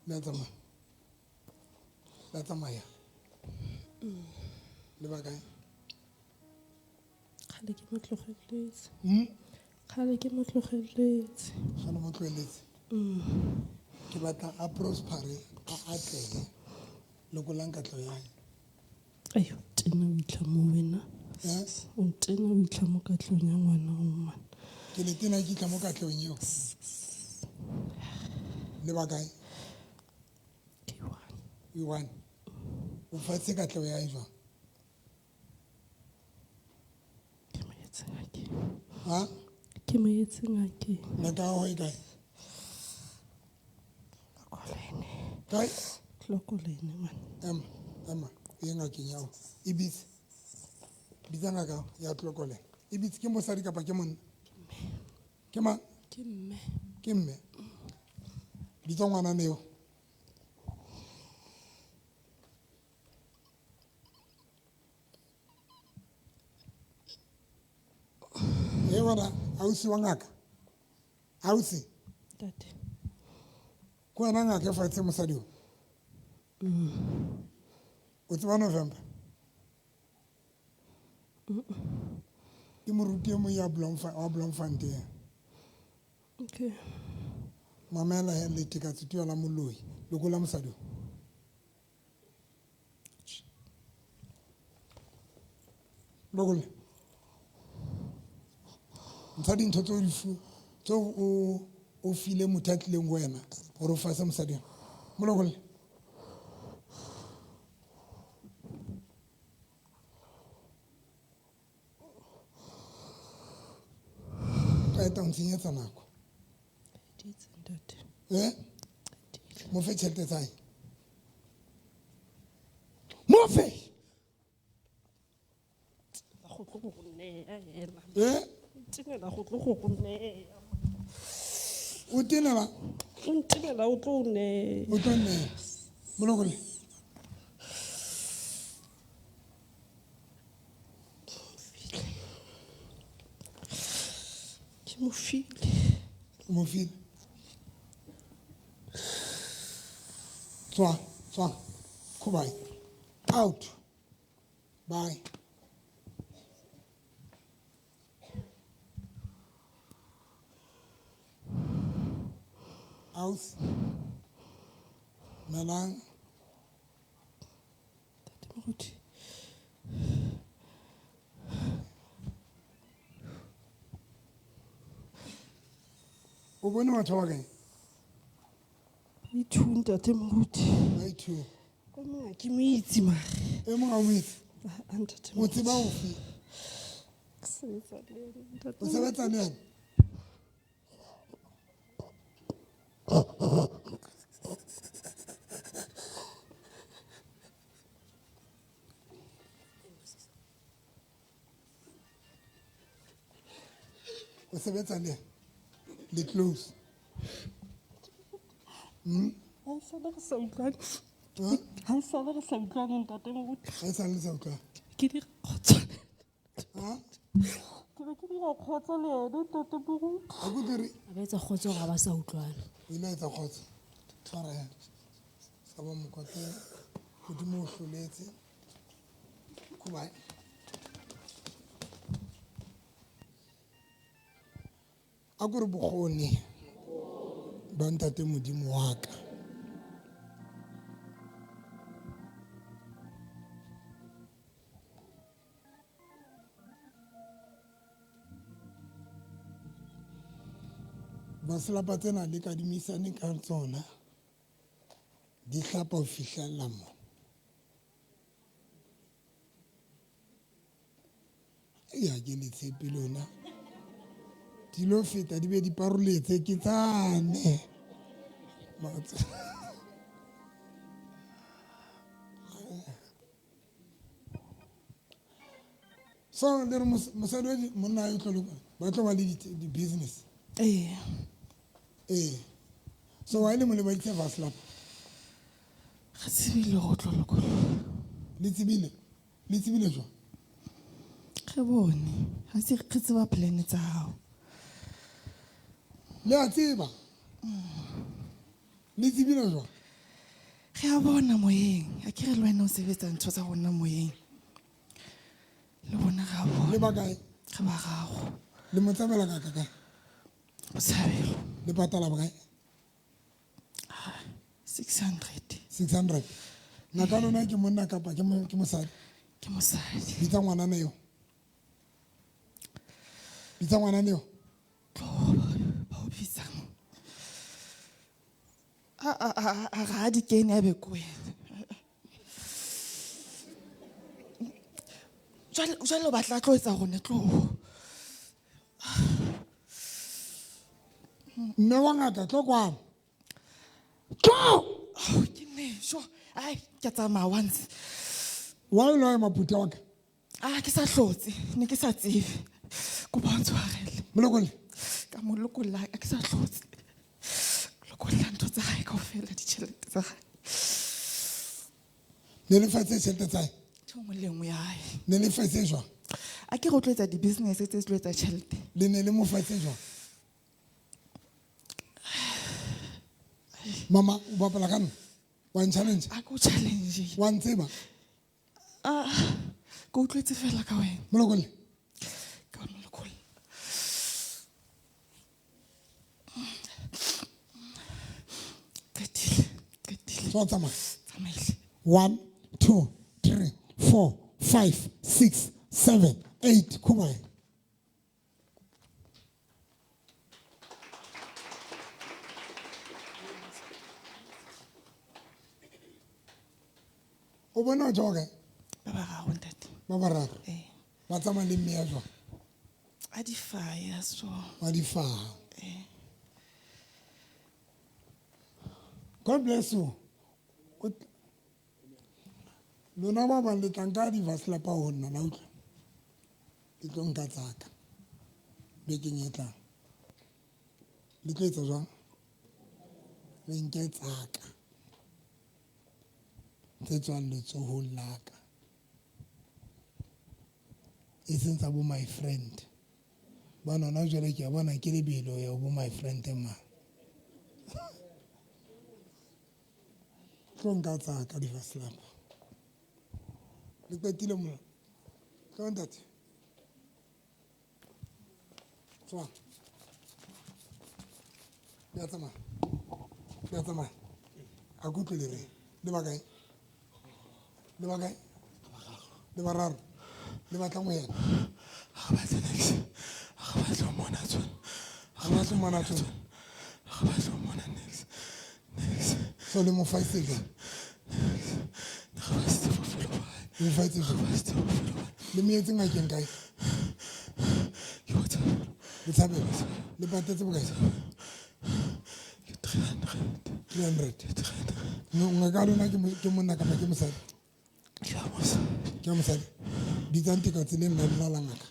Le a tsamaya? Le a tsamaya? Le ba kae? Kgale ke mo tlogeletse. Kgale ke mo tlogeletse. Kgale mo tlogeletse? Ke batla a prospere, a atlehe. Lokolang katleho ya hae. Ai, o tena o itlha mo wena. Eh? O tena o itlha mo katlehong ya ngwana o man. Ke le tena ke itlha mo katlehong eo. Le ba kae? Ke one. E one. O fatshe katleho ya hae jwang? Ke mo etse ngakeng. Ha? Ke mo etse ngakeng. Ngaka ya hao e kae? Tlokolene. Kae? Tlokolene, man. Ema, ema, o ye ngakeng ya hao. E bitse. Bitsa ngaka ya Tlokolene. E bitse ke mosadi kapa ke monna? Ke mang? Ke mme. Ke mme. Bitsa ngwanana eo. E wena, ausi wa ngaka? Ausi? Ntate. Ke wena ngaka e fatshe mosadi o? O tseba November? Ke moruti e mong ya wa Bloemfontein. Okay. Okay. Mamela he letekatse tuwa la moloi lokola mosadi o. Lokolle ntsha dintho tse o di tse o file motho a tlileng ho wena gore o fase mosadi ena. Mo lokolle. Qeta ho ntshenyetsa nako. Mo fe tjhelete tsa hae. Mo fe! O tenela? O ntenela, o tlo o neya. O tlo nneya. Molokole. Ke mo file. O mo file. Tswa, tswa. Goodbye. Out. Bye. Aus. Melang. Ntate Moruti. O bone batho ba kae? Ba two, ntate Moruti. Ba two. O mongwe ha ke mo itse mare. E mongwe ha o mo itse? Ah, ntate O tseba Moruti. ofe? Ke sebetsa le ena, ntate O sebetsa le ena? O sebetsa le ena? Le close. Ha e sale re sa utlwane. Ha? Ha e sale re sa utlwane, ntate Moruti. Ha e sale le sa utlwane. Ke dira kgotso. Ha? Ke be ke dira kgotso le ena, ntate Moruti. Ha ke dire. A ba etsa kgotso hore ha ba sa utlwana. O ile a etsa kgotso. Tshwara ena. Ska ba mokote. Modimo o hloletse. Goodbye. A ko re bokgoni ba ntate Modimo wa ka. Baselapa tsena le kadimisane ka tsona di hlapa ho fihlella mo. Ei, ha ke le tshepe lona. Di lo feta di be di paroletse ke tsane. So le re mosadi wa monna yo tlo ba tlo ba le di-business. Ee. Ee. So wa ile mo lebaditse Vaslap? Re tsebile go tlo lokoloha. Le tsebile? Le tsebile jwang? Re bone. Ha se re tseba plan tsa hao. Le a tseba? Le tsebile jwang? Re a bona moyeng. Ha ke re le wena o sebetsa ntho tsa rona moyeng. Le bona re a bona. Le ba kae? Re bararo. Le mo tsamaela ka ka kae? Botshabelo. Le patala bokae? 600. 600. Naka lona ke monna kapa ke mosadi? Ke mosadi. Bitsa ngwanana eo. Bitsa ngwanana eo. Tlo, ba o bitsa. A ga di kene a be ko wena. Jwale o batla tlo etsa rona tlo. Mme wa ngaka tlo kwano. Tlo! Oh, ke ne, sure. Ai, ke tsamaya once. Wa o lo ema phuta wa ka? Ah, ke sa hlotse, ne ke sa tsebe. Kopa o ntshwarele. Molokolle. Ka mo lokolla, ha ke sa hlotse. Lokolla ntho tsa hae kaofela, ditjhelete tsa hae. Ne le fatshe tjhelete tsa hae? Ntho e nngwe le e nngwe ya hae. Ne le fatshe jwang? A ke re o tlo etsa di-business tse tlo etsa tjhelete. Le ne le mo fatshe jwang? Mama, o bapala ka nna? Wa nchallenge? A ke o challenge. Wa ntseba? Ah, ke utlwetse fela ka wena. Molokolle. Ka molokolle. Qetile. Qetile. So tsamaya. Tsamaile. 1 2 3 4 5 6 7 8 khumai. O bona o tswa kae? Ba bararo ntate. Ba bararo. Ee. Ba tsamaya le mme ya jwang? A di faya so. Ba di faya. Ee. God bless you. Lona ba bang le tla nka di-vaslapa ho nna, la utlwa? Le tlo nka tsaka bekeng e tlang. Le tlo etsa jwang? Le nke tsaka tse tswang letsohong la ka. E seng tsa bo my friend. Ba nona jwale ke a bona ke lebelo ya bo my friend ma. Tlo nka tsaka di-vaslapa. Le qetile mona. Tlo ntate. Tswa. Le a tsamaya. Le a tsamaya. A ke utlwe le reng. Le ba kae? Le ba kae? Le bararo. Le batlang ho yena? Ha re batle niks. Ha re batle ho mona tsona. Ha re batle ho mona tsona. Ha re batle ho mona niks. Niks. So le mo faitse jwang? Niks. Re faitse bophelo ba hae. Le mo faitse jwang? Re faitse bophelo ba hae. Le mo etse ngakeng kae? Ke Botshabelo. Botshabelo. Le patetse bokae? Ke 300. 300. Ke 300. Ngaka ya lona ke monna kapa ke mosadi? Ke ya mosadi. Ke ya mosadi. Bitsang tekatsi le nna lona la ngaka.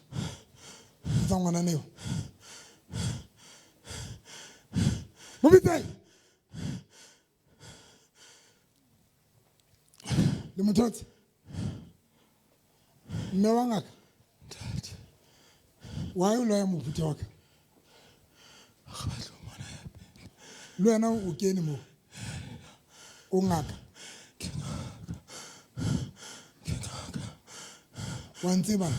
Bitsang ngwana neo. Mo bitseng. Le mo thotse? Mme wa ngaka? Ntate. Why o loya mophuthi wa ka? Ha re batle ho mona ya pele. Le wena o kene moo? O ngaka? Ke ngaka. Ke ngaka. Wa ntseba?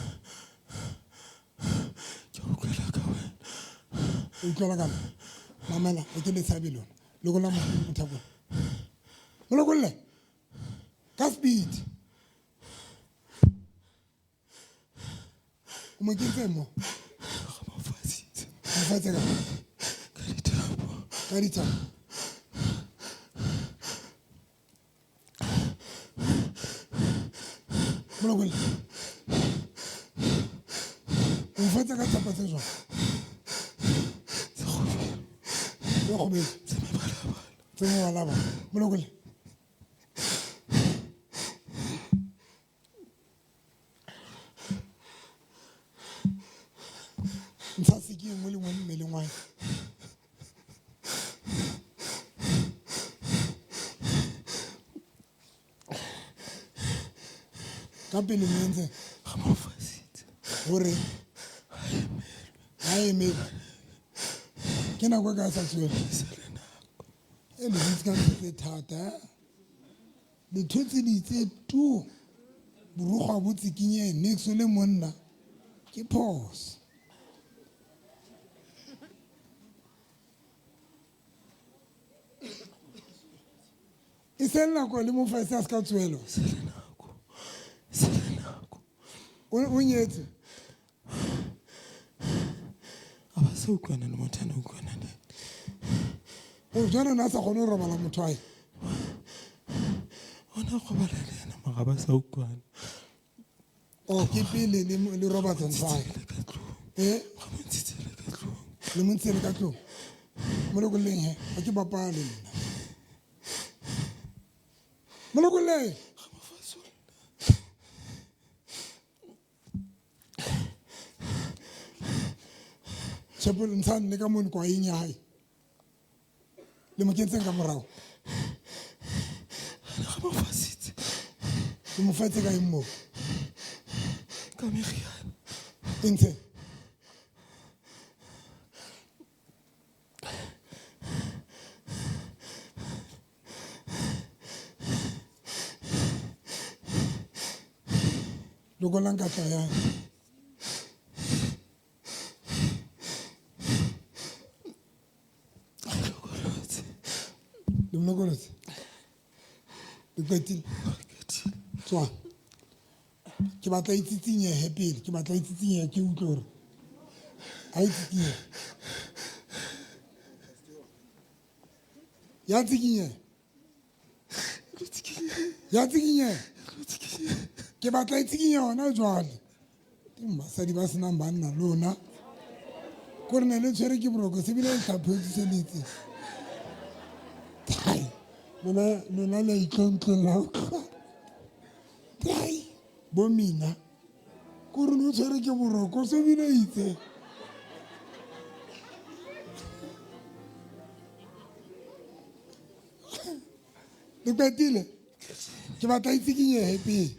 Ke utlwela ka wena. O utlwela ka nna? Mamela, ha ke le tshabe lona. Lokolla mothapo. Mo lokolle. Ka speed. O mo kentse mo? Re mo fasitse. Mo fasitse ka? Ka dithapo. Ka dithapo. Mo lokolle. O mo fasitse ka thapo tse jwang? Tse kgubedu. Tse kgubedu. Tse mebalabala. Tse mebalabala. Mo lokolle. Ntsha siki e nngwe le nngwe mmeleng wa hae. Ka pele mo entse? Re mo fasitse. Hore? Ha emelwe. Ke nako e kae a sa tsohelwe? E sa le nako. E le dutse ka ntho tse thata, eh? Le thotse di itse tu. Borukgwe bo tsikinyehe, niks o le monna. Ke phoso. E se le nako le mofaisi a se ka tsohelwa? E se le nako. E se le nako. O nyetse? A ba sa utlwana le motho a ne utlwana le yena. O jwale o ne a sa kgone ho robala motho wa hae? O ne a robala le yena mara ba sa utlwana. O ke pele le robatsa ntho ya hae? Re mo ntshitse le ka tlung. Eh? Re mo ntshitse le ka tlung. Le mo ntshitse le ka tlung? Mo lokolleng he, ha ke bapale nna. Mo lokolleng. Re mo fasolla. Tshepo le ntshang le ka mono kwaeng ya hae. Le mo kentseng ka morao? Re mo fasitse. Le mo fasitse ka eng moo? Ka meriana. E ntshe. Lokollang ka tla ya. Le molokolotse? Le qetile? Tswa. Ke batla e tsitsinyehe pele, ke batla e tsitsinyehe ke utlwe hore ha e tsikinyehe. Ya tsikinyeha. Ya tsikinyeha. Ke batla e tsikinyeha hona jwale. Ke basadi ba senang banna lona. Ko re ne le tshwere ke boroko se bile le tlhaphetswe se le itse. Tai. Lona lona le itlontlolla. Tai. Bo mina. Ko re no tshwere ke boroko se bile itse. Le qetile? Ke batla e tsikinyehe pele.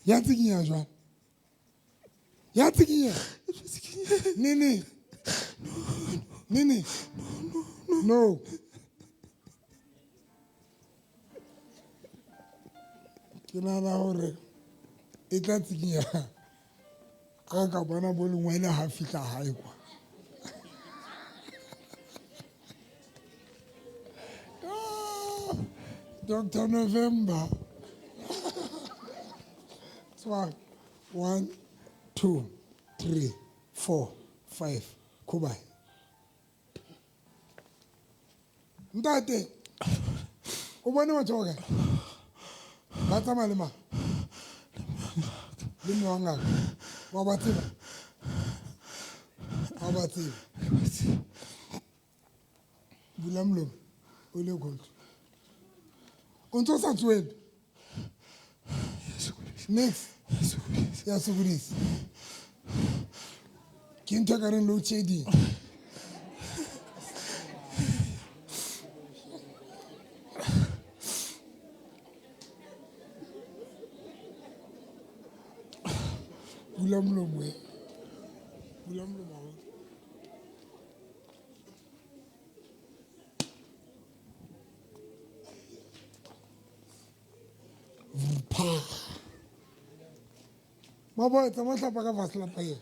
Ya tsikinyeha jwang? Ya tsikinyeha? Nene. Nene. No. Ke nahana hore e tla tsikinyeha ha ka bona bo lengwele ha fihla hae kwa. Dr. November. Tswa. 1 2 3 4 5. Khubai. Ntate. O bone batho ba kae? Ba tsamaya le mang? Le mme wa ngaka. Wa ba tseba? Wa ba tseba. Bula molomo. O le gold. O ntse o sa tsohele? Next. Ya sokodisa. Ke ntho e ka reng load shedding. Bula molomo e. Bula molomo wa hao. Pha. Maboy, tsamaya hlapa ka vaslapa ena.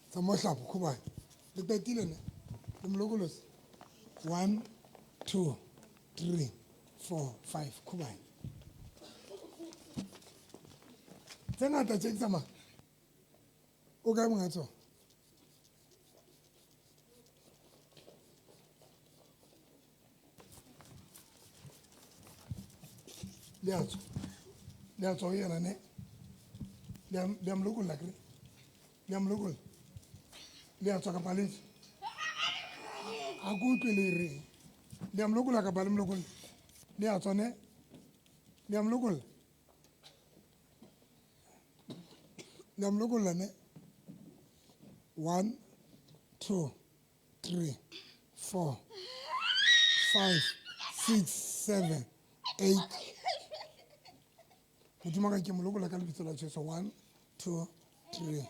Tsamaya hlapa, khobane. Le qetile ne? Le molokolotse? 1 2 3 4 5 khobane. Tse ngata tse tsamaya. O kae monga tsona? Le a tswa. Le a tswa ho yena ne? Le a mo lokolla akere? Le a mo lokolla? Le a tswa kapa le tswe? Ha ke utlwe le reng. Le a mo lokolla kapa le mo lokolla? Le a tswa ne? Le a mo lokolla? Le a mo lokolla ne? 1 2 3 4 5 6 7 8. Modimo ka ke mo lokolla ka lebitso la Jesu. 1 2 3.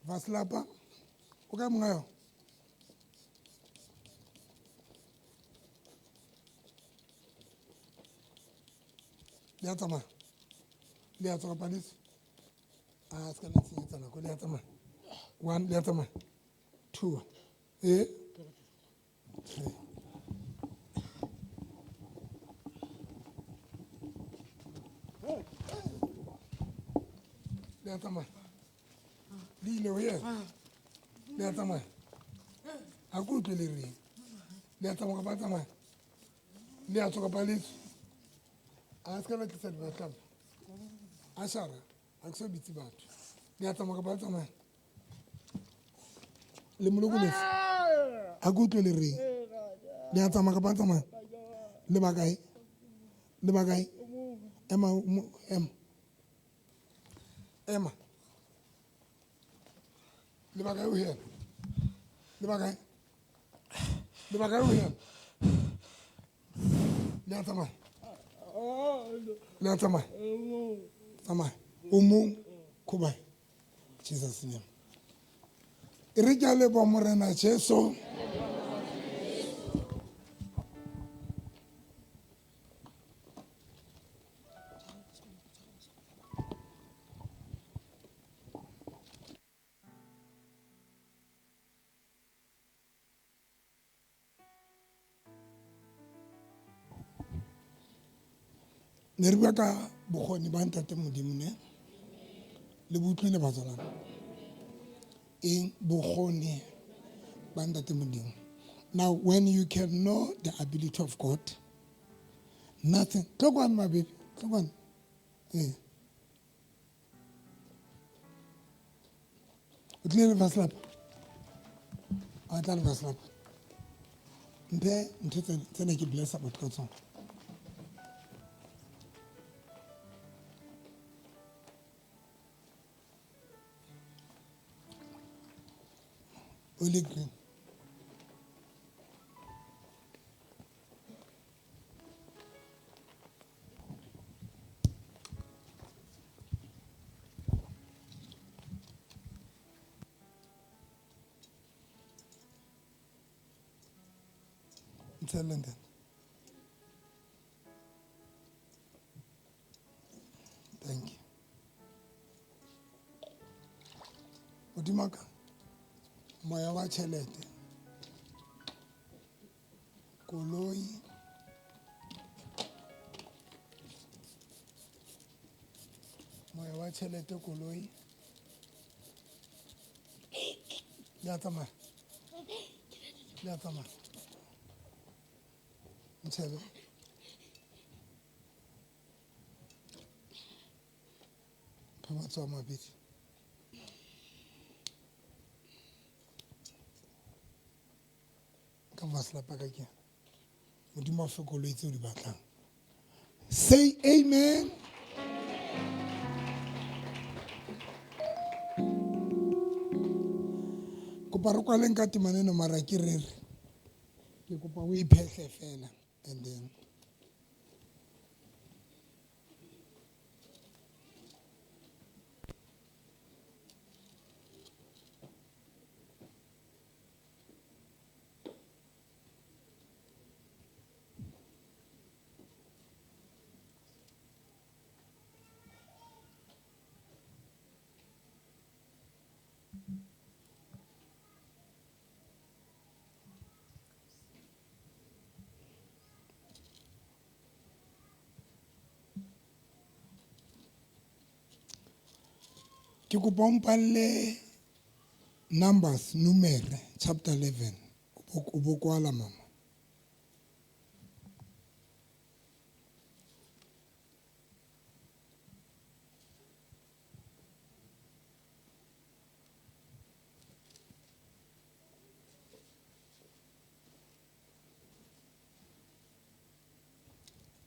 Vaslapa. O kae monga yona? Le a tsamaya? Le a tswa kapa le tswe? Ah, se ka la tshenyetsa nako. Le a tsamaya? 1, le a tsamaya? 2, 3. Le a tsamaya? Le ile ho yena? Le a tsamaya? Ha ke utlwe le reng. Le a tsamaya kapa a tsamaya? Le a tswa kapa le tswe? A se ka la tlisa dibatlapa. Ashara, ha ke so bitse batho. Le a tsamaya kapa a tsamaya? Le mo lokolotse? Ha ke utlwe le reng. Le a tsamaya kapa a tsamaya? Le ba kae? Le ba kae? Ema, ema. Ema. Le ba kae ho yena? Le ba kae? Le ba kae ho yena? Le a tsamaya? Le a tsamaya? Tsamaya. O mong? Khubai. Jesus name. E re ke a leboha Morena Jesu. Ne re bua ka bokgoni ba ntate Modimo ne le bo utlwile batswalana eng bokgoni ba ntate Modimo. Now when you can know the ability of God, nothing. Tlo kwano my baby, tlo kwano. Ee. O tlile le vaslap? A tla le vaslap. Mphe ntho tse ne ke blessa batho ka tsona. Ole green. Ntshele ntate. Thank you. Modimo wa ka, moya wa tjhelete, koloi, moya wa tjhelete, koloi. Le a tsamaya? Le a tsamaya? Ntshebe. Pha matsoho a mabedi. Ka vaslapa ka ke. Modimo a fe koloi tseo di batlang. Say amen. Kopa re kwaleng ka temana eno mara ke rere. Ke kopa o iphehle fela and then ke kopa o mpalle Numbers, Numere, chapter 11. O bo kwala mama.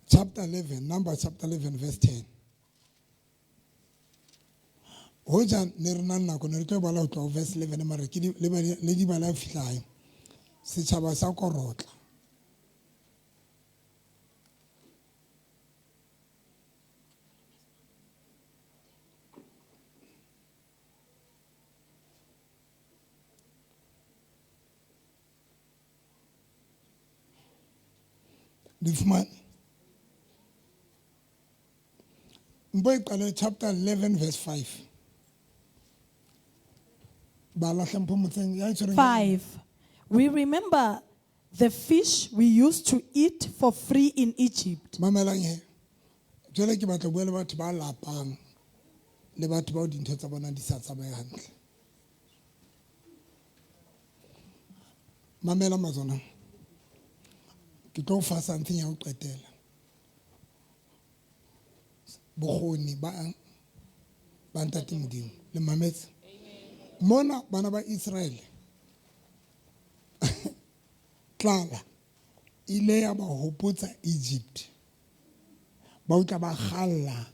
Chapter 11, Numbers chapter 11, verse 10. Hoja ne re na le nako ne re tlo bala ho tloha ho verse 11 mara ke le di bala fihla hae. Setjhaba sa korotla. Di fumane? Mpo e qale chapter 11 verse 5. Bala hle mpho motseng ya itshwereng. 5. We remember the fish we used to eat for free in Egypt. Mamelang he. Jwale ke batla ho bua le batho ba lapang le batho bao dintho tsa bona di sa tsamaye hantle. Mamela mazona. Ke tlo fa something ya ho qetela. Bokgoni ba ntate Modimo le mametse. Mona bana ba Israel tlala ile ya ba hopotsa Egypt. Ba utlwa ba kgalla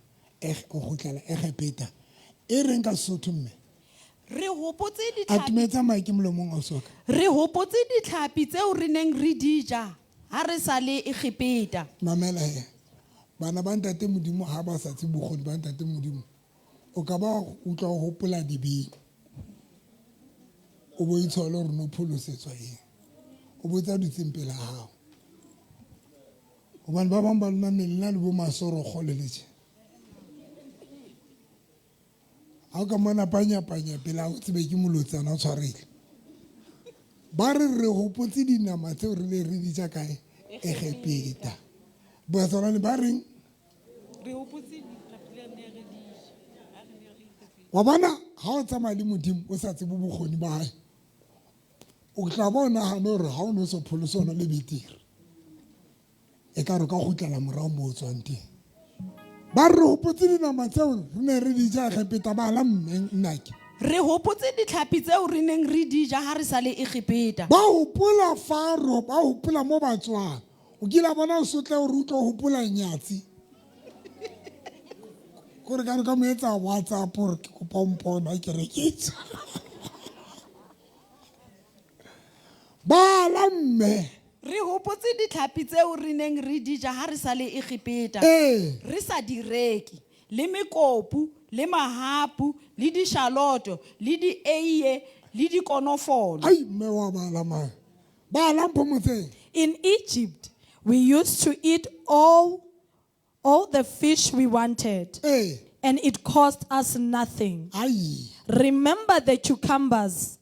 ho kgutlela Egepeta. E reng ka Sesotho mme? Re hopotse ditlhapi. Atumetsa mic molomong wa soka. Re hopotse ditlhapi tseo re neng re di ja ha re sa le Egepeta. Mamela he. Bana ba ntate Modimo ha ba sa tsebe bokgoni ba ntate Modimo, o ka ba utlwa o hopola dibeng. O bo itshole hore no pholosetswa eng. O botsa dutseng pela hao. Hobane ba bang ba lona mmele na le bo masorokgo le tje. Ha o ka mona panya-panya pela o tsebe ke molotsana o tshwarile. Ba re re hopotse dinama tseo re ne re di ja kae? Egepeta. Batswana ba reng? Wa bona ha o tsamaya le Modimo o sa tsebe bokgoni ba hae, o tla ba o nahane hore ha o no so pholose ona le betere. E ka re ka kgutlela morao moo o tswang teng. Ba re hopotse dinama tseo re ne re di ja Egepeta, bala mme nnake. Re hopotse ditlhapi tseo re neng re di ja ha re sa le Egepeta. Ba hopola Faro, ba hopola mo ba tswang. O kile a bona o sotle hore o tlo hopola nyatsi. Kore ka re ka mo etsa WhatsApp hore ke kopa o mpona ke re ke tswa. Bala mme. Re hopotse ditlhapi tseo re neng re di ja ha re sa le Egepeta. Ee. Re sa di reke, le mekopu, le mahapu, le dishaloto, le dieiye, le dikonofolo. Ai mme wa bala mang. Bala Mpho Motseng. In Egypt, we used to eat all the fish we wanted. Ee. And it cost us nothing. Ai. Remember the cucumbers,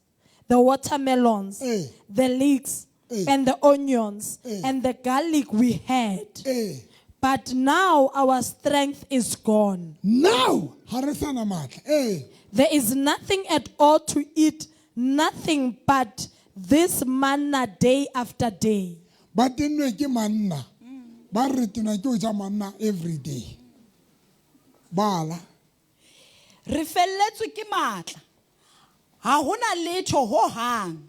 the watermelons, Eh. the leeks, Eh. and the onions, Eh. and the garlic we had. Ee. But now our strength is gone. Now ha re sana matla. Ee. There is nothing at all to eat, nothing but this manna day after day. Ba tennwe ke manna. Ba re tenwa ke ho ja manna every day. Bala. Re felletswe ke matla. Ha hona letho ho hang.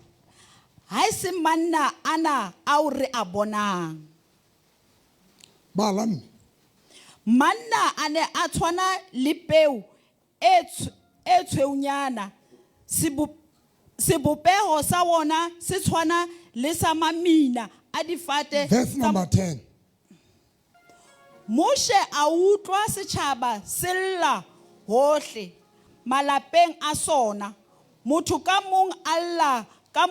Ha e se manna ana ao re a bonang. Bala mme. Manna a ne a tshwana le peo e e tshweunyana. Sebopeho sa wona se tshwana le sa mamina a difate Verse tsa number 10. Moshe a utlwa setjhaba se lla hohle malapeng a sona. Motho ka mong a lla ka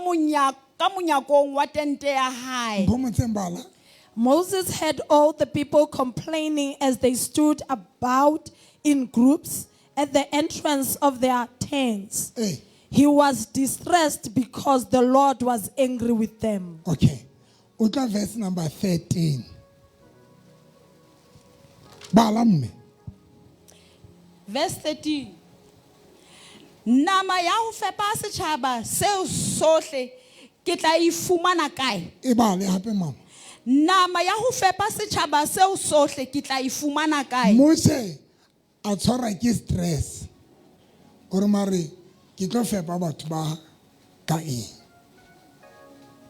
ka monyakong wa tente ya hae. Mpho Motseng bala. Moses had all the people complaining as they stood about in groups at the entrance of their tents. Eh. He was distressed because the Lord was angry with them. Okay. Utlwa verse number 13. Bala mme. Verse 13. Nama ya ho fepa setjhaba seo sohle ke tla e fumana kae? E bale hape mama. Nama ya ho fepa setjhaba seo sohle ke tla e fumana kae? Moshe a tshwarwa ke stress. Hore mare ke tlo fepa batho ba ka eng?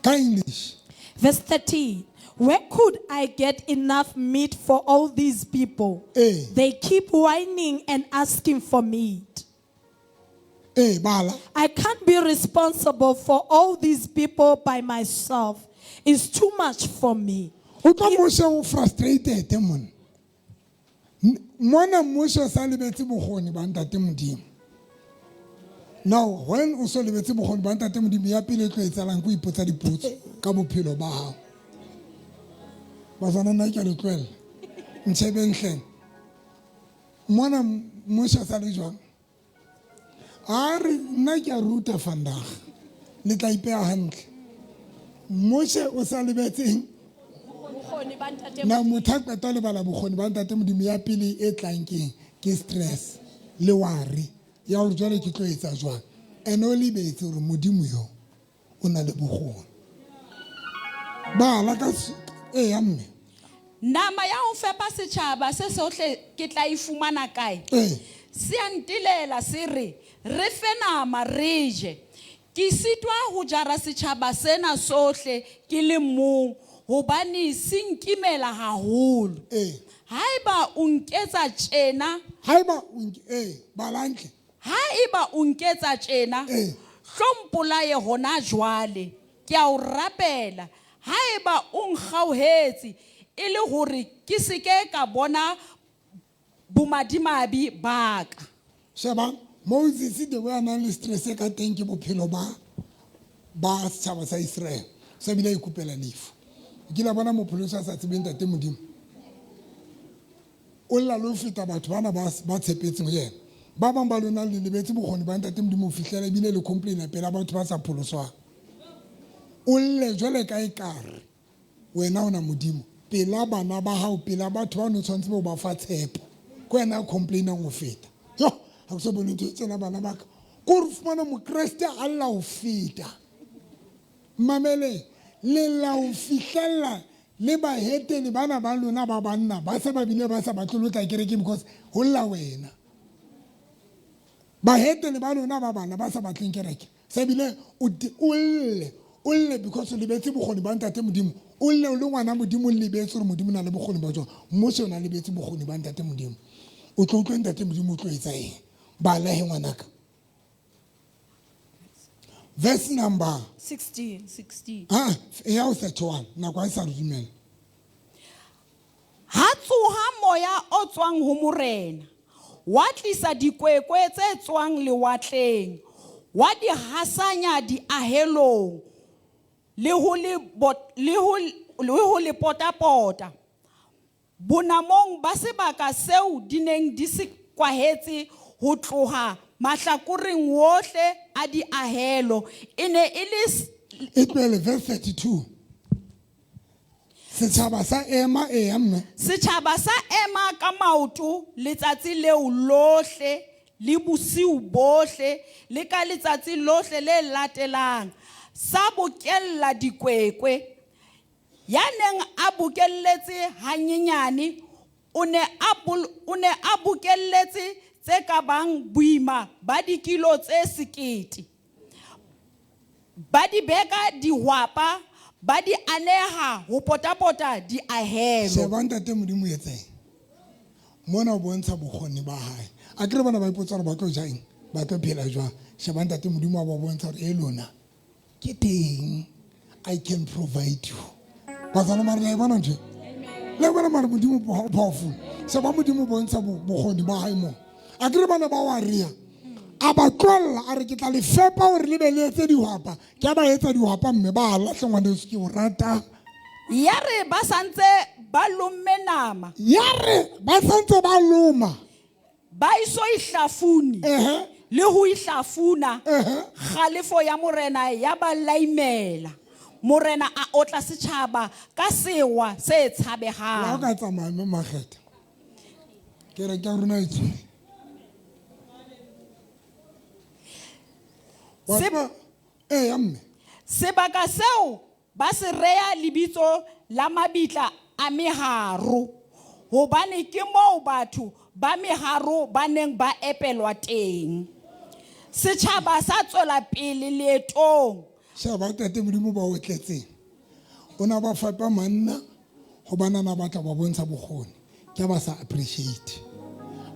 Ka English. Verse 13. Where could I get enough meat for all these people? Eh. They keep whining and asking for meat. Bala. I can't be responsible for all these people by myself. It's too much for me. O tlo Moshe o frustrated monna. Mona Moshe o sa lebetse bokgoni ba ntate Modimo. Now, when o so lebetse bokgoni ba ntate Modimo, ya pele e tlo etsahalang ke ho ipotsa dipotso ka bophelo ba hao. Bazana nna ke a le tlohella. Ntshebeng hleng. Mona Moshe a sa le jwang? A re nna ke a ruta vandag. Le tla ipeha hantle. Moshe o sa lebetseng? Na motho a qeta ho lebala bokgoni ba ntate Modimo, ya pele e tlang keng? Ke stress le worry ya hore jwale ke tlo etsa jwang. Ene o lebetse hore Modimo yo o na le bokgoni. Bala ka e ya mme. Nama ya ho fepa setjhaba se sohle ke tla e fumana kae? Ee. Se a ntilela se re, re fe nama re je. Ke sitwa ho jara setjhaba sena sohle ke le mong, hobane se nkimela haholo. Ee. Haeba o nketsa tjena, Haeba o nke, ee, bala hantle. Haeba o nketsa tjena, Ee. hlompolaye hona jwale. Ke a o rapela. Haeba o nkgauhetse e le hore ke se ke ka bona bomadimabe ba ka. Sheba, Moses the way a nang le stress ka teng ke bophelo ba setjhaba sa Israel. Sa bile a ikopela lefu. Ke la bona mopholosi a sa tsebeng ntate Modimo. O lla le ho feta batho bana ba tshepetseng ho yena. Ba bang ba lona le lebetse bokgoni ba ntate Modimo ho fihlela ebile le complaina pela batho ba sa pholoswang. O lle jwale ka ekare wena o na Modimo. Pela bana ba hao, pela batho ba no tshwanetse bo ba fa tshepo. Ke wena a complainang ho feta. Yo, ha ke so bone ntho tsena bana ba ka. Ko re fumana mokreste a lla ho feta. Mamele, le lla ho fihlella le bahetene bana ba lona ba banna ba se ba bile ba sa batle lo tla kerekeng because ho lla wena. Bahetene ba lona ba bana ba sa batleng kereke. Se bile o lle because o lebetse bokgoni ba ntate Modimo. O lle o le ngwana Modimo, o lebetse hore Modimo o na le bokgoni ba jwang. Mmuso o na lebetse bokgoni ba ntate Modimo. O tlo utlwa ntate Modimo o tlo etsa eng. Bala he ngwanaka. Verse number 16. 16. Ah, ya o 31. Nako ha e sa re dumela. Ha tsoha moya o tswang ho Morena, wa tlisa dikwekwe tse tswang lewatleng, wa di hasanya diahelong, le ho le bot-, le ho, le ho le potapota. Bonamong ba sebaka seo di neng di se kwahetse ho tloha mahlakoreng wohle a diahelo, e ne e le s-, E tlohele verse 32. Setjhaba sa ema, eya mme. Setjhaba sa ema ka maoto letsatsi leo lohle le bosiu bohle le ka letsatsi lohle le latelang, sa bokella dikwekwe. Ya neng a bokelletse hanyenyane, o ne a bol-, o ne a bokelletse tse ka bang boima ba dikilo tse sekete. Ba di beka dihwapa, ba di aneha ho potapota diahelo. Sheba ntate Modimo o etseng. Mona o bontsha bokgoni ba hae. A ke re bana ba ipotsa hore ba tlo ja eng, ba tlo phela jwang. Sheba ntate Modimo a ba bontsha hore e lona ke teng. I can provide you. Bazalwane ba re, la e bona ntho e? La e bona mare Modimo o powerful. Sheba Modimo o bontsha bokgoni ba hae moo. A ke re bana ba wa rea. A ba tlohella, a re ke tla le fepa hore le be le etse dihwapa. Ke a ba etsa dihwapa mme ba lahle ngwaneso ke o rata. Ya re ba santse ba lomme nama. Ya re ba santse ba loma. Ba iso ihlafune. Le ho ihlafuna. Kgalefo ya Morena ya ba laimela. Morena a otla setjhaba ka sewa se tshabehang. La o ka tsamaya mme Makgetha. Ke re ke a rona e tswile. Wa tseba, ee, ya mme. Sebaka seo ba se rea lebitso la mabitla a meharo, hobane ke moo batho ba meharo ba neng ba epelwa teng. Setjhaba sa tswela pele leetong. Sheba ntate Modimo ba o tletseng. O na ba fepa manna hobane a na batla ba bontsha bokgoni. Ke ba sa appreciate.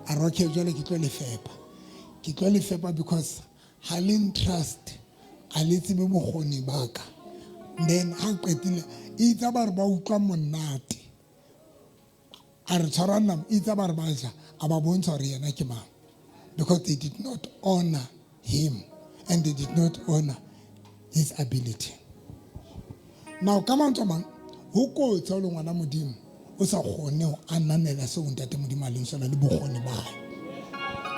A re, okay, jwale ke tlo le fepa. Ke tlo le fepa because ha le ntrust, ha le tsebe bokgoni ba ka. Then ha qetile, itse ba re ba utlwa monate. A re tshwara nama, itse ba re ba ja, a ba bontsha hore yena ke mang. Because they did not honor him and they did not honor his ability. Now, ka mantswe a mang, ho kotsi ha o le ngwana Modimo, o sa kgone ho ananela seo ntate Modimo a leng sona le bokgoni ba hae.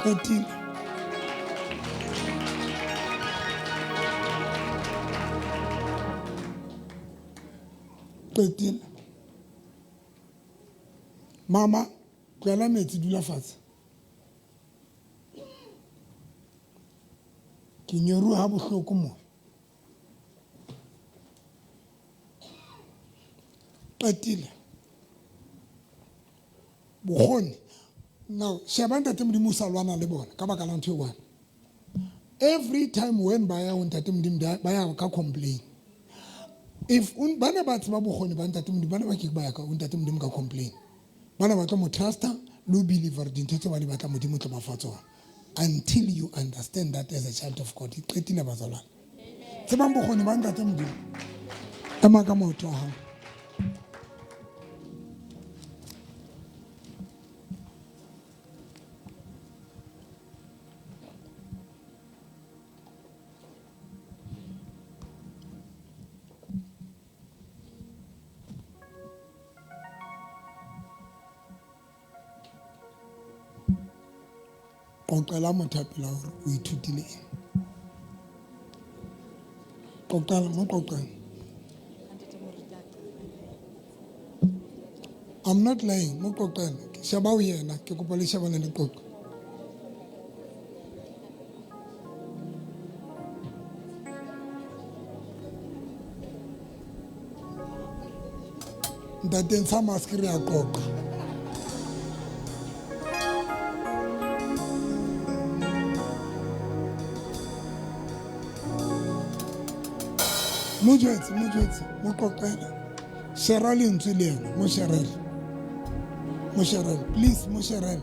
Qetile. Qetile. Mama, tlohela metsi, dula fatshe. Ke nyoruha ha bohloko mo. Qetile. Bokgoni. Now, sheba ntate Modimo o sa lwana le bona ka baka la ntho e one. Every time when ba ya ho ntate Modimo, ba ya ka complain. If ba ne ba tseba bokgoni ba ntate Modimo, ba ne ba ke ba ya ka ho ntate Modimo ka complain. Ba ne ba tlo mo trusta le ho believe hore dintho tse ba di batlang Modimo o tlo ba fa tsona. Until you understand that as a child of God. E qetile bazalwane. Tsebang bokgoni ba ntate Modimo. Ema ka maoto a hao. Qoqela motho a pela hore o ithutile eng. Qoqela, mo qoqela. I'm not lying, mo qoqele. Sheba ho yena, ke kopa le shebane le qoqe. Ntate ntsha mask re a qoqa. Mo jwetse, mo jwetse, mo qoqele. Shera lentswe le yena, mo sherele. Mo sherele, please, mo sherele.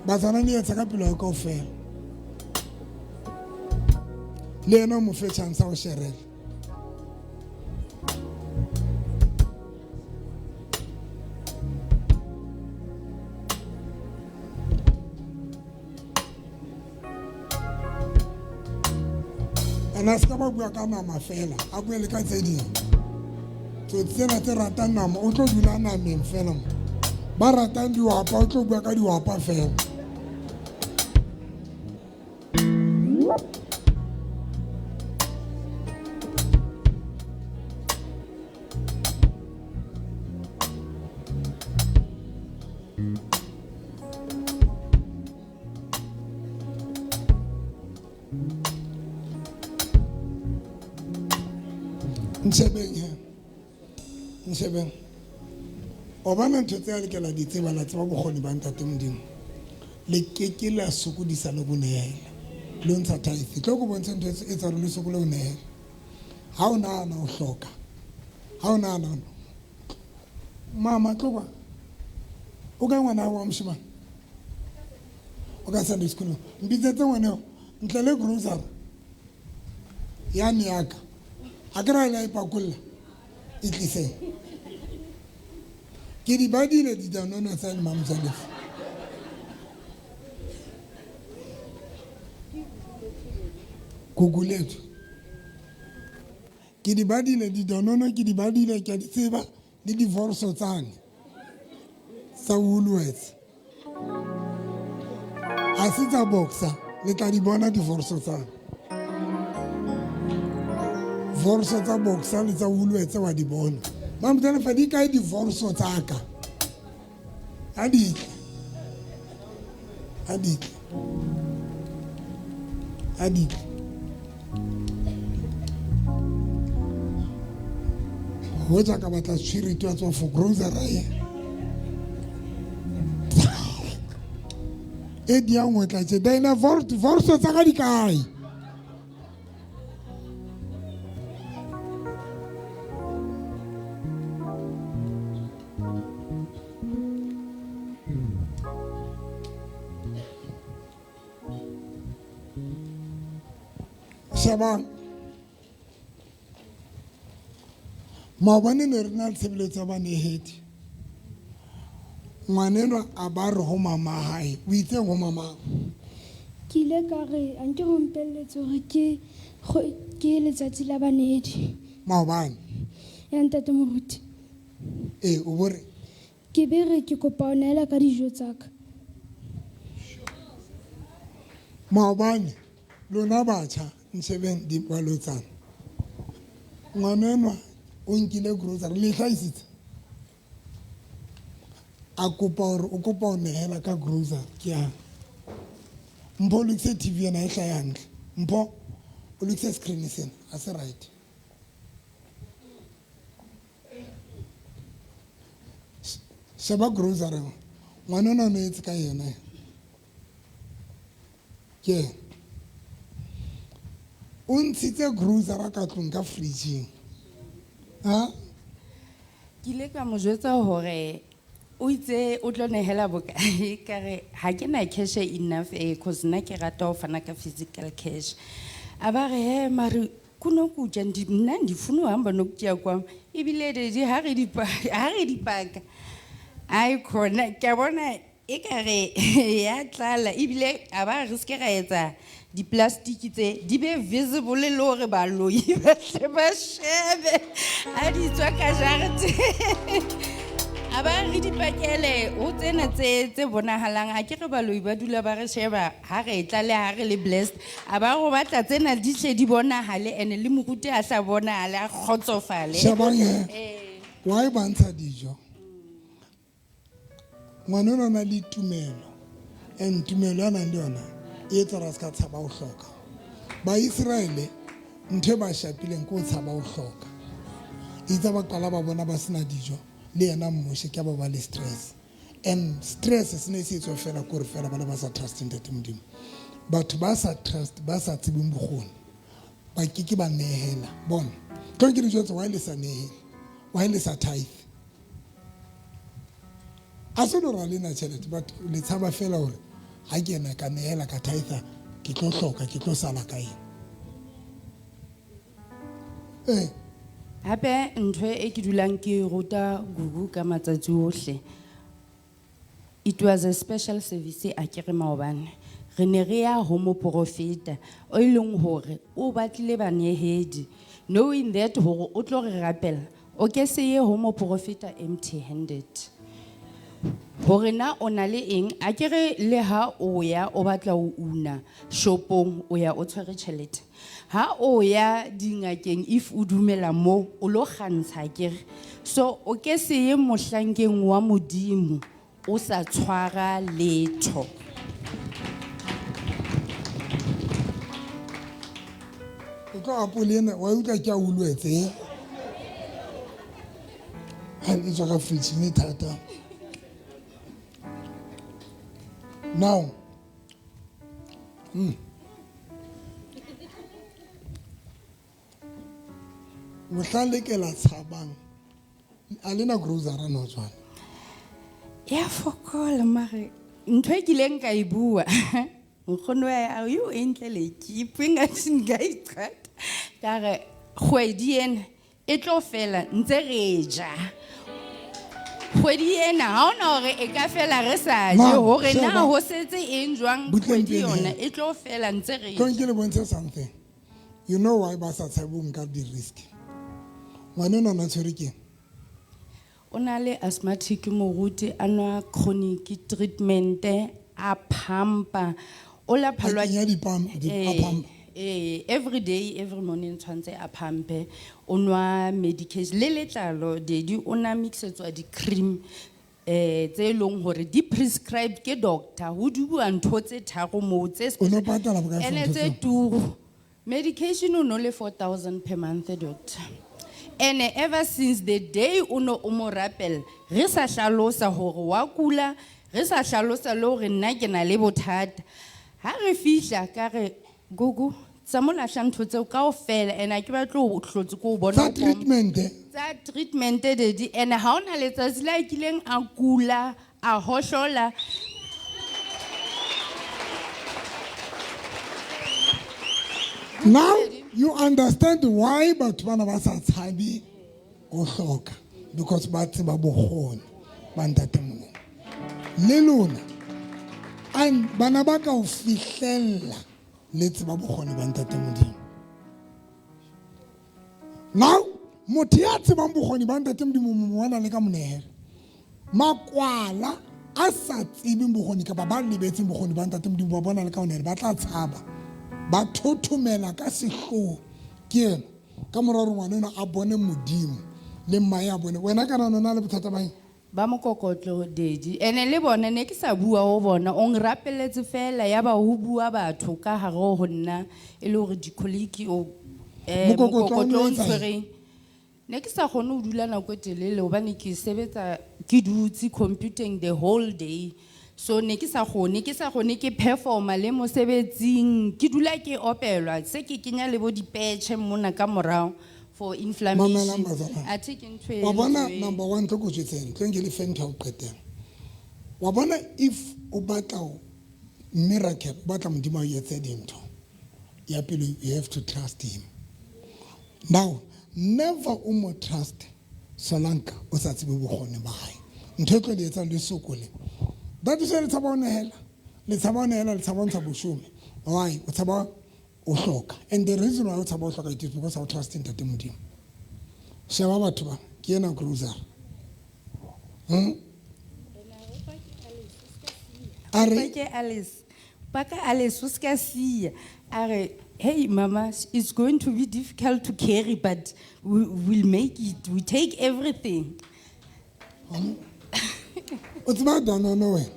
Batswana le etsa ka pelo ya kaofela. Le yena o mo fe chance ya ho sherela. And a se ka ba bua ka nama fela, a bue le ka tse ding. Tsotsi tsena tse ratang nama, o tlo dula nameng fela mo. Ba ratang dihwapa, o tlo bua ka dihwapa fela. Nshebeng he. Nshebeng. O bona ntho tse a le ke la di tseba, la tseba bokgoni ba Ntate Modimo. Le keke la sokodisa le go nehela. Le ho ntsha tithe. Tlo ko bontshe ntho e etsa hore le sokole ho nehela. Ha o nahana o hloka. Ha o nahana. Mama, tlo kwa. O kae ngwana wa moshemane? O ka Sunday school. Mpitsetse ngwana eo. Ntle le grocery. Yane ya ka. Ha ke ra e la ipakolla. E tliseng. Ke di badile didanono tsa le Mamzalefa. Gugulethu. Ke di badile didanono, ke di badile, ke a di tseba, le divorce tsane tsa Woolworths. Ha se tsa boxer, le tla di bona divorce tsane. Divorce tsa boxer le tsa Woolworths wa di bona. Mamzalefa, di kae divorce tsa ka? Ha di tle. Ha di tle. Ha di tle. Hoja ka batla spirit wa tswa for grocery. E di a ngwe tla tse dina divorce tsa ka di kae? Shebang. Maobane ne re na le tshebeletso ya banehedi. Ngwanenwa a ba re ho mama hae. O itseng ho mama? Ke ile ka re, a nke ho mpelletse hore ke letsatsi la banehedi. Maobane? Ya ntate moruti. Ee, o bo re? Ke be re ke kopa ho nehela ka dijo tsa ka. Maobane, lona batjha, nshebeng dipalotsana. Ngwanenwa o nkile grocery, le hlahisitse. A kopa hore o kopa ho nehela ka grocery, ke yang. Mpho o lokise TV ena e hlahe hantle. Mpho o lokise screen sena, ha se right. Sheba grocery. Ngwana ona o nehetse ka yena. Ke yena. O ntshitse grocery ka tlung ka fridge-ing. Ha? Ke ile ka mo jwetsa hore o itse o tlo nehela bokae, ka re ha ke na cash enough, cause nna ke rata ho fana ka physical cash. A ba re, he, mare kunokutya, nna ndifuna uhamba nokutya kwam. Ebile dedi, ha re di ha re di paka. Ai khona, ke a bona e ka re ya tlala, ebile a ba re se ke ra etsa di-plastic tse di be visible le hore baloi ba tle ba shebe ha di tswa ka jareteng. A ba re di pakele ho tsena tse bonahalang, ha ke re baloi ba dula ba re sheba ha re tla le ha re le blessed. A ba go batla tsena di tle di bonahale, ene le moruti a tla bonahale, a kgotsofale. Shebang he. Why ba ntsha dijo? Ngwana enwa o na le tumelo, and tumelo a nang le yona e etsa hore a se ka tshaba ho hloka. Baiseraele ntho e ba shapileng ke ho tshaba ho hloka. Itse ba qala ba bona ba sena dijo, le yena Moshe ke ba le stress. And stress se ne se etswa fela ke hore fela ba ne ba sa trust Ntate Modimo. Batho ba sa trust, ba sa tsebeng bokgoni, ba ke ke ba nehela. Bona, tlo ke le jwetse why le sa nehele, why le sa tithe. A se le hore ha le na tjhelete, but le tshaba fela hore ha ke ena ka nehela ka tithe, ke tlo hloka, ke tlo sala ka eng. Hape ntho e ke dulang ke ruta Gugu ka matsatsi ohle. It was a special service a ke re maobane. Re ne re ya ho moprofeta o e leng hore o batlile banehedi, knowing that hore o tlo re rapela, o ke se ye ho moprofeta empty handed. Hore na o na le eng, a ke re le ha o ya o batla ho una shopong, o ya o tshwere tjhelete. Ha o ya dingakeng, if o dumela mo, o lo kgantsha akere. So o ke se ye mohlankeng wa Modimo o sa tshwara letho. O tlo apole ena, wa utlwa ke a ulwetse. Ha e tswa ka fridge ne thata. Now, Mohlang le ke la tshabang, a le na grocery no jwale? Ya fokola mare ntho e kileng ka e bua. Nkgono wa ya, are you entle le keep ngathi nka iqata. Ka re kgwedi ena e tlo fela ntse re ja. Kgwedi ena ha hona hore e ka fela re sa je, Mama, hore na sheba. ho setse eng jwang Butleng kgwedi pele. yona e tlo fela ntse re Tlo ja. nke le bontshe something. You know why ba sa tshabe ho nka di-risk? Ngwana enwa o na tshwerwe ke eng? O na le asthmatic moruti, a nwa chronic treatment, a pumpa. O la phalwa A kenya di-pump, di-, a pumpa. Every day, every morning tshwantse a pumpe. O nwa medication. Le letlalo, daddy, o na mixetswa di-cream, tse leng hore di prescribed ke doctor. Ho di bua ntho tse tharo moo, tse O no patala bokae for Ene ntho tse tseo? turu. Medication o no le 4,000 per month, doctor. And ever since the day o no o mo rapela, re sa hlalosa hore wa kula, re sa hlalosa le hore nna ke na le bothata. Ha re fihla ka re, Gugu, tsa mo lahla ntho tseo kaofela, and ha ke batle ho hlotse ke o bona Tsa o pom- treatment, eh? Tsa treatment, daddy. And ha hona letsatsi le a kileng a kula, a hohlola. Now you understand why batho bana ba sa tshabe ho hloka, because ba tseba bokgoni ba Ntate Modimo. Le lona, and bana ba ka ho fihlella le tseba bokgoni ba Ntate Modimo. Now motho ya tsebang bokgoni ba Ntate Modimo mo bona le ka monehelo. Makwala a sa tsebeng bokgoni kapa ba lebetseng bokgoni ba Ntate Modimo ba bona le ka monehelo, ba tla tshaba. Ba thothomela ka sehloho. Ke ena ka mora hore ngwana enwa a bone Modimo le mmae a bone. Wena kana o na le bothata ba eng? Ba mokokotlo, daddy. Ene le bona ne ke sa bua ho bona, o nrapeletse fela ya ba ho bua batho ka hare ho nna e le hore di-colleague o, Mokokotlo o mokokotlo o no etsa eng? ntshwereng. Ne ke sa kgone ho dula nako e telele hobane ke sebetsa ke dutse computing the whole day. So ne ke sa kgone, ke sa kgone ke performa le mosebetsing, ke dula ke opelwa, se ke kenya le bo dipetjhe mona ka morao for inflammation. Mamelang bazalwane. Athe ke ntho e Wa bona entsweng. number one, tlo ko jwetseng, tlo nke le fe ntho ya ho qetela. Wa bona if o batla ho miracle, o batla Modimo a o etse dintho, ya pele you have to trust him. Now, never o mo trust solanka o sa tsebe bokgoni ba hae. Ntho e tlo le etsang le sokole. That is why le tshaba ho nehela. Le tshaba ho nehela, le tshaba ho ntsha boshome. Why? O tshaba o hloka. And the reason why o tshaba o hloka it is because ha o trust Ntate Modimo. Sheba batho ba, ke ena grocery. A re? Pake Alice. Paka Alice, o ska siya. A re, hey mama, it's going to be difficult to carry, but we will make it. We take everything. O tseba Danone wena?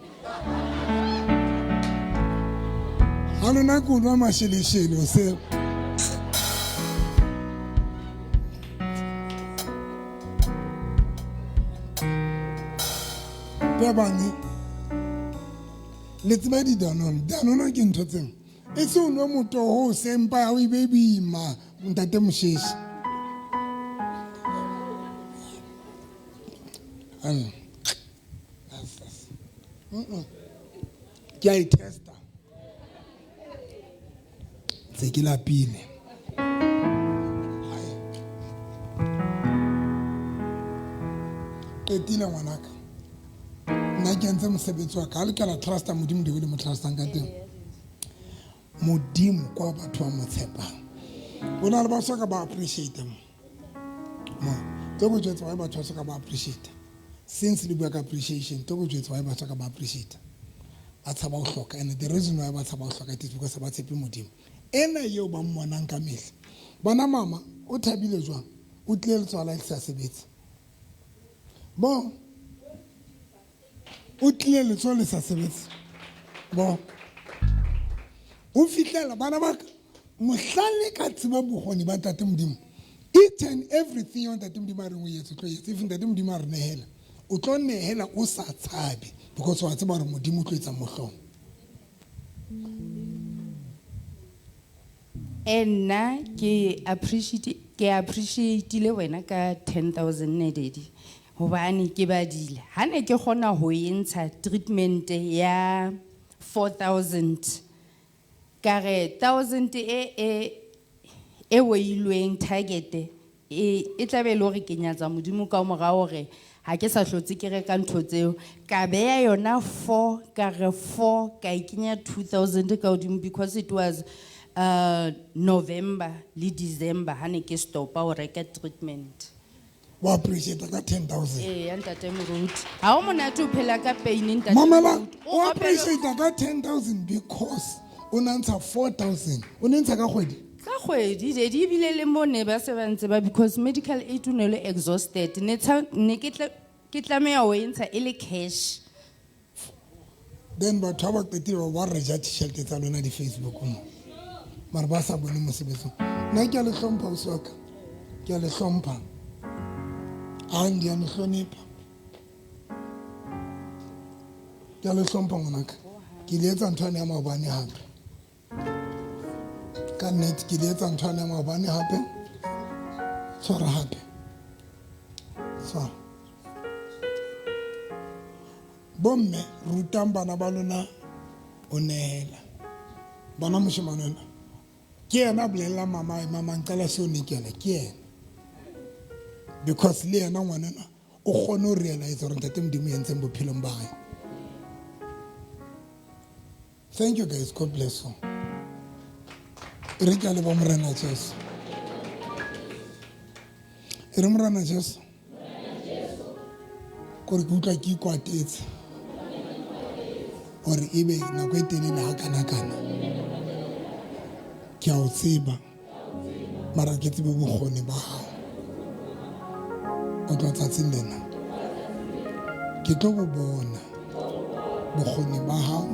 Ha lona ke nwa masheleshele hoseng. Bane le tseba di-Danone. Danone ke ntho tseo. E se o nwe motoho hoseng mpa ya hao e be boima ntate Mosheshi. Ke a e testa. Tse ke lapile. Qetile ngwanaka. Nna ke entse mosebetsi wa ka. Ha le ka la trusta Modimo di le mo trustang ka teng. Modimo kwa batho ba mo tshepang. O na le ba soka ba appreciate mo. Mo tlo go jwetsa why batho ba soka ba appreciate. Since le bua ka appreciation, tlo go jwetsa why batho ba appreciate. Ba tshaba ho hloka, and the reason why ba tshaba ho hloka it is because ba tshepe Modimo. Ena eo ba mmonang ka mehla. Bona mama o thabile jwang? O tlile letsoho la hae le sa sebetse. Bo o tlile letsoho le sa sebetse. Bo o fihlela bana ba ka mohlang le ka tseba bokgoni ba Ntate Modimo. Each and everything eo Ntate Modimo a reng o etse, o tlo etsa. If Ntate Modimo a re nehela, o tlo nehela o sa tshabe because wa tseba hore Modimo o tlo etsa mohlolo. Nna ke appreciate-ile wena ka 10,000 ne daddy. Hobane ke badile. Ha ne ke kgona ho e ntsha treatment ya 4,000. Ka re 1,000 e weilweng target e tla be e le hore ke nyatsa Modimo ka morao hore ha ke sa hlotse ke reka ntho tseo. Ka beha yona 4, ka re 4, ka e kenya 2,000 ka hodimo because it was November le December ha ne ke stopa ho reka treatment. Wa appreciate ka 10,000. Ee, ya ntate Moruti. Ha o monate o phela ka pain ntate Mamela, Moruti. o appreciate ka 10,000 because o na ntsha 4,000. O ne ntsha ka kgwedi? Ka kgwedi, daddy, ebile le mo ne ba se ba ntse ba because medical aid o ne le exhausted. Ne tsha, ne ke tla, ke tlameha ho e ntsha e le cash. Then batho ba ba qetile ba re ja tjhelete tsa lona di Facebook mo. Mara ba sa bone mosebetsi. Nna ke a le hlompha ausi wa ka. Ke a le hlompha. A ndi a le hlonipha. Ke a le hlompha ngwanaka. Ke le etsa ntho ya maobane hape. Ka nnete ke le etsa ntho ya maobane hape. Tshwara hape. Tshwara. Bomme rutang bana ba lona ho nehela. Bona moshemane ona. Ke yena a bolella mama, mama nqala seo nikela ke yena. Because le yena ngwanana o kgone ho realize hore Ntate Modimo o entseng bophelong ba hae. Thank you guys, God bless you. E re ke a leboha Morena Jesu. E re Morena Jesu. Kore ke utlwa ke ikwatetse. Hore ebe nako e telele ha kana-kana. Ke a o tseba. Mara ke tsebe bokgoni ba hao. O tloha tsatsing lena. Ke tlo bo bona bokgoni ba hao.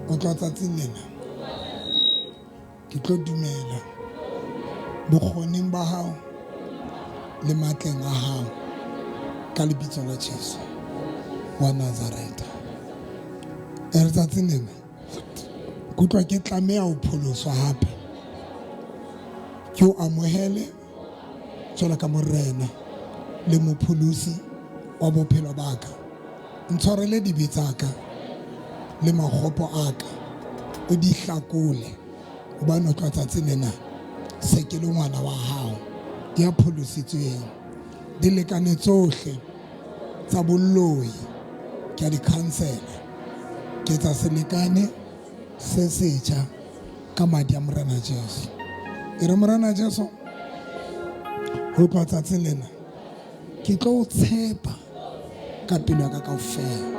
O tloha tsatsing lena. Ke tlo dumela bokgoning ba hao le matleng a hao ka lebitso la Jesu wa Nazareth. E re tsatsing lena ke utlwa ke tlameha ho pholoswa hape. Ke o amohele jwalo ka Morena le mopholosi wa bophelo ba ka. Ntshwarele dibe tsa ka le makgopo a ka, o di hlakole hobane o tloha tsatsing lena se ke le ngwana wa hao ya pholositsweng. Dilekane tsohle tsa boloi ke a di cancela. Ke etsa selekane se setjha ka madi a Morena Jesu. E re Morena Jesu, ho tloha tsatsing lena ke tlo o tshepa ka pelo ya ka kaofela.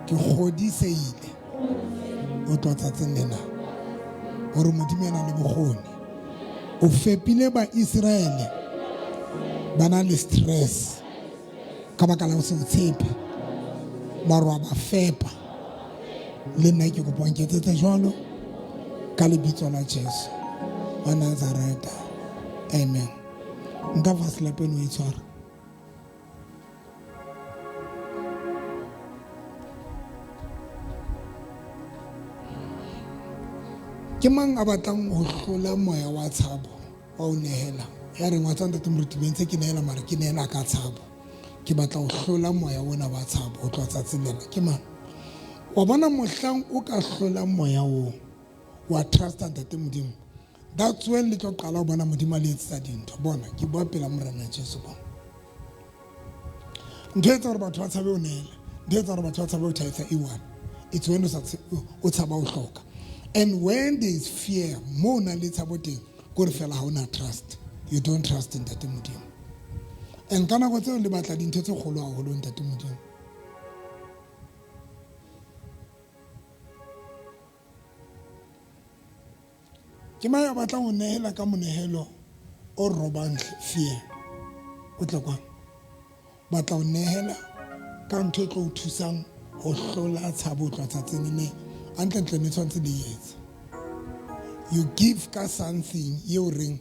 Ke kgodisehile ho tloha tsatsing lena hore Modimo ya nang le bokgoni o fepile Baiseraele Ba na le stress ka baka la ho se o tshepe, mara wa ba fepa. Le nna ke kopa o nketsetse jwalo ka lebitso la Jesu wa Nazareta. Amen. Nka fa selapeng o e tshwara. Ke mang a batlang ho hlola moya wa tshabo wa o nehela? Ya reng wa tsa ntate moruti, be ntse ke nehela mara ke nehela ka tshabo. Ke batla ho hlola moya ona wa tshabo ho tloha tsatsing lena. Ke mang? Wa bona mohlang o ka hlola moya oo wa trusta ntate Modimo, that's when le tlo qala ho bona Modimo a le etsetsa dintho. Bona, ke bua pela Morena Jesu. Bona, ntho e etsa hore batho ba tshabe ho nehela, ntho e etsa hore batho ba tshabe ho thaisa e one. It's when o tshaba ho hloka. And when there is fear, mo o nang le tshabo teng, kore fela ha o na trust. You don't trust ntate Modimo. And ka nako tseo le batla dintho tse kgolo haholo ntate Modimo. Ke mang ya batlang ho nehela ka monehelo o robang fear? O tle kwano. Batla ho nehela ka ntho e tlo o thusang ho hlola tshabo ho tloha tsatsing le ne hantlentle ne tshwanetse le etse. You give ka something eo reng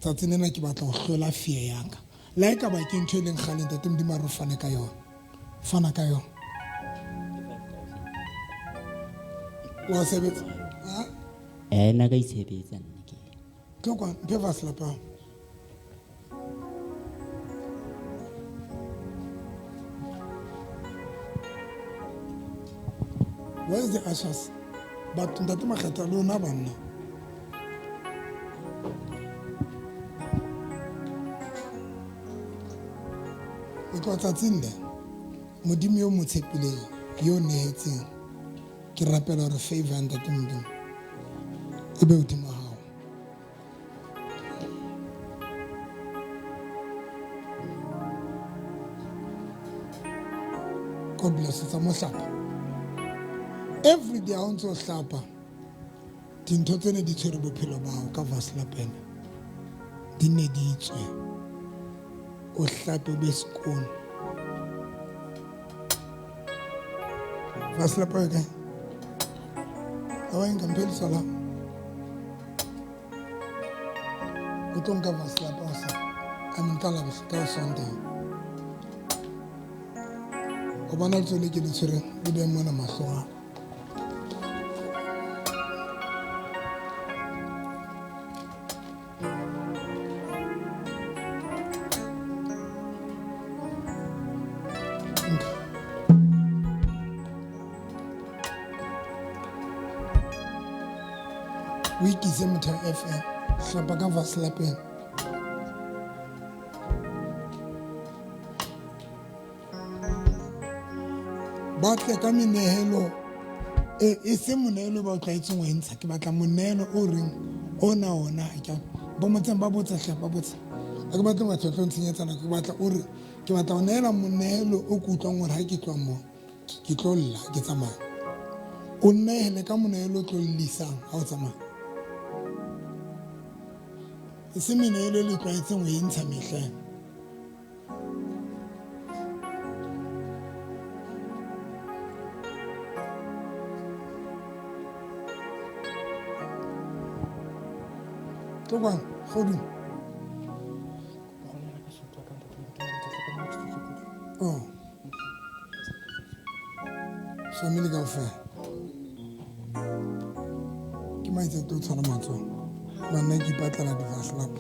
tsatsing lena ke batla ho hlola fear ya ka. Le ha e ka ba ke ntho e leng kgale ntate Modimo a re o fane ka yona. Fana ka yona. Wa sebetsa? Ha? Nna ka itshebetsa nna ke. Tlo kwano, mphe verse lapang. Where's the ushers? But ntate Makgetha le lona banna. O tloha tsatsing le Modimo yo mo tshepileng, yo nehetseng, ke rapela hore favor ya ntate Modimo e be hodima hao. God bless you. Tsa mo hlapa. Every day ha o ntso hlapa, dintho tsene di tshwere bophelo ba hao ka vaselapena di ne di tswe. O hlape o be sekolo. Vaselapa e kae? A wa nka mphe la. O tlo nka vaselapa o sa. I mean ka ka Sunday. O bona letsoho le ke le tshwereng le be mona mahlo a. O ikise Motheo FM, hlapa ka vaselapeng. Ba tle ka menehelo e se monehelo ba o tlwaetseng ho e ntsha. Ke batla monehelo o reng ona ona ke bo motseng ba botsa hle, ba botsa. Ha ke batle batho ba tlo ntshenyetsa nako. Ke batla o re ke batla ho nehela monehelo o ke utlwang hore ha ke tloha mo ke tlo lla ke tsamaya. O nehele ka monehelo o tlo llisang ha o tsamaya. E se menehelo e le tlwaetseng ho e ntsha mehleng. Tlo kwano, kgodu. Oh. Family kaofela. Ke mang tse tlo tshwara matsoho? Banna ke ipatlela di-vaslap.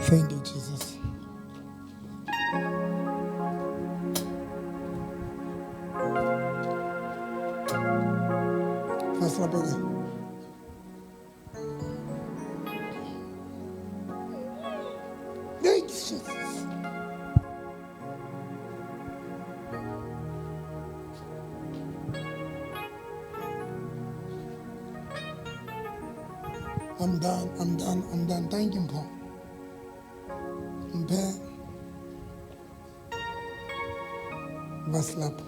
Thank you, Jesus. Vaslap again. Thank you, Jesus. I'm done, I'm done, I'm done. Thank you, Paul. Mphe vaslap.